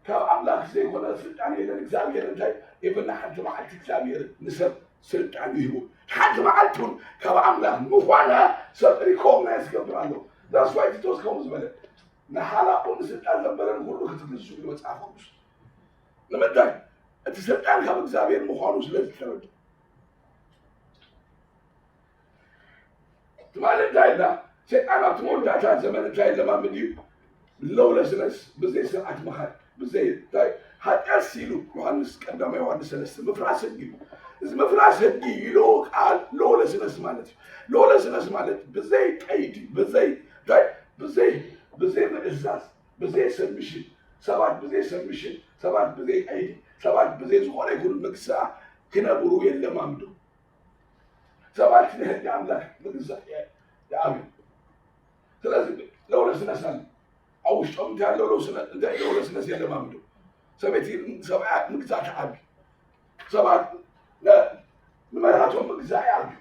ካብ ኣምላኽ ዘይኮነ ስልጣን የለን። እግዚኣብሔር እንታይ ኢብና ሓንቲ መዓልቲ እግዚኣብሔር ንሰብ ስልጣን ይህቡ ሓንቲ መዓልቲ እውን ካብ ኣምላኽ ምዃና ሰብ ሪኮግናይዝ ዝገብር ኣሎ። ዛስዋይ ቲቶስ ከምኡ ዝበለ ንሓላቁ ንስልጣን ዘበለን ኩሉ ክትግዝኡ ኢሉ መፅሓፍ ቅዱስ ንምንታይ እቲ ስልጣን ካብ እግዚኣብሔር ምዃኑ ስለ ዝተረዱ ትማሊ እንታይ ኢልና ሰይጣን ኣብቲ መወዳእታ ዘመን እንታይ ለማምድ እዩ ሎውለስነስ ብዘይ ስርዓት ምኻድ ብዘይ እንታይ ሓጢኣት ሲሉ ዮሃንስ ቀዳማ ዮሃንስ ሰለስተ ምፍራስ ህጊ እዩ። እዚ ምፍራስ ህጊ ኢሎ ቃል ሎውለስነስ ማለት እዩ። ሎውለስነስ ማለት ብዘይ ቀይዲ ብዘይ እንታይ ብዘይ ብዘይ ምእዛዝ ብዘይ ሰብሚሽን ሰባት ብዘይ ሰብሚሽን ሰባት ብዘይ ቀይዲ ሰባት ብዘይ ዝኾነ ይኹን ምግዛእ ክነብሩ የለማምዱ። ሰባት ንሕጊ ኣምላኽ ምግዛእ ይኣብዩ። ስለዚ ሎውለስነስ ኣለ ኣብ ውሽጦም እንታይ ኣሎ ሎውለስነስ የለማምዱ። ሰበይቲ ሰብኣያ ምግዛእ ትኣብዩ። ሰባት ንመርሃቶም ምግዛእ ይኣብዩ።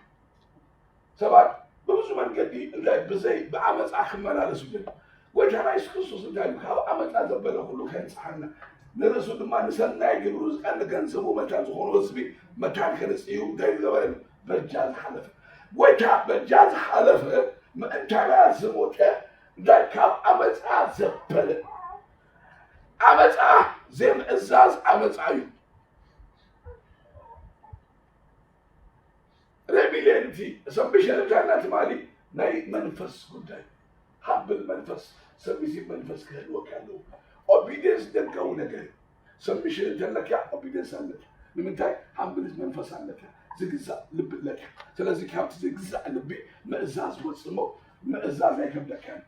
ሰባት ብብዙ መንገዲ እንታይ ብዘይ ብዓመፃ ክመላለሱ ግን ጎይታና የሱስ ክርስቶስ እንታይ ኢሉ ካብ ዓመፃ ዘበለ ኩሉ ከንፅሓና ንርእሱ ድማ ንሰናይ ግብሩ ዝቀኒ ገንዘቡ መታን ዝኾኑ ህዝቢ መታን ከንፅዩ እንታይ ዝገበረ በጃ ዝሓለፈ ጎይታ በጃ ዝሓለፈ ምእንታና ዝሞተ እንታይ ካብ ዓመፃ ዘበለ ዓመፃ ዘይምእዛዝ ዓመፃ እዩ። ሬቢልየን እቲ ሰብሚሽን እንተልና ትማሊ ናይ መንፈስ ጉዳይ ሃብል መንፈስ ሰብሚሲቭ መንፈስ ክህልወካ ኣለዎ። ኦቢዲየንስ ደጋዊ ነገር እዩ። ሰብሚሽን እንተለካ ኦቢዲየንስ ኣለካ። ንምንታይ ሃብል መንፈስ ኣለካ፣ ዝግዛእ ልቢ ኣለካ። ስለዚ ካብቲ ዝግዛእ ልቢ ምእዛዝ ወፅሞ ምእዛዝ ኣይከብደካን።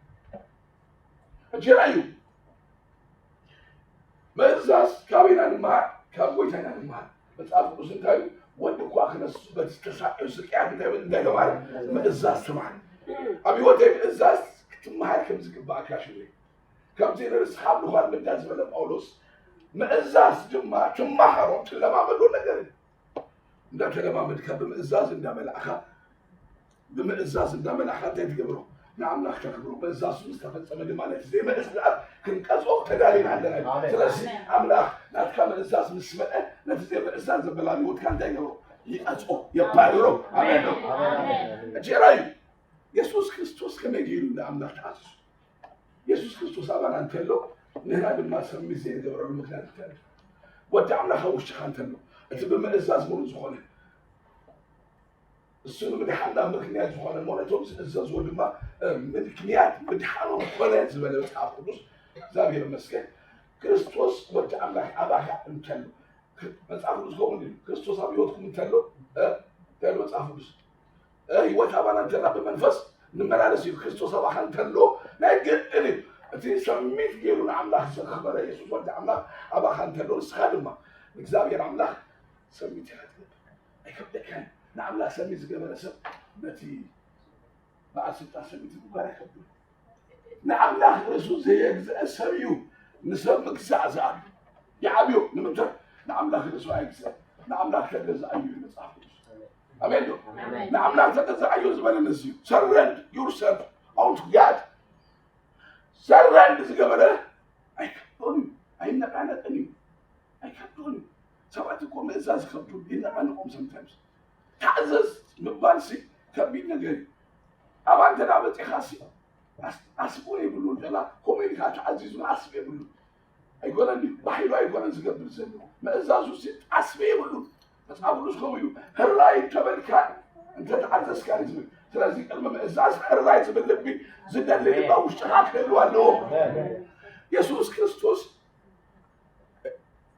እንጀራ እዩ። ምእዛዝ ካበይና ንመሃር? ካብ ጎይታ ኢና ንመሃር። መፅሓፍ ቅዱስ እንታይ እዩ? ወዲ እኳ ክነሱ በቲ ዝተሳቀዩ ስቅያት እንታይ እንታይ ተማሃረ? ምእዛዝ ተማሃረ። ኣብ ህይወተይ ምእዛዝ ክትመሃር ከም ዝግባእካ ሽሪ ከምዚ ንርስኻ ምዃን ምዳ ዝበለ ጳውሎስ ምእዛዝ ድማ ትመሃሮ ትለማመዶ ነገር እዩ። እንዳተለማመድካ ብምእዛዝ እንዳመላእካ ብምእዛዝ እንዳመላእካ እንታይ ትገብሮ ንኣምላኽ ተክብሮ ምእዛዝ ምስ ተፈጸመ ድማ ነቲ ዘይምእዛዝ ክንቀጽኦ ተዳሊና ኣለና። ስለዚ ኣምላኽ ናትካ ምእዛዝ ምስ መጠ ነቲ ዘይምእዛዝ ዘበላ ህይወትካ እንታይ ይገብሮ ይቀጽኦ የባርሮ። ኣሜን። እጀራ እዩ። የሱስ ክርስቶስ ከመይ ገይሩ ንኣምላኽ ተኣዝዙ? የሱስ ክርስቶስ ኣባና እንተሎ ንህና ድማ ሰሚት ዘይንገብረሉ ምክንያት እንታይ ኣሎ? ወዲ ኣምላኽ ኣብ ውሽጥኻ እንተሎ እቲ ብምእዛዝ ምሉእ ዝኾነ እሱ ንምድሓንና ምክንያት ዝኾነ እሞ ነቶም ዝእዘዝዎ ድማ ምክንያት ምድሓኖም ኮነ ዝበለ መፅሓፍ ቅዱስ እግዚኣብሔር ይመስገን። ክርስቶስ ወዲ ኣምላኽ ኣባኻ እንተሎ መጽሓፍ ቅዱስ ከምኡ ይብል፣ ክርስቶስ ኣብ ህይወትኩም እንተሎ እንታይ መጽሓፍ ቅዱስ ህይወት ኣባና እንተላ ብመንፈስ ንመላለስ እዩ። ክርስቶስ ኣባኻ እንተሎ ናይ ግድን እዩ። እቲ ሰሚት ገይሩ ንኣምላኽ ዘኽበረ የሱስ ወዲ ኣምላኽ ኣባኻ እንተሎ ንስኻ ድማ ንእግዚኣብሔር ኣምላኽ ሰሚት ኢኻ ትገብር። ኣይከብደካን። ንኣምላኽ ሰሚት ዝገበረ ሰብ ነቲ በዓል ስልጣን ሰሚት ምግባር ኣይከብድን። ንኣምላኽ ርእሱ ዘየግዝአ ሰብ እዩ ንሰብ ምግዛእ ዝኣሉ። ይዓብዮ ንምንታይ? ንኣምላኽ ርእሱ ኣይግዝአን። ንኣምላኽ ተገዛእ እዩ መጽሓፍ ቅዱስ። ኣሜን ዶ? ኣሜን። ንኣምላኽ ተገዛእ እዩ ዝበለ ነዚ እዩ። Surrender yourself unto God። Surrender ዝገበረ ኣይከብዶን እዩ፣ ኣይነቃነቅን እዩ፣ ኣይከብዶን እዩ። ሰባት እኮ ምእዛዝ ይከብዶም፣ ይነቃነቆም sometimes። ተኣዘዝ ምባልሲ ከቢድ ነገር እዩ። ኣብኣ እንተ ደኣ በጺኻሲ ኣስ-፣ ኣስቦ የብሉን። ደላ ከምኡ ኢልካ ተኣዚዙ ኣስቦ የብሉን። ኣይኮነን ድዩ? ባሂሉ ኣይኮነን ዝገብር ዘሎ። ምእዛዙ ሲ ኣስቢ የብሉን። መጽሓፍ ቅዱስ ከምኡ ኢሉ፣ "ሕራይ እንተበልካ እንተተኣዘዝካ" እዩ ዝብል። ስለዚ ቅድሚ ምእዛዝ ሕራይ ዝብል ልቢ ዝደሊ ልቢ ኣብ ውሽጥኻ ክህልው ኣለዎ። የሱስ ክርስቶስ፣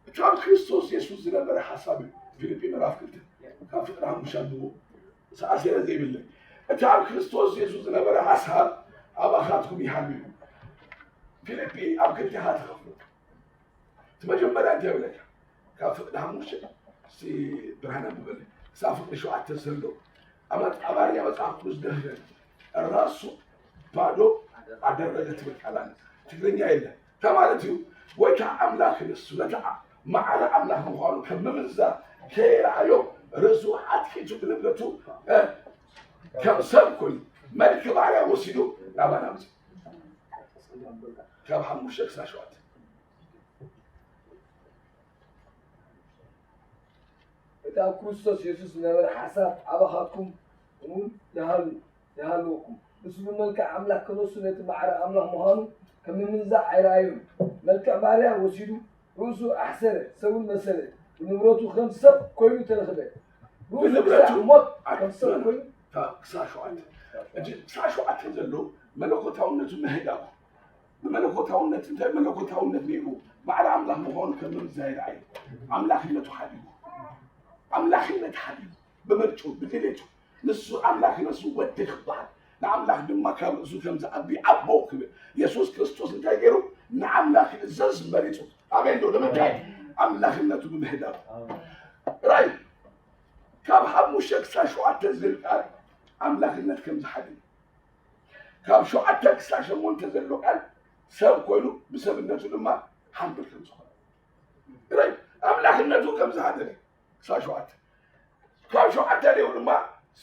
እቲ ኣብ ክርስቶስ የሱስ ዝነበረ ሓሳብ እዩ። ፊልጲ ምዕራፍ ክልተ ካብ ፍቕሪ ሓሙሽተ ኣንብቦ። ሰዓት ስለ ዘይብለይ፣ እቲ ኣብ ክርስቶስ የሱስ ዝነበረ ሓሳብ ኣባኻትኩም ይሃሉ እዩ። ፊልጲ ኣብ ክልተ ኢኻ ትኸፍሎ። እቲ መጀመርያ እንታይ ይብለካ? ካብ ፍቕዲ ሓሙሽተ፣ እስቲ ብርሃን ኣንብበለይ። ክሳብ ፍቕዲ ሸውዓተ ዘሎ። ኣመት-፣ ኣማርኛ መጽሓፍ ቅዱስ ደህረ፣ ራሱ ባዶ ኣደረገ ትብል ቃል ኣለ። ትግርኛ የለ። እንታይ ማለት እዩ? ጎይታ ኣምላኽ ንሱ ነታ ማዕረ ኣምላኽ ምዃኑ ከም ምምዝዛን ከይረኣዮ፣ ርእሱ ኣትሒቱ ብንብረቱ፣ እ፣ ከም ሰብ ኮይኑ መልኪ ባርያ ወሲዱ ናባና መጽኡ። ካብ ሓሙሽተ ክሳብ ሸውዓተ። እቲ ኣብ ክርስቶስ የሱስ ዝነበረ ሓሳብ ኣባኻትኩም እውን ይሃሉ-፣ ይሃልወኩም። ንሱ ብመልክዕ ኣምላኽ ክነሱ ነቲ ማዕረ ኣምላኽ ምዃኑ ከም ምምንዛዕ ኣይረኣዮን። መልክዕ ባርያ ወሲዱ ርእሱ ኣሕሰረ፣ ሰብን መሰለ። ብንብረቱ ከም ሰብ ኮይኑ ተረኽበ። ርእሱ ብንብረቱ ክሳዕ ሞት ከም ሰብ ኮይኑ ክሳብ ሸውዓተ። እቲ ክሳብ ሸውዓተ ዘሎ መለኮታውነቱ ምህዳጉ። ብመለኮታውነት፣ እንታይ መለኮታውነት ነይሩ? ባዕሪ ኣምላኽ ምዃኑ ከም ምምዛይ ረኣዩ። ኣምላኽነቱ ሓዲጉ። ኣምላኽነት ሓዲጉ። ብምርጭኡ፣ ብድሌቱ። ንሱ ኣምላኽ፣ ንሱ ወዲ ክበሃል። ንኣምላኽ ድማ ካብ ርእሱ ከም ዝዓቢ ኣቦ ክብል። የሱስ ክርስቶስ እንታይ ገይሩ? ንኣምላኽ ክእዘዝ መሪጹ። ኣሜን ዶ? ንምንታይ? ኣምላኽነቱ ብምህዳሩ። ራይ ካብ ሓሙሽተ ክሳብ ሸውዓተ ዝብል ቃል ኣምላኽነት ከም ዝሓድግ። ካብ ሸውዓተ ክሳብ ሸሞንተ ዘሎ ቃል ሰብ ኮይኑ ብሰብነቱ ድማ ሓምብል ከም ዝኾነ። ራይ ኣምላኽነቱ ከም ዝሓደረ ክሳብ ሸውዓተ። ካብ ሸውዓተ ሌው ድማ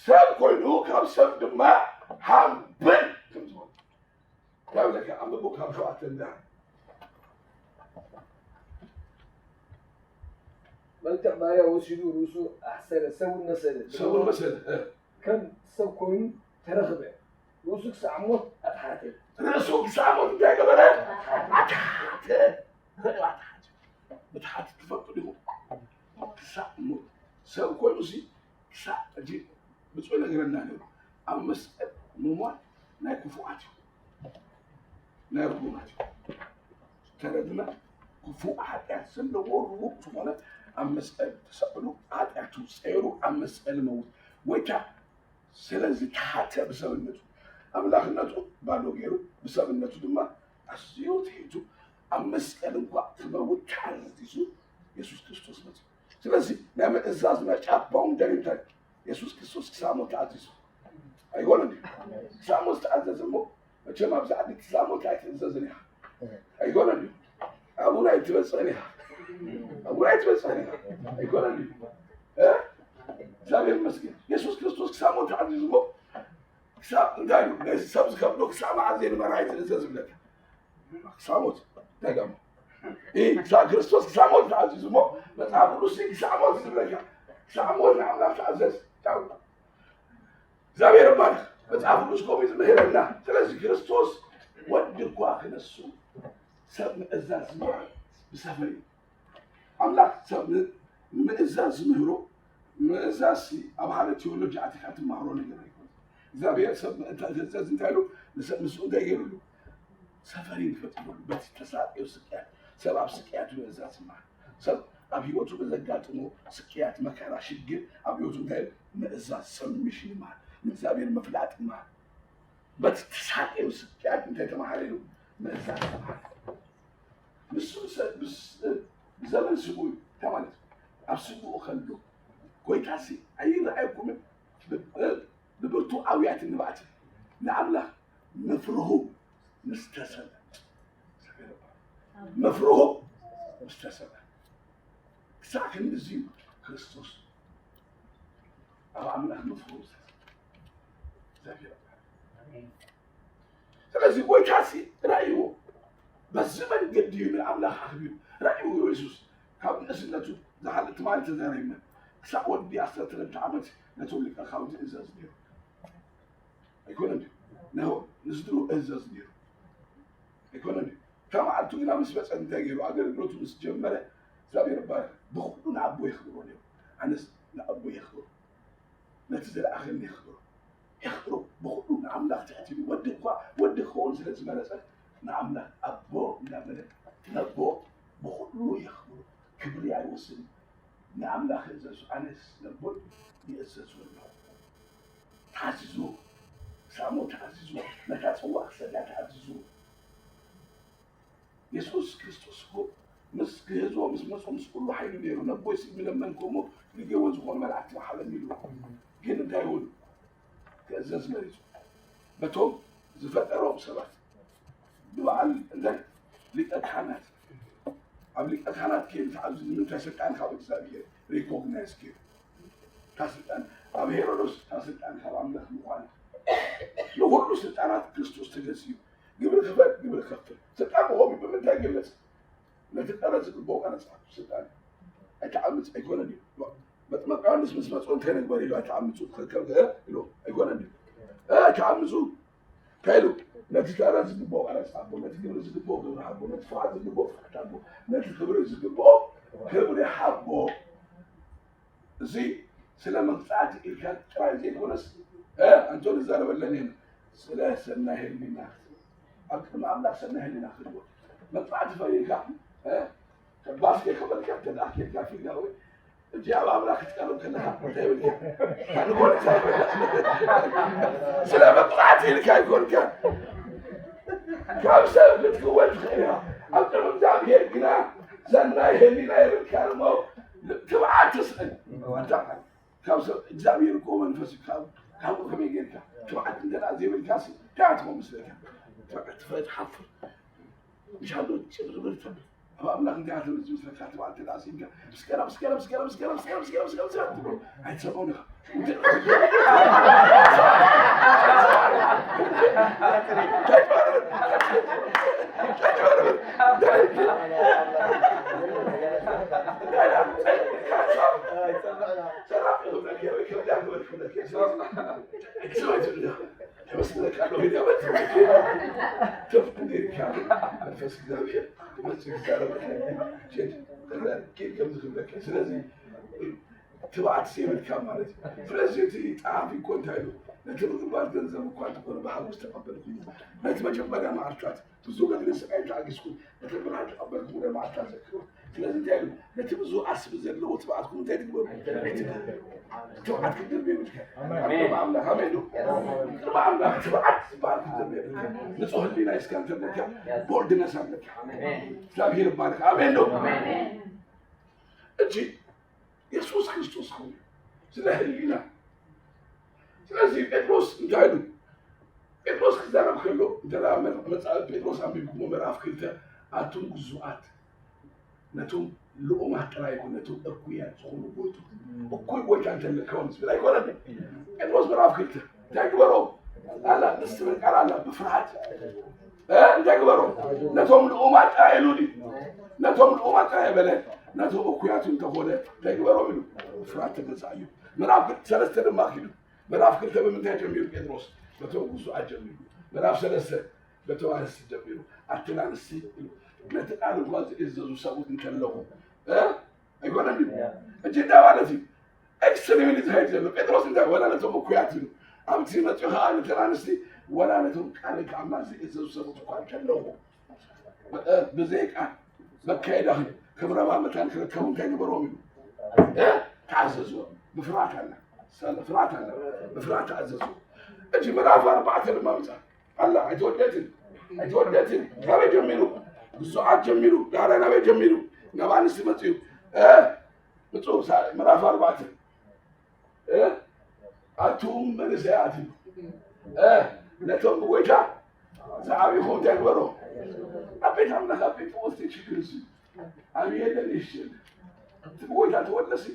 ሰብ ኮይኑ ካብ ሰብ ድማ ሓምብል ከም ዝኾነ። ካብ ለካ ኣንብቦ ካብ ሸውዓተ እንዳ መልክዕ ባርያ ወሲዱ ርእሱ ኣሕሰረ፣ ሰብን መሰለ። ሰብን መሰለ፣ እ። ከም ሰብ ኮይኑ ተረኽበ። ርእሱ ክሳዕ ሞት ኣትሓተ። ርእሱ ክሳዕ ሞት እንታይ ገበረ? ኣትሓተ። ኣትሓተ። ኣትሓተ። ምትሓት ትፈልጡ ዲኹም? ክሳዕ ሞት። ሰብ ኮይኑ ሲ ክሳዕ ሕጂ ብፁዕ ነገረና ነይሩ። ኣብ መስቀል ምሟት ናይ ክፉኣት እዩ። ናይ ርጉማት እዩ። ተረድና? ክፉእ ሓጢኣት ዘለዎ ርጉም ዝኾነ ኣብ መስቀል ተሰቒሉ፣ ሓጢኣቱ ጸይሩ ኣብ መስቀል መውት። ወይታ ስለዚ ተሓተ ብሰብነቱ። ኣምላኽነቱ ባዶ ገይሩ፣ ብሰብነቱ ድማ ኣዝዩ ትሒቱ፣ ኣብ መስቀል እንኳ ክመውት ተኣዚዙ የሱስ ክርስቶስ መጺኡ። ስለዚ ናይ ምእዛዝ መርጫ ባውንደሪ እንታይ? የሱስ ክርስቶስ ክሳብ ሞት ተኣዚዙ። ኣይኮነን ድዩ? ክሳብ ሞት ዝተኣዘዘ እሞ፣ መቸም ኣብዚ ዓዲ ክሳብ ሞት ኣይትእዘዝን ኢኻ። ኣይኮነን ድዩ? ኣቡና ኣይትበጽሕን ኢኻ። ኣቡና ኣይትበጽሕን ኢኻ። ኣይኮነን ድዩ? እ? እግዚኣብሔር ይመስገን። የሱስ ክርስቶስ ክሳብ ሞት ተኣዚዙ እሞ፣ ክሳብ እንታይ እዩ? ነዚ ሰብ ዝከብዶ ክሳብ መዓስ እየ ንመርዓይ ዝእዘዝ ዝብለካ? ክሳብ ሞት። እንታይ ደሞ? እ፣ ክሳብ ክርስቶስ ክሳብ ሞት ተኣዚዙ እሞ፣ መጽሓፍ ቅዱስ ክሳብ ሞት ዝብለካ። ክሳብ ሞት ንኣምላኽ ተኣዘዝ። ቻው። እግዚኣብሔር ይባረክ። መጽሓፍ ቅዱስ ከምኡ እዩ ዝምህረና። ስለዚ ክርስቶስ ወዲ እኳ ክነሱ ሰብ ምእዛዝ ዝመሃር ብሰፈር እዩ። ኣምላኽ ሰብ ን-፣ ምእዛዝ ዝምህሮ፣ ምእዛዝ ሲ ኣብ ሓደ ቴዎሎጂ ኣቲካ ትመሃሮ ነገር ኣይኮነን። እግዚኣብሔር ሰብ ምእታ-፣ ትእዛዝ እንታይ ኢሉ? ንሰብ ምስኡ እንታይ ገይሩሉ? ሰፈሪን ፈጢሩሉ። በቲ ተሳቀዮ ስቅያት፣ ሰብ ኣብ ስቅያቱ ምእዛዝ ይመሃር። ሰብ ኣብ ህይወቱ ብዘጋጥሞ ስቅያት፣ መከራ፣ ሽግር ኣብ ህይወቱ እንታይ ኢሉ? ምእዛዝ፣ ሰብሚሽን ይመሃር። ንእግዚኣብሔር ምፍላጥ ይመሃር። በቲ ተሳቀዮ ስቅያት እንታይ ተማሃረ ኢሉ? ምእዛዝ ተማሃረ። ንሱ ብሰ-፣ ብስ-፣ ብዘበን ስግኡ እዩ። እንታይ ማለት እዩ? ኣብ ስግኡ ከሎ፣ ጎይታሲ ኣይረኣየኩምን? ብ-፣ ብ-፣ ብብርቱዕ ኣውያትን ንባእትን ንኣምላኽ ምፍርሁ፣ ምስ ተሰምዐ፣ መፍርሆ ምስ ተሰምዐ፣ ክሳዕ ክንድዚ ክርስቶስ ኣብ ኣምላኽ መፍርሆ ምስ ተሰምዐ፣ እግዚኣብሔር ኣምላኽ። ስለዚ ጎይታሲ ራእይዎ፣ በዚ መንገዲ እዩ ንኣምላኽ ኣኽቢሩ። ራእይዎ የሱስ ካብ ንእስነቱ ዝሓለ ትማሊ ተዛሪብና፣ ክሳዕ ወዲ ዓሰርተ ክልተ ዓመት ነቶም ሊቃውንቲ እዘዝ ነይሩ። ኣይኮነን ድዩ? ነሆ ንስድርኡ እዘዝ ነይሩ። ኣይኮነን ድዩ? ካብ መዓልቱ ግና ምስ መጸ እንታይ ገይሩ? ኣገልግሎቱ ምስ ጀመረ እግዚኣብሔር ይባረክ። ብኹሉ ንኣቦ የኽብሮ ነይሩ። ኣነስ ንኣቦ የኽብሮ። ነቲ ዝለኣኸኒ የኽብሮ። የኽብሮ። ብኹሉ ንኣምላኽ ትሕት ኢሉ። ወዲ እኳ ወዲ ክኸውን ስለ ዝመረጸ ንኣምላኽ ኣቦ እንዳበለ ነቦ ብኹሉ የኽብሮ። ክብሪ ኣይወስድን። ንኣምላኽ እዘዙ፣ ኣነስ ነቦይ ይእዘዙ ኣለኹ። ተኣዝዙ፣ ሳሞ ተኣዝዙ፣ ነታ ጽዋ ክሰትያ ተኣዝዙ። የሱስ ክርስቶስ እኮ ምስ ክህዝቦ ምስ መጾ ምስ ኩሉ ሓይሉ ነይሩ። ነቦይ ስእሚ ለመንኩ እሞ ንጌወ ዝኾኑ መላእክቲ መሓለኒ ኢሉ። ግን እንታይ ይብሉ? ክእዘዝ መሪጹ። በቶም ዝፈጠሮም ሰባት ብበዓል እንታይ ሊቀ ካህናት ኣብ ሊቀ ካህናት ከይዱ ተዓዙ ንምንታይ ስልጣን ካብ እግዚኣብሔር ሪኮግናይዝ ከይዱ እታ ስልጣን ኣብ ሄሮዶስ እታ ስልጣን ካብ ኣምላኽ ምዃኑ ንኩሉ ስልጣናት ክርስቶስ ተገዝኡ ግብሪ ክፈል ግብሪ ከፍል ስልጣን ብኸምኡ ብምንታይ ይግለጽ ነቲ ቀረጽ ዝግብኦ ቀረጽ ስልጣን ኣይተዓምጽ ኣይኮነን እዩ መጥመቅ ዮሃንስ ምስ መጽኡ እንታይ ነግበር ኢሉ ኣይተዓምጹ ከከብ ኢሉ ኣይኮነን እዩ ኣይተዓምጹ ከይሉ ነቲ ተረ ዝግብኦ ቀረጽ ኣቦ ነቲ ግብሪ ዝግብኦ ግብሪ ሃቦ ነቲ ፍርሃት ዝግብኦ ፍርሃት ኣቦ ነቲ ክብሪ ዝግብኦ ክብሪ ሃቦ እዚ ስለ መግጻዕቲ ኢልካ ጥራይ ዘይኮነስ ኣንቶኒ ዝዛረበለን እየን ስለ ሰናይ ህሊና ኣብ ቅድሚ ኣምላኽ ሰናይ ህሊና ክህልዎ መግጻዕቲ ፈሪድካ ባስኬ ከበልካ ተዳኪልካ ፊልካ ወይ እዚኣ ኣብ ኣምላኽ ክትቀርብ ከለኻ እንታይ ይብል ንጎልካ ስለ መጥቃዕቲ ኢልካ ኣይኮንካ ካብ ሰብ ክትክወል ትኽእል ኢኻ ኣብ ቅድሚ እግዚኣብሔር ግና ሰናይ ህሊና የብልካ እሞ ትብዓት ትስእል ካብ ሰብ እግዚኣብሔር እኮ መንፈስ ካብ ካብኡ ከመይ ጌርካ ትብዓት እንተ ዘይብልካ እንታይ ትኾን ምስለካ ትብዓት ትፈት ሓፍር ምሻዶ ጭብርብር ተብል ኣብ ኣምላኽ እንታይ ኣተምዝ ምስለካ ትብዓት ተዳሲልካ ምስከረ ምስከረ ምስከረ ምስከረ ምስከረ ምስከረ ምስከረ ምስከረ ትብሎ ኣይትሰምዖን ኢኻ ስለዚ ትብዓት የብልካ ማለት እዩ። ስለዚ እቲ ጸሓፊ እኮ እንታይ ኢሉ ነቲ ምግባር ገንዘብ እኳ እንተኾነ ብሓጎስ ተቐበልኩሞ ነቲ መጀመርያ መዓልታት ብዙ ገድሊ ስቃይ ተዓጊስኩም ነቲ ብርሃን ተቐበልኩሞ ናይ መዓልታት ዘክርዎ ስለዚ እንታይ ኢሉ ነቲ ብዙ ዓስቢ ዘለዎ ትብዓትኩም እንታይ ትግበሩ ትብዓት ክትድርብ የብልካ ቅድሚ ኣምላኽ ኣሜን ዶ ቅድሚ ኣምላኽ ትብዓት ዝበሃል ክትድርብ የብልካ ንጹህ ህሊና እስካ እንተለካ ቦልድነስ ኣለካ እግዚኣብሔር ይባረክ ኣሜን ዶ እጂ የሱስ ክርስቶስ ክብሉ ስለ ህሊና ስለዚ ጴጥሮስ እንታይ ኢሉ ጴጥሮስ ክዛረብ ከሎ እንተ መፅሓፍ ጴጥሮስ ኣንቢብኩሞ ምዕራፍ ክልተ ኣቱም ግዙኣት ነቶም ልኡማት ጥራይ ይኹን ነቶም እኩያት ዝኾኑ ጎይቱ እኩይ ጎይታ እንተለካዎም ዝብል ኣይኮነን ጴጥሮስ ምዕራፍ ክልተ እንታይ ግበሮም ኣላ ምስ ትብል ቃል ኣላ ብፍርሃት እንታይ ግበሮም ነቶም ልኡማት ጥራይ ኢሉ ድዩ ነቶም ልኡማት ጥራይ በለ ነቶም እኩያት እንተኾነ እንታይ ግበሮም ኢሉ ብፍርሃት ተገዛእ እዩ ምዕራፍ ሰለስተ ድማ ኪዱ ምዕራፍ ክልተ ብምንታይ ጀሚሩ ጴጥሮስ በቶም ግዙኣት ጀሚሩ ምዕራፍ ሰለስተ በቶም ኣንስቲ ጀሚሩ ኣትን ኣንስቲ ኢሉ ነቲ ቃል እንኳ ዝእዘዙ ሰብኡት እንተለኹ ኣይኮነን ድዩ እጅዳ ማለት እዩ ኤክስትሪምሊ ዝኸይድ ዘሎ ጴጥሮስ እንታይ ወላ ነቶም እኩያት ኢሉ ኣብቲ መፅኡ ከዓ ነተን ኣንስቲ ወላ ነቶም ቃል ከኣማ ዝእዘዙ ሰብኡት እኳ እንተለኹ ብዘይ ቃል መካየዳኽን ክብረባ መታን ክርከቡ እንታይ ግበርዎም ኢሉ ተዓዘዝዎም ብፍርሃት ኣላ ፍርሃት ኣላ ብፍርሃት ተኣዘዝዎ እቲ ምዕራፍ ኣርባዕተ ድማ ምፃ ኣላ ኣይተወደትን ኣይተወደትን ካበይ ጀሚሩ ግዙዓት ጀሚሩ ዳሕራይ ናበይ ጀሚሩ ናብ ኣንስቲ መፅኡ ምፁ ምዕራፍ ኣርባዕተ ኣቱም መንእሰያት ነቶም ብጎይታ ዝዓብዩ ከምኡ እንታይ ግበሮ? ኣብ ቤት ኣምላኽ ኣብ ቤት ወስቲ ችግር እሱ ኣብ የለን ይሽል እቲ ጎይታ ተወለሲ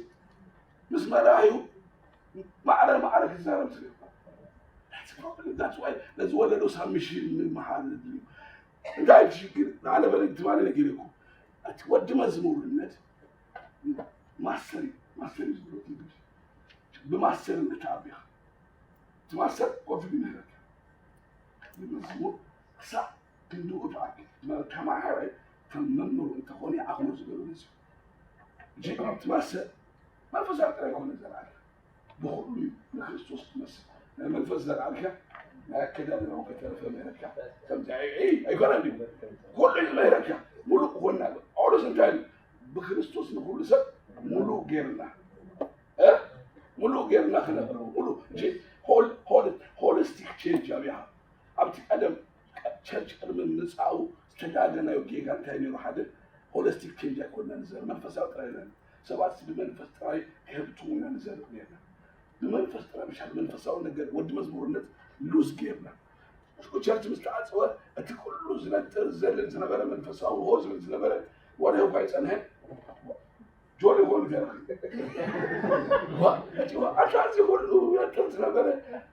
ምስ መራሕዩ ማዕረ ማዕረ ክዛረብ ትሪኦ። That's why ነዚ ወለዶ ሳብ ሚሽን ምምሓር ዘድልዩ እንታይ እቲ ሽግር ንዓለ በለ ትማሊ ነጊረኩም። እቲ ወዲ መዝሙርነት ማስተር እዩ። ማስተር እዩ ዝብሎ ትንግድ ብማስተርነት ተዓቢኻ እቲ ማስተር ኮፊ ይምህረካ። መዝሙር ክሳብ ክንድኡ ተኣኪብ ማለት ተማሃራይ ከም መምህሩ እንተኾነ ኣኽብሮ ዝበሎ ነዚ እቲ ማስተር መንፈሳዊ ጥራይ ይኮነ ዘርኣልካ ብኹሉ እዩ ንክርስቶስ ትመስል ናይ መንፈስ ዘርኣልካ ናይ ኣከዳድናው ከተረፈ ምህረካ ከምዚ ኣይኮነ እንዲ ኩሉ እዩ ዝምህረካ ሙሉእ ክኾንና ጳውሎስ እንታይ ኢሉ ብክርስቶስ ንኩሉ ሰብ ሙሉእ ጌርና ሙሉእ ጌርና ክነቕርቦ ሙሉእ ሆሊስቲክ ቼንጅ ኣብያ ኣብቲ ቀደም ቸርች ቅድሚ ምምፃኡ ዝተጋገናዮ ጌጋ እንታይ ነይሩ ሓደ ሆሊስቲክ ቼንጅ ኣይኮንና ንዘር መንፈሳዊ ጥራይ ኢና ሰባት ብመንፈስ ጥራይ ክህብትዉ ኢና ንዘርእ ነርና ብመንፈስ ጥራይ ምሻል መንፈሳዊ ነገር ወዲ መዝሙርነት ሉዝ ጌርና ሽዑ ቸርች ምስ ተዓፀወ እቲ ኩሉ ዝነጥር ዘልል ዝነበረ መንፈሳዊ ሆ ዝብል ዝነበረ ወረ እኳ ይፀንሐ ጆሊ ሆል ገርክ እቲ ኣታ እዚ ኩሉ የጥር ዝነበረ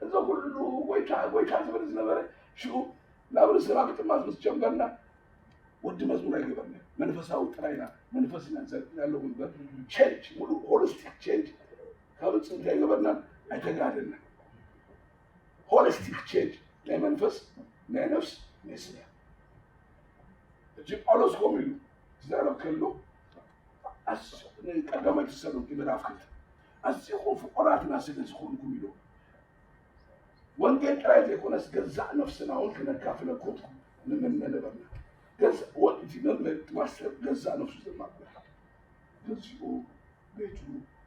እዚ ኩሉ ጎይታ ጎይታ ዝብል ዝነበረ ሽኡ ናብ ርእስና ምጥማት ምስ ጀመርና ወዲ መዝሙር ኣይገበርና መንፈሳዊ ጥራይና መንፈስና ዘርግና ኣለዉ ንበር ቸንጅ ሙሉ ሆሊስቲክ ቸንጅ ካብ ፅንቲ ኣይገበርናን ኣይተጋደልና ሆሊስቲክ ቸንጅ ናይ መንፈስ ናይ ነፍስ ናይ ስጋ ሕጂ ጳውሎስ ከምኡ ኢሉ ክዛረብ ከሎ ቀዳማይ ተሰሎንቄ ምዕራፍ ክልተ ኣዚኹም ፍቑራትና ስለ ዝኾንኩም ኢሉ ወንጌል ጥራይ ዘይኮነስ ገዛእ ነፍስና እውን ክነካፍለኩም ንምነ ነበርና። ገዛእ ወዲ መምህር ማስተር ገዛእ ነፍሱ ዘማክረካ ገዚኡ ቤቱ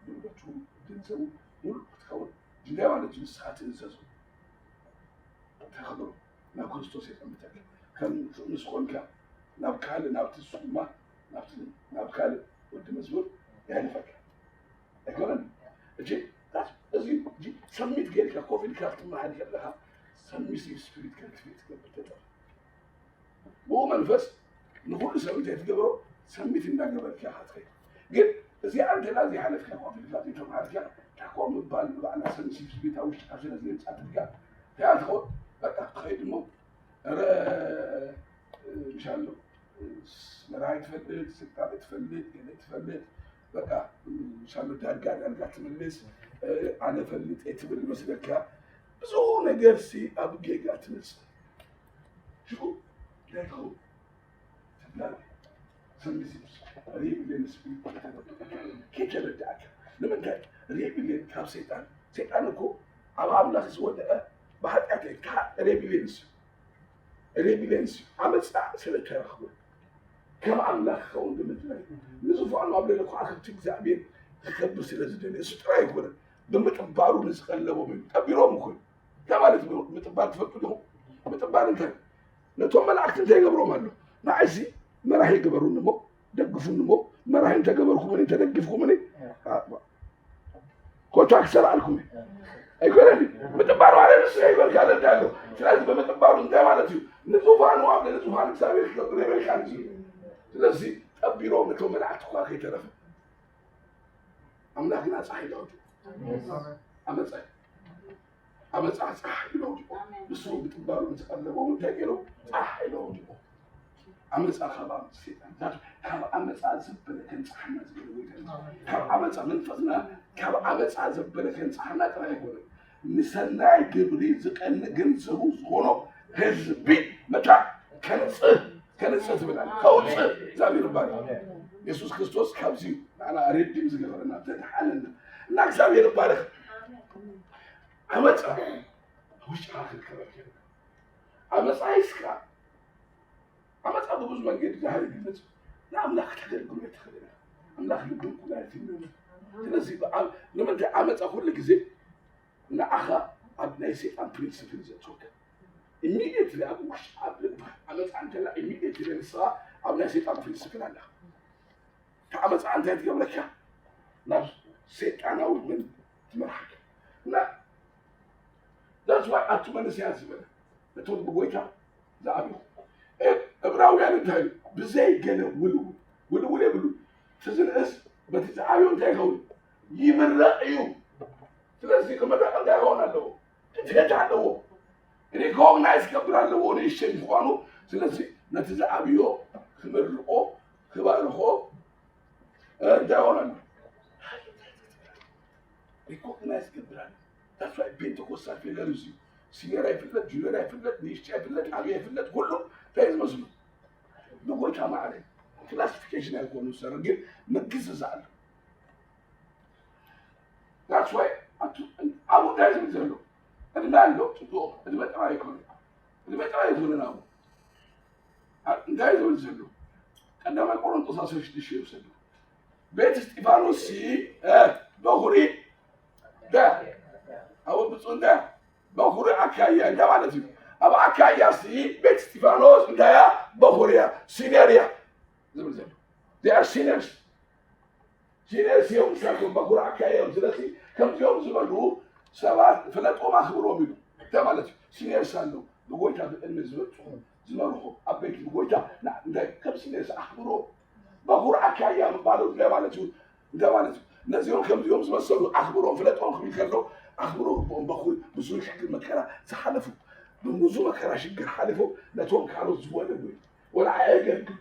ንብረቱ ገንዘቡ ሙሉእ ክትከውን ድንጋይ ማለት እዩ ንስኻ ትእዘዙ ተኽብሩ ናብ ክርስቶስ የጠምተካ ከም ምስ ኮንካ ናብ ካልእ ናብቲ እሱ ድማ ናብቲ ናብ ካልእ ወዲ መዝሙር የሕልፈካ ኣይኮነን እጂ እዚ ሰሚት ጌርካ ኮፍ ኢልካ ክትመሃር ከለካ ሰሚሲቭ ስፒሪት ከክፍት ትገብር ተጠር ብኡ መንፈስ ንኩሉ ሰብ እንታይ ትገብሮ ሰሚት እንዳገበርካ ኢካ ትኸይድ ግን እዚኣ እንተላ ዘይሓለፍካ ኮፍ ኢልካ ዘይተምሃርካ ታኮ ምባል ንባዕላ ሰሚሲቭ ስፒሪት ኣብ ውሽጥካ ስለ ዘይምፃትልካ እንታይ ትኸውን በቃ ትኸይድ እሞ ረ እንሻሎ መርሃይ ትፈልጥ ስልጣን ትፈልጥ ገለ ትፈልጥ በቃ እንሻሎ ዳርጋ ዳርጋ ትምልስ ኣነ ፈልጥ ትብል መስለካ ብዙ ነገር ሲ ኣብ ጌጋ ትመፅእ ሽኡ እንታይ ትኸውን ትብላለ ሰሚሲቭ ሪቢሊየን ስፒሪት ከተረድኣካ ንምንታይ ሪቢሊየን ካብ ሰይጣን ሰይጣን እኮ ኣብ ኣምላኽ ዝወደቀ ብሓጢኣት እካ ሬቢሊየንስ እዩ ሬቢሊየንስ እዩ ዓመፃ ስለ ተረኽቡ ከም ኣምላኽ ክኸውን ብምድላይ ንዝፋኑ ኣብ ልዕሊ ከዋክብቲ እግዚኣብሔር ክከብር ስለ ዝደልየ እሱ ጥራይ ኣይኮነን ብምጥባሩ ንዝቀለቦም እዩ ጠቢሮም እኮ እዩ እንታይ ማለት እዩ ምጥባር ትፈልጡ ዲኹም ምጥባር እንታይ ነቶም መላእክቲ እንታይ ይገብሮም ኣሎ ንዓይሲ መራሒ ይገበሩኒ እሞ ደግፉኒ እሞ መራሒ እንተገበርኩምኒ እንተደጊፍኩምኒ ኮንትራክት ሰራዕልኩም ኣይኮነን ምጥባሩ ኣለ ንሱ ይበልካ ለዳ ኣሎ ስለዚ ብምጥባሩ እንታይ ማለት እዩ ንዙፋኑ ኣብ ልዕሊ ዙፋን እግዚኣብሔር ክገብር የበልካ እንጂ ስለዚ ጠቢሮም ነቶም መላእክቲ እኳ ከይተረፈ ኣምላኽና ፀሓይ ዳውድ ኣመፃ ኣመፃ ፀሓይ ዳውድ ንሱ ምጥባሩ ምስ ኣለዎም እንታይ ገይሩ ፀሓይ ዳውድ ኣመፃ ካብ ኣምፅሴጣን ካብ ኣመፃ ዘበለ ከንፅሓና ዝገለወ ካብ ኣመፃ መንፈስና ካብ ኣመፃ ዘበለ ከንፅሓና ጥራይ ኣይኮነ ንሰናይ ግብሪ ዝቀንእ ገንዘቡ ዝኾኖ ህዝቢ መታ ከንፅህ ከንፅህ ትብል ኣለ ከውፅእ እግዚኣብሔር ይባል የሱስ ክርስቶስ ካብዚ ንዓና ሬዲም ዝገበረና ተድሓነና እና እግዚኣብሔር ይባረክ ኣመፃ ውሽጥኻ ክርከበል ኣመፃ ይስካ ዓመፃ ብብዙ መንገዲ ዛህር ይግለፅ ንኣምላኽ ክተገልግሎ ኣይትኽእል ኣምላኽ ልብን ኩላሊት ይመልእ ስለዚ ንምንታይ ዓመፃ ኩሉ ግዜ ንዓኻ ኣብ ናይ ሰይጣን ፕሪንስፕል ዘእትወካ ኢሚድየትሊ ኣብ ውሽ ኣብ ልብኻ ዓመፃ እንተላ ኢሚድየትሊ ንስኻ ኣብ ናይ ሰይጣን ፕሪንስፕል ኣለኻ እቲ ዓመፃ እንታይ ትገብረካ ናብ ሰይጣናዊ ምን ትመርሓካ እና that's why ኣቱ መንእሰያት ዝበለ ነቶም ብጎይታ ዝዓብዩ። እብራውያን እንታይ እዩ? ብዘይ ገለ ውልውል፣ ውልውል የብሉ። እቲ ዝንእስ በቲ ዝዓብዮ እንታይ ይኸውን? ይምረቕ እዩ። ስለዚ ክምረቕ እንታይ ይኸውን ኣለዎ? ክትህት ኣለዎ። ሪኮግናይዝ ክገብር ኣለዎ ንእሽተይ ምዃኑ። ስለዚ ነቲ ዝዓብዮ ክምርቆ፣ ክባርኾ፣ እንታይ ይኾን ኣሎ? ሪኮግናይዝ ክገብር ኣለዎ። That's why ፔንቴኮስታል ፌለር እዚ ሲኒየር ኣይፍለጥ፣ ጁኒየር ኣይፍለጥ፣ ንእሽተይ ኣይፍለጥ፣ ዓብዪ ኣይፍለጥ፣ ኩሉ እንታይ ዝመስሉ ብጎይታ ማዕረ ክላሲፊኬሽን ኣይኮኑ ዝሰርሕ፣ ግን ምግዝዝ ኣሎ። That's why ኣብኡ እንታይ ዝብል ዘሎ? ዕድመ ኣሎ፣ ጽቡቕ፣ ዕድመ ጥራይ ኣይኮነን። ዕድመ ጥራይ ኣይኮነን ኣብኡ። እንታይ ዝብል ዘሎ? ቀዳማይ ቆሮንቶስ ዓሰርተ ሽዱሽተ ይውሰዱ። ቤት እስጢፋኖስ ሲ በኹሪ ደ ኣብ ብፁዕ እንደ በኹሪ ኣካያ እንደ ማለት እዩ። ኣብ ኣካያ ሲ ቤት እስጢፋኖስ እንታያ በኹርያ ሲነርያ ዝብል ዘሎ ሲነርስ ሲነርስ እዮም። ንሳቶም በኹሪ ኣካያ እዮም። ስለዚ ከምዚኦም ዝበሉ ሰባት ፍለጦም ኣኽብሮም ኢሉ እንደ ማለት እዩ። ሲነርስ ኣለዉ ብጎይታ ብዕድመ ዝበፅሑ ዝመርሑ ኣበይቲ ብጎይታ እንታይ ከም ሲነርስ ኣኽብሮ በኹር ኣካያ ምባሉ እንታይ ማለት እዩ? እንታይ ማለት እዩ? ነዚኦም ከምዚኦም ዝመሰሉ ኣኽብሮም ፍለጦም ክብል ከሎ ኣኽብሮ ህቦም በኹር ብዙ ሽግር መከራ ዝሓለፉ ብብዙ መከራ ሽግር ሓሊፎም ነቶም ካልኦት ዝወለዱ እዩ። ወላ ኣየገልግሉ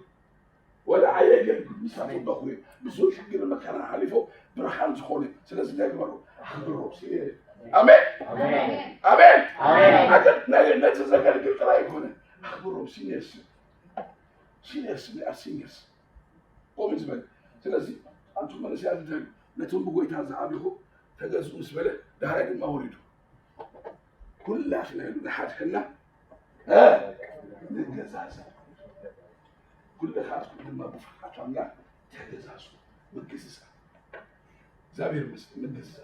ወላ ኣየገልግሉ ንሳቶም በኹር እዮም። ብዙ ሽግር መከራ ሓሊፎም ብርሃን ዝኾኑ እዮም። ስለዚ እንታይ ግበሩ? ኣኽብሮም ሲኒየር ኣሜን ኣሜን ኣሜን ኣሜን። ኣገል- ናይ- ነቲ ዘገልግል ጥራይ ኣይኮነ ኣኽብሮም ሲኒየርስ ሲኒየርስ ሲኒየርስ ከምኡ ዝበለ። ስለዚ ኣንቱም መንእሰያት እንታይ ነቶም ብጎይታ ዝዓቢኹ ተገዝኡ ምስ በለ ዳሕራይ ድማ ወሪዱ ኩላትና ኢሉ ንሓድሕና ንገዛዘ ኩልኻትኩም ድማ ብፍርሃት ኣምላኽ ተገዛዙ። ምግዝዛ እግዚኣብሔር ይመስገን። ምግዝዛ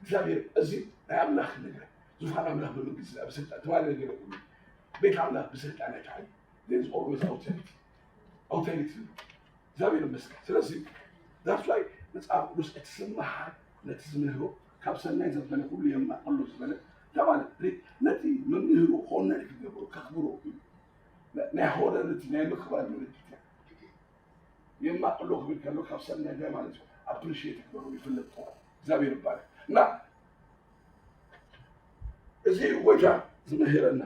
እግዚኣብሔር እዚ ናይ ኣምላኽ ነገር ዙፋን ኣምላኽ ብምግዝዛ ብስልጣን ትማሊ ነገር ቤት ኣምላኽ ብስልጣን ኣይተዓዩ። There is always authority. Authority. እግዚኣብሔር ይመስገን። ስለዚ that's why መጽሓፍ ቅዱስ እቲ ዝመሃር ነቲ ዝምህሮ ካብ ሰናይ ዘበለ ኩሉ የማቀሎ ዝበለ ተባለ። ነቲ መምህሩ ሆነር ክገብሮ ከኽብሮ እዩ። ናይ ሆነር እቲ ናይ ምክባር ምልክት እያ። የማቀሎ ክብል ከሎ ካብ ሰናይ እንታይ ማለት እዩ? ኣፕሪሺየት ክገብሮ ይፍለጥ። እግዚኣብሔር ይባረክ እና እዚ ጎይታ ዝምህረና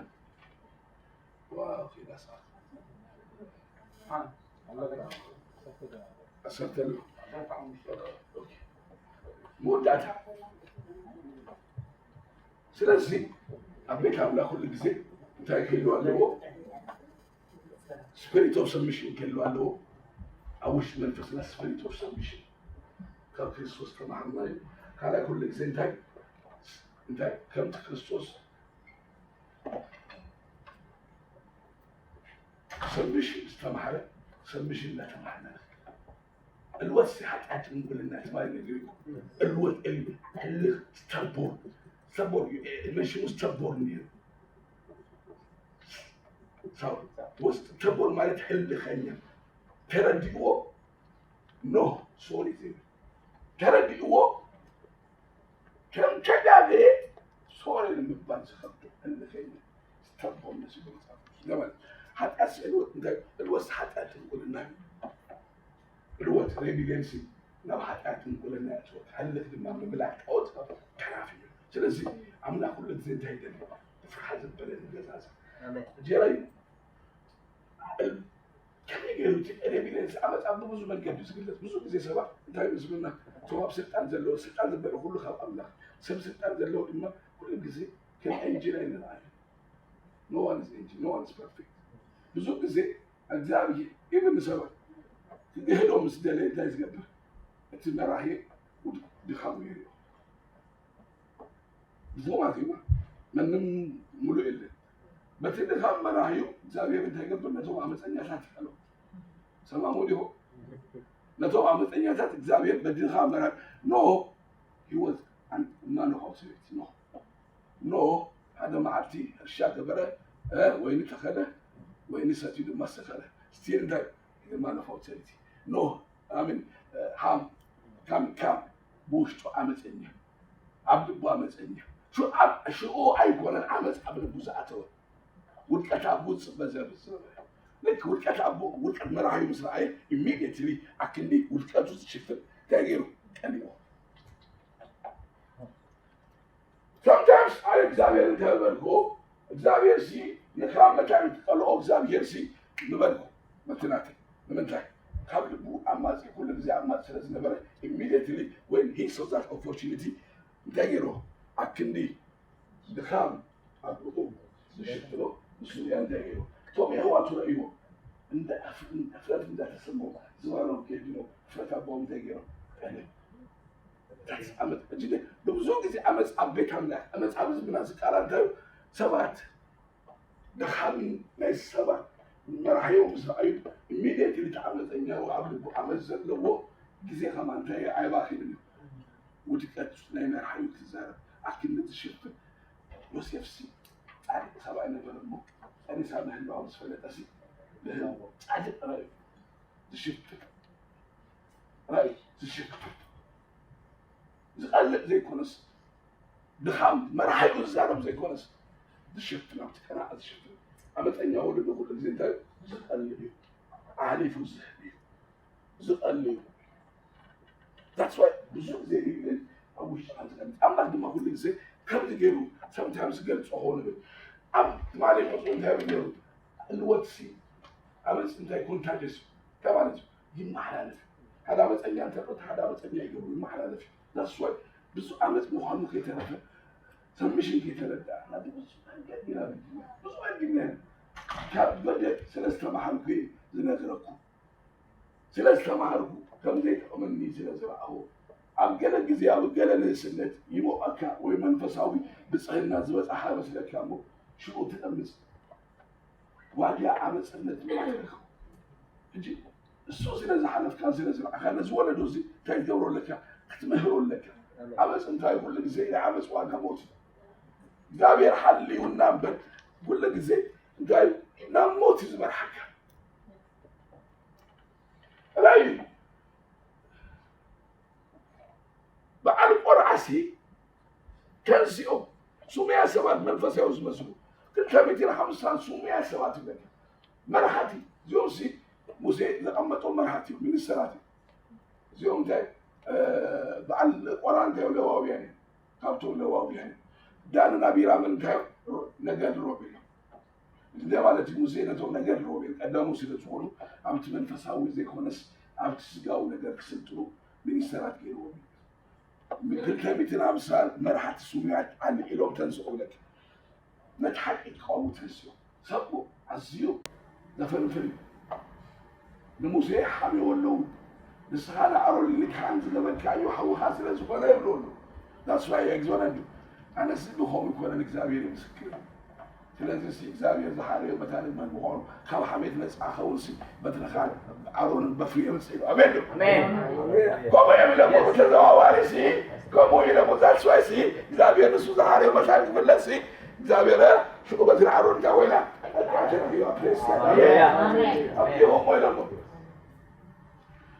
መወዳእታ ስለዚ ኣብ ቤት ኣምላኽ ኩሉ ግዜ እንታይ ክህልው ኣለዎ? ስፒሪት ኦፍ ሰብሚሽን ክህልው ኣለዎ። ኣብ ውሽጢ መንፈስና ስፒሪት ኦፍ ሰብሚሽን ካብ ክርስቶስ ተማሃርና እዩ። ካልኣይ ኩሉ ግዜ እንታይ እንታይ ከምቲ ክርስቶስ ሰብሚሽን ዝተማህረ ሰብሚሽን እናተማህርና ዕልወት ሲ ሓጢኣት ምንኩልና ትማሊ ነጊሩ እኮ። ዕልወት እዩ። ህልኽ ስተቦር ስተቦር እዩ። መንሽሙ ስተቦር ነይሩ። ሳውል ወስ ስተቦር ማለት ህልኸኛ ተረዲእዎ። ኖ ሶሪ ተረዲእዎ። ከም ተጋገየ ሶሪ ንምባል ዝኸብዶ ህልኸኛ ስተቦር መሲሉ መጽሓፍ ቅዱስ። ለማለት ሓጢኣት ሲ ዕልወት እንታይ ዕልወት ሲ ሓጢኣት ምንኩልና እዩ። ዕልወት ሬቢሌንሲ ናብ ሓጢኣት ምንኩልና የእትወካ። ህልኽ ድማ ምምላኽ ጣዖት ተራፊ እዩ። ስለዚ ኣምላኽ ኩሉ ግዜ እንታይ ይደሊ? ብፍርሃት ዘበለ ንገዛዘ ጀራይ ከመይ ገይሩ እቲ ሬቢሌንሲ ኣመፃ ብብዙ መንገዲ ዝግለፅ ብዙ ግዜ ሰባት እንታይ ዝብሉና እቶም ኣብ ስልጣን ዘለዎ ስልጣን ዝበለ ኩሉ ካብ ኣምላኽ ሰብ ስልጣን ዘለዎ ድማ ኩሉ ግዜ ከም ኤንጂን ኣይንርኣዩ። No one is angel, no one is perfect። ብዙ ግዜ እግዚኣብሔር ኢቭን ንሰባት ክግህዶ ምስ ደለየ እንታይ ዝገብር እቲ መራሂ ድኻሙ የሪኦ። ብዝማት እዩ መንም ሙሉእ የለን። በቲ ድኻም መራሂዩ እግዚኣብሔር እንታይ ይገብር ነቶም ኣመፀኛታት ይፈሎ ሰማሙ ዲሆ ነቶም ኣመፀኛታት እግዚኣብሔር በድኻ መራ ኖ ህይወት ማኖ ካውሰቤት ኖ ኖ ሓደ መዓልቲ ሕርሻ ገበረ ወይኒ ተኸለ ወይኒ ሰትዩ ድማ ሰኸለ ስቲል እንታይ ድማ ነፋውት ሰይቲ ኖ ኣምን ሃም ካም ካም ብውሽጡ ዓመፀኛ ኣብ ልቡ ዓመፀኛ ሽኡ ኣይኮነን ዓመፅ ኣብ ልቡ ዝኣተወ ውድቀት ኣቦ ዝፅበ ዘብል ዝነበረ። ልክ ውድቀት ኣቦ፣ ውድቀት መራሒኡ ምስ ረኣየ፣ ኢሚድየትሊ ኣክንዲ ውድቀቱ ዝሽፍን እንታይ ገይሩ? ቀሊዎ። Sometimes ኣነ እግዚኣብሔር እንታይ በልኩ? እግዚኣብሔር ሲ ንካብ መታን ትቀልኦ እግዚኣብሔር ሲ ንበልኩ። መትናተይ ንምንታይ? ካብ ልቡ ኣማጺ፣ ኩሉ ግዜ ኣማጺ ስለ ዝነበረ፣ ኢሚድየትሊ when he saw that opportunity እንታይ ገይሩ? ኣክንዲ ድኻም ኣቦኡ ዝሽፍኖ ንሱ እያ እንታይ ገይሩ? እቶም የሕዋቱ ረእይዎ፣ እንዳ ኣፍ-፣ እፍረት እንዳተሰምዖ ዝባኖም ከይድኖ እፍረት ኣቦኦም እንታይ ገይሮም? ቀለ። ታክስ ዓመት፣ እጅግ ብዙ ግዜ ዓመፅ ኣብ ቤት ኣምላኽ፣ ዓመፅ ኣብ ህዝብና ዝቃላንታዩ ሰባት ድኻም ናይ ሰባት መራሕዮም ምስ ረኣዩ፣ ኢሚድየትሊ እቲ ዓመፀኛ ኣብ ልቡ ዓመፅ ዘለዎ ግዜ ከማን እንታይ ኣየባኺንን እዩ። ውድቀት ናይ መራሕዩ ክዛረብ ኣክንዲ ዝሽፍን ዮሴፍ ሲ ጻድቅ ሰብኣይ ነበረ እሞ፣ ጸኒሳ ምህላዋ ምስ ፈለጠ ሲ ብህል ጻድቅ ራእዩ ዝሽፍን፣ ራእዩ ዝሽፍን፣ ዝቐልዕ ዘይኮነስ፣ ድኻም መራሒኡ ዝዛረብ ዘይኮነስ፣ ዝሽፍን፣ ኣብቲ ቀናዕ ዝሽፍን። ዓመፀኛ ወለዶ ኩሉ ግዜ እንታይ እዩ? ዝቐልዕ እዩ። ኣሕሊፉ ዝህብ እዩ። ዝቐልዕ እዩ። That's why ብዙ ግዜ ይብል ኣብ ውሽጢ ሓንቲ ቀን ኣምላኽ ድማ ኩሉ ግዜ ከምዚ ገይሩ sometimes ዝገልጾ ኾኑ ይብል። ኣብ ትማሊ ቁጽሪ እንታይ ይብል ነይሩ? እልወትሲ፣ ዓመፅ እንታይ ኮንታጀስ እዩ። እንታይ ማለት እዩ? ይመሓላለፍ። ሓደ ዓመፀኛ እንተሎ፣ እቲ ሓደ ዓመፀኛ ይገብሩ፣ ይመሓላለፍ እዩ። That's why ብዙ ዓመፅ ምዃኑ ከይተረፈ፣ ሰብሚሽን ከይተረዳእ፣ ናብ ብዙ መንገዲ ኢና፣ ብዙ መንገዲ ኢና። ካብ በደል ስለ ዝተማሃርኩ እየ ዝነግረኩም። ስለ ዝተማሃርኩ፣ ከም ዘይጠቕመኒ ስለ ዝረኣኹ፣ ኣብ ገለ ግዜ ኣብ ገለ ንእስነት ይሞቐካ ወይ መንፈሳዊ ብጽህና ዝበጻሕካ ይመስለካ እሞ፣ ሽዑ ትጠምዝ። ዋጋ ዓመጽነት ድማ ትረክቦ። ሕጂ እሱ ስለ ዝሓለፍካን ስለ ዝረኣኻን ነዚ ወለዶ እዚ እንታይ ክትገብሮ ኣለካ? ክትምህሮ ኣለካ። ኣመጽ እንታይ ኩሉ ግዜ ናይ ኣመጽ ዋጋ ሞት እዩ። እግዚኣብሔር ሓልዩና እምበር ኩሉ ግዜ እንታይ ናብ ሞት እዩ ዝመርሓካ። ራእዩ በዓል ቆርዓሲ ተንሲኦም ሱሙያ ሰባት መንፈሳዊ ዝመስሉ ክልተ ሚእትን ሓምሳን ሱሙያ ሰባት ይብለካ። መራሕቲ እዚኦም ሲ ሙሴ ዘቐመጦም መራሕቲ እዮም፣ ሚኒስተራት እዮም። እዚኦም እንታይ በዓል ቆራ እንታይ እዮም? ሌዋውያን እዮም። ካብቶም ሌዋውያን እዮም። ዳንን ኣቢራምን እንታይ እዮም? ነገድ ሮቤል እዮም። እዚ ማለት እዩ ሙሴ ነቶም ነገድ ሮቤል ቀዳሙ ስለ ዝኾኑ ኣብቲ መንፈሳዊ ዘይኮነስ ኣብቲ ስጋዊ ነገር ክስልጥኑ ሚኒስተራት ገይርዎም እዩ። ክልተ ሚእትን ሃምሳ መራሕቲ ሱሙያት ኣልዒሎም ተንስኡ ብለካ። ነቲ ሓቂ ክቃወሙ ተንስኡ። ሰብኡ ኣዝዩ ዘፈንፍን እዩ። ንሙሴ ሓምዎ ኣለዉ። ንስኻ ንኣሮን ልክዓን ዝገበርካዮ ሓውኻ ስለ ዝኾነ ይብልዎ ኣለዉ። That's why I exhorted you። ኣነስ ብኸምኡ ይኮነን እግዚኣብሔር ምስክር እዩ። ስለዚ ሲ እግዚኣብሔር ዝሓረዮ መታን መን ምዃኑ ካብ ሓሜት ነፃ ኸውን ሲ በትርኻ ኣሮንን በትሩ የምፅእ ኢሉ። ኣሜን ዶ? ኣሜን። ከምኡ እዮም ኢለሞ ብተዘዋዋሪ ሲ ከምኡ ኢለሞ። That's why ሲ እግዚኣብሔር ንሱ ዝሓረዮ መታን ክፍለጥ ሲ እግዚኣብሔር ሽዑ በትሪ ኣሮን እንታይ ኮይና? ኣሜን። ኣብዚኦም እሞ ኢለሞ።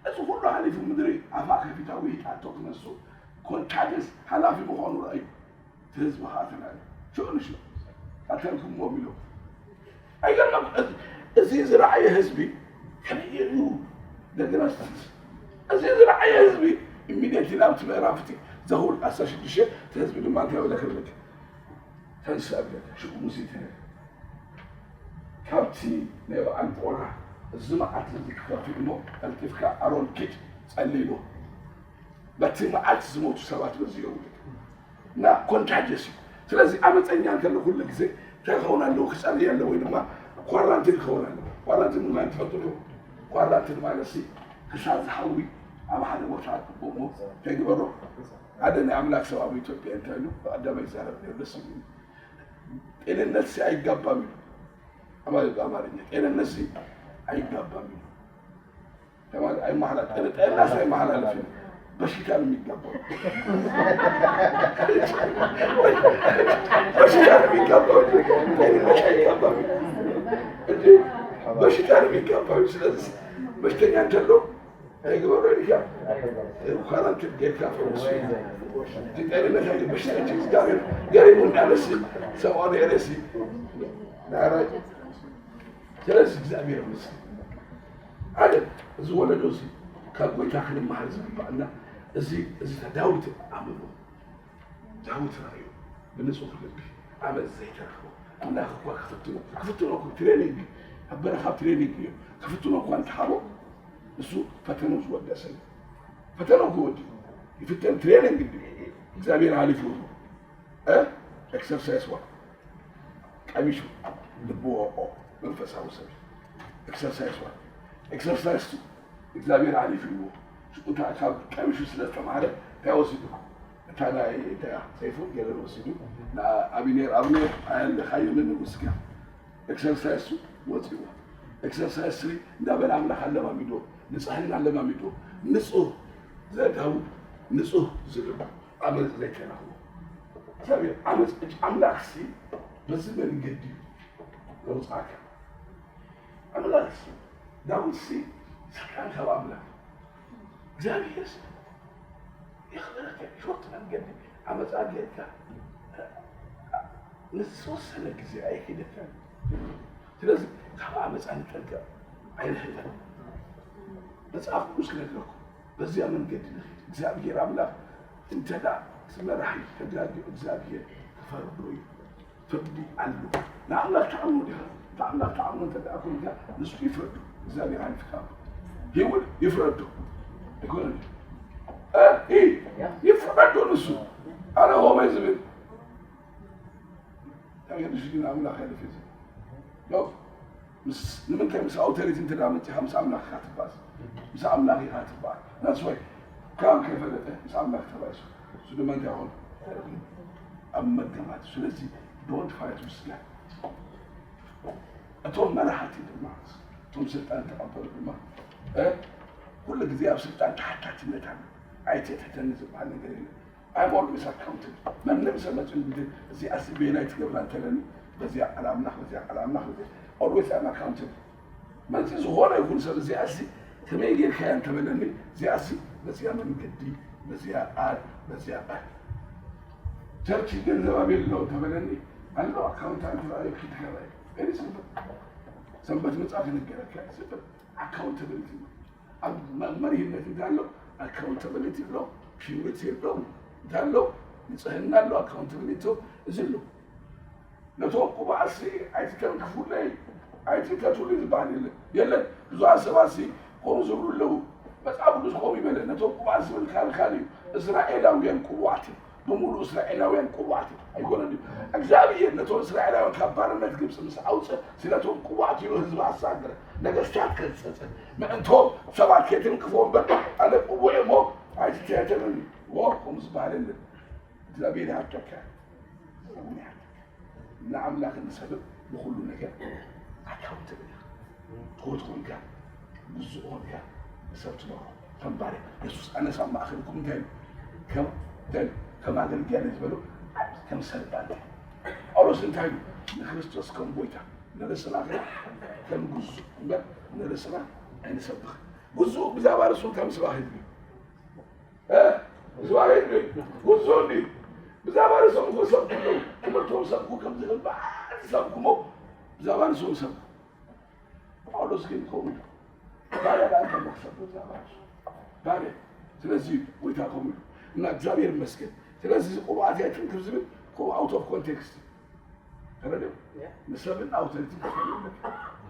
እዚ ኩሉ ሓሊፉ ምድሪ ኣፋ ከፊታ ውሒጣቶ ክነሱ ኮንታጀስ ሓላፊ ምዃኑ ረኣዩ። እቲ ህዝቢ ከዓ ተናደ። ሽዑ ንሽዑ ቀተልኩምዎም ኢሎም። ኣይገርመኩም? እዚ፣ እዚ ዝረኣየ ህዝቢ ከመይ ገይሩ እንደገና፣ እዚ ዝረኣየ ህዝቢ ኢሚድየትሊ ናብቲ ምዕራፍ እቲ ዘኍልቍ ዓሰርተ ሽዱሽተ፣ እቲ ህዝቢ ድማ እንታይ በለ ክብለካ? ተንስእ ኣብለካ። ሽዑ ሙሴ ተነስኡ። ካብቲ ናይ በዓል ቆራ እዚ መዓት እዚ ክኸፍእ እሞ ቀልጢፍካ ኣሮን ኪድ ጸሊ ኢልዎ። በቲ መዓት ዝሞቱ ሰባት በዚ እዮም እና ኮንታጀስ እዩ። ስለዚ ዓመፀኛ እንተሎ ኩሉ ግዜ እንታይ ክኸውን ኣለዎ? ክጸሪ ኣለዎ ወይ ድማ ኳራንቲን ክኸውን ኣለዎ። ኳራንቲን ድማ ትፈልጡ ዶ? ኳራንቲን ማለት ሲ ክሳብ ዝሓዊ ኣብ ሓደ ቦታ ኣጥብቆ እሞ እንታይ ግበሮ? ሓደ ናይ ኣምላክ ሰብ ኣብ ኢትዮጵያ እንታይ ኢሉ ብቀዳማይ ይዛረብ ነይሩ፣ ደስ ይብል። ጤንነት ሲ ኣይጋባም ኢሉ። ኣማርኛ፣ ጤንነት ሲ ኣይጋባም ኢሉ። ተማሪ ኣይመሓላ-፣ ጤንነት ሲ ኣይመሓላለፍ ኢሉ። በሽታ ነው የሚጋባው። በሽታ ነው የሚጋባው እንጂ ጤንነት አይጋባም እንጂ በሽታ ነው የሚጋባው። ስለዚህ በሽተኛ እንተሎ እንታይ ግበሮ ኢልካ? ኳራንቲን ጌርካ ፈውስ። እቲ ጤንነት ኣይገ-፣ በሽታ እንጂ እግዚኣብሔር ገሪሙ እንዳለሲ ሰብኣዊ ሬሲ ዳራይ ስለዚ እግዚኣብሔር ይመስገን። ሓደ እዚ ወለዶ እዚ ካብ ጎይታ ክንመሃር ዝግባእና እዚ እዚ ዳዊት ኣምልኮ ዳዊት ራእዩ ብንጹህ ልቢ ዓመፅ ዘይተረኽቦ ኣምላኽ እኳ ክፍትኖ ክፍትኖ እኮ ትሬኒንግ ኣብ በረኻ ትሬኒንግ እዩ ክፍትኖ እኳ እንተሃቦ እሱ ፈተኑ ዝወደሰ ፈተኑ ክወዲ ይፍተን ትሬኒንግ እግዚኣብሔር ሓሊፉ ኤክሰርሳይስ ዋ ቀሚሹ ልቢ ወቆ መንፈሳዊ ሰብ ኤክሰርሳይስ ዋ ኤክሰርሳይስ እግዚኣብሔር ሓሊፉ ይዎ ሽቁታ ካብ ቀሚሹ ስለ ዝተማሃረ እንታይ ወሲዱ እታ ናይ እታ ሰይፉ ገለ ወሲዱ ንኣቢኔር ኣብኔር ኣየለኻዮ ንንጉስ ጋ ኤክሰርሳይስ ወፂዎ ኤክሰርሳይስ ስሪ እንዳበለ ኣምላኽ ኣለማሚዶ ንፅሕና ኣለማሚዶ ንፁህ ዘዳው ንፁህ ዝልቡ ዓመፅ ዘይተረኽቦ እግዚኣብሔር ዓመፅ ኣምላኽሲ በዚ መንገዲ ዘውፅኣካ ኣምላኽሲ ዳዊትሲ ስልጣን ካብ ኣምላኽ እግዚኣብሔር የኽብረካ ሾርት መንገዲ ዓመፃ ጌርካ ንዝተወሰነ ግዜ ኣይክደካ ስለዚ ካብ ዓመፃ ንጠንቀቕ ኣይንሕለፍ መፅሓፍ ቅዱስ ክነግረኩም በዚያ መንገዲ ንኽድ እግዚኣብሔር ኣምላኽ እንተ እቲ መራሒ ተጋጊ እግዚኣብሔር ክፈርዶ እዩ ፍርዲ ኣሎ ንኣምላኽ ተኣምኖ ዲኻ ንኣምላኽ ተኣምኖ እንተ ደኣ ኮንካ ንሱ ይፍረዱ እግዚኣብሔር ኣይፍካሉ ይውል ይፍረዱ ኣይኮነን ይፍረዱ ንሱ ኣነ ሆመይ ዝብል ታገድሽ ግን ኣምላኽ ያለፊ ንምንታይ ምስ ኣውቶሪቲ እንተ ደኣ መፂኻ ምስ ኣምላኽ ኢኻ ትባስ ምስ ኣምላኽ ኢኻ ትባል ናስወይ ካብ ከይፈለጠ ምስ ኣምላኽ ተባይሱ እሱ ድማ እንታይ ይኾን ኣብ መገማት ስለዚ don't fight with God እቶም መራሕቲ ድማ እቶም ስልጣን ተቐበሉ ድማ ኩሉ ግዜ ኣብ ስልጣን ተሓታትነት ኣሎ ኣይትሕተኒ ዝበሃል ነገር የለን I'm always accountable መንም ሰብ መፅኡ ግድን እዚኣ ሲ ቤናይ ትገብራ እንተለኒ በዚኣ ቃል ኣምላኽ በዚኣ ቃል ኣምላኽ በዚኣ always I'm accountable መፂ ዝኾነ ይኹን ሰብ እዚኣ ሲ ከመይ ጌርካያ እንተበለኒ እዚኣ ሲ በዚኣ መንገዲ በዚኣ ቃል በዚኣ ቃል ቸርች ገንዘብ ኣበይ ኣሎ እንተበለኒ ኣሎ ኣካውንታንት ራእዩ ኪድከራይ very simple ሰንበት መፅኣ ክነገረካ simple accountability ኣብ መሪህነት እንታይ ኣሎ ኣካውንታብሊቲ ኣሎ ፒውሪቲ ኣሎ እንታይ ኣሎ ንፅህና ኣሎ ኣካውንታብሊቲ እዚ ኣሎ ነቶም ቅቡዓትሲ ኣይትተንክፉለይ ኣይትተቱለይ ዝበሃል የለን የለን ብዙሓት ሰባትሲ ከምኡ ዝብሉ ኣለዉ መፅሓፍ ቅዱስ ከምኡ ይበለ ነቶም ቅቡዓት ዝብል ካልካል እዩ እስራኤላውያን ቅቡዓት እዮም ብምሉእ እስራኤላውያን ቅቡዓት እዮም ኣይኮነን ድዩ እግዚኣብሔር ነቶም እስራኤላውያን ካብ ባርነት ግብፂ ምስ ኣውፅእ ስለቶም ቅቡዓት ኢሉ ህዝቢ ኣሳገረ ነገስታት ከዝፀፀ ምእንቶም ሰባት ከይትንቅፎ እምበር ኣነ ቅቡዕ እሞ ኣይትተያተሉኒ ዎ ከምኡ ዝበሃል የለን እግዚኣብሔር ይሃብተካ ንኣምላኽን ንሰብን ንኹሉ ነገር ኣካውንተብል ኢኻ ትሑት ኮንካ ግዙእ ኮንካ ንሰብ ትመርሖ ከም ባርያ የሱስ ኣነስ ኣብ ማእኸልኩም እንታይ ኢሉ ከም እንታይ ኢሉ ከም ኣገልጋሊ ዝበሎ ከም ሰልጣን ጳውሎስ እንታይ ኢሉ ንክርስቶስ ከም ጎይታ ንርእስና ከም ግዙእ እምበር ንርእስና ኣይንሰብኽን ግዙእ ብዛዕባ ርእሱ እንታይ ምስባኽ ይድልዩ ዝባሄ ጉዞ እንዲ ብዛዕባ ርእሶም እኮ ሰብኩ ኣለዉ ትምህርቶም ሰብኩ ከም ዝግባእ ሰብኩሞ ብዛዕባ ርእሶም ሰብኩ ጳውሎስ ግን ከምኡ ባርያ ዳኣ እንተሎ ክሰብኩ ብዛዕባ ርእሱ ባርያ ስለዚ ጎይታ ከምኡ ኢሉ እና እግዚኣብሔር ይመስገን ስለዚ እዚ ቅቡኣት ኣይትንክፍ ዝብል ከምኡ ኣውት ኦፍ ኮንቴክስት ተረድኡ ንሰብን ኣውቶሪቲ ክፈል የለን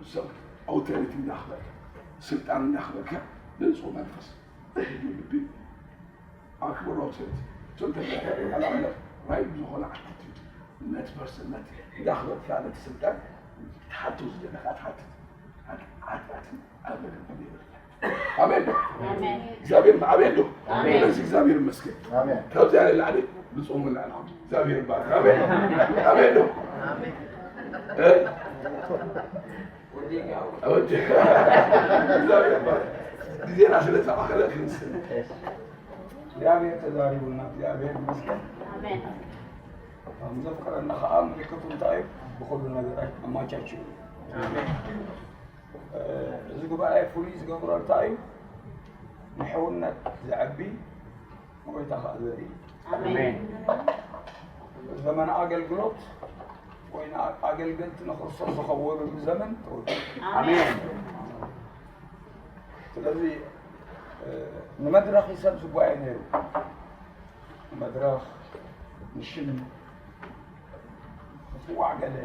ንሰብ ኣውቶሪቲ እንዳኽበርካ ስልጣን እንዳኽበርካ ብንፁህ መንፈስ ብሕዱ ልቢ ኣክብር ኣውቶሪቲ እቶም ተጋዳላይ ኣላምነት ራይ ዝኾነ ኣቲቲዩድ ነቲ ፐርሰን ነቲ እንዳኽበርካ ነቲ ስልጣን ትሓቶ ዝደለካ ትሓትት ሓጢኣትን ኣበደን የብልካ ኣሜን እግዚኣብሔር ኣሜን ዶ ስለዚ እግዚኣብሔር ይመስገን ካብዚኣ ንላዕሊ ብፅሙ ንላዕልኩም እግዚኣብሔር ይባረክ ኣሜን ኣሜን ዶ እግዚኣብሔር ይባረክ ግዜና ስለ ዝኣኸለ ክንስል እግዚኣብሔር ተዛሪቡና እግዚኣብሔር ይመስገን ከም ዘፍቀረና ከዓ ምልክቱ እንታይ እዩ ብኩሉ ነገር ኣማቻችኡ እዚ ጉባኤ ፍሉይ ዝገብሮ እንታይ እዩ? ንሕውነት ዘዕቢ ንጎይታ ከዓ ዘርኢ እዩ። ዘመነ ኣገልግሎት ኮይና ኣገልገልቲ ንክርስቶስ ዝኸወኑሉ ዘመን ተወዲኡ። ኣሜን። ስለዚ፣ እ፣ ንመድረኽ እዩ ሰብ ዝጓየ ነይሩ። ንመድረኽ፣ ንሽም፣ ክፍዋዕ ገለ፣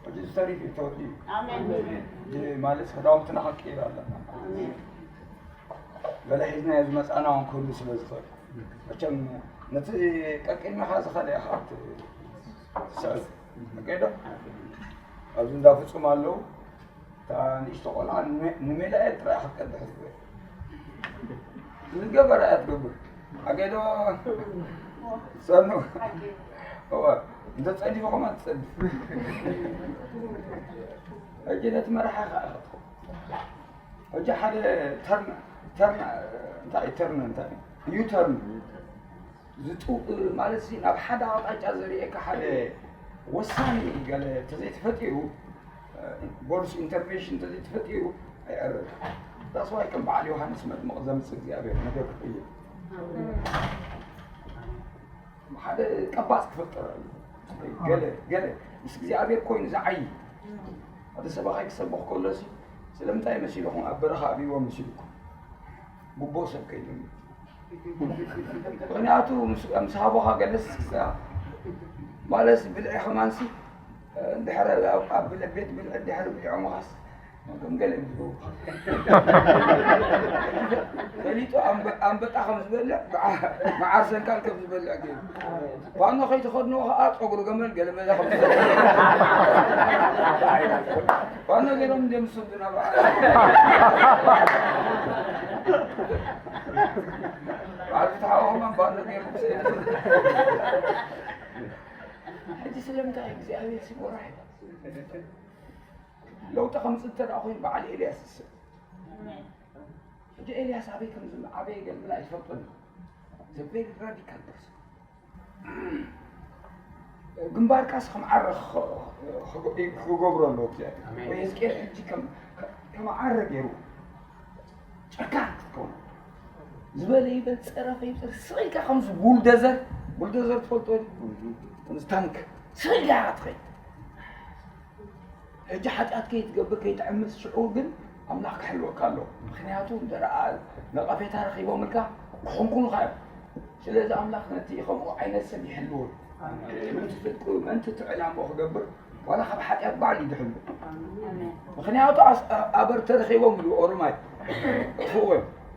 ሕጂ ዝተሪፍ እዩ ተወዲኡ። ኣሜን። ሕጂ ማለት ክዳውንትና ክንቅይር ኣለና። ኣሜን። ገለ ሒዝናዮ ዝመጻና እውን ክህሉ ስለ ዝኽእል፣ መቸም ነቲ ቀቂልናኻ ዝኸለ ኢኻ ትስዕብ። ኣገዶ ኣብዚ እንዳ ፍጹም ኣለዉ። እታ ንእሽቶ ቆልዓ ንሜ-፣ ንሜላኤል ጥራይ ክትቀድሕ ትኽእል። ዝገበረ እያ ትገብር። ኣገዶ ሰኑ። እዋ፣ እንተ ጸዲፉ ከማን ትጸድፍ። ሕጂ ነቲ መራሒ ኸኣ ኢኻ ትኸውን። ሕጂ ሓደ ተርን፣ ተርን፣ እንታይ እዩ ተርን? እንታይ እዩ? ዩ ተርን። ዝጥው-፣ ማለት ሲ ናብ ሓደ ኣቕጣጫ ዘርእየካ ሓደ ወሳኒ ገለ እንተዘይተፈጢሩ፣ ቦርስ ኢንተርቬንሽን እንተዘይተፈጢሩ ኣይዕረፍን። ዳስዋይ ከም በዓል ዮሃንስ መጥምቕ ዘምጽእ እግዚኣብሔር ነገር ክቕይር። ሓደ ቀባጽ ክፈጥር ኣለዎ። ገለ፣ ገለ ምስ እግዚኣብሔር ኮይኑ ዝዓዪ። ሓደ ሰባኻይ ክሰብኽ ከሎ ሲ፣ ስለምንታይ መሲልኹም ኣብ በረኻ ኣብይዎ መሲልኩም? ጉቦ ሰብ ከይደሊ። ምኽንያቱ ምስ፣ ምስ ሃቦኻ ገለስ ማለት ብልዒ ከማንሲ፣ እንድሕረ ኣብ፣ ኣብ ቤት ብልዒ እንድሕር ብሊዖምኻስ፣ ከም ገለ እዩ ዝገብሩ። ፈሊጡ ኣንበ-፣ ኣንበጣ ከም ዝበልዕ፣ መዓ-፣ መዓር ሰንካል ከም ዝበልዕ ገይሩ። ፋኖ ከይተኸድንዎ ኸዓ ጸጉሪ ገመል ገለ መለ ከም ዝበልዕ። ፋኖ ገይሮም እንደ ምስሉ ዝነበረ። በዓል ፍትሓዊ ከማን ፋኖ ገይሮም ስለ ሕጂ ስለምንታይ እግዚኣብሔር ሲቦራ ለውጢ ከምፅእ እንተ ደኣ ኮይኑ በዓል ኤልያስ ዝስብ። ሕጂ ኤልያስ ኣበይ ከም ዝም-፣ ኣበይ የገልግል ኣይፈልጦን እዩ። It's a very radical person። ግንባርካስ ከም ዓረ ኽ-፣ ኽ-፣ ክገብሮ ኣለዎ እግዚኣብሔር። ኣሜን። ወይ ህዝቅኤል ሕጂ ከም፣ ከም ዓረ ገይሩ ጨካን ክትከውን ዝበለ ይበል፣ ፀረፈ ይበል፣ ስቕ ኢልካ ከምዚ ቡልደዘር፣ ቡልደዘር ትፈልጦ ድዩ? ከምዚ ታንክ ስቕ ኢልካ ኢኻ ትኸይድ። ሕጂ ሓጢኣት ከይትገብር ከይትዕምፅ ሽዑ ግን ኣምላኽ ክሕልወካ ኣሎ። ምኽንያቱ እንተ ደኣ ነቐፌታ ረኺቦምልካ ክኹንኩኑኻ እዮም። ስለዚ ኣምላኽ ነቲ ከምኡ ዓይነት ሰብ ይሕልዎ እዩ። ምእንቲ ፍልቁ፣ ምእንቲ እቲ ዕላምኡ ክገብር ዋላ ካብ ሓጢኣት ባዕሉ ይድሕሉ። ምኽንያቱ ኣስ-፣ ኣ-፣ ኣበር ተረኺቦም ኢሉ ኦሮማይ እጥፍእዎ እዮም።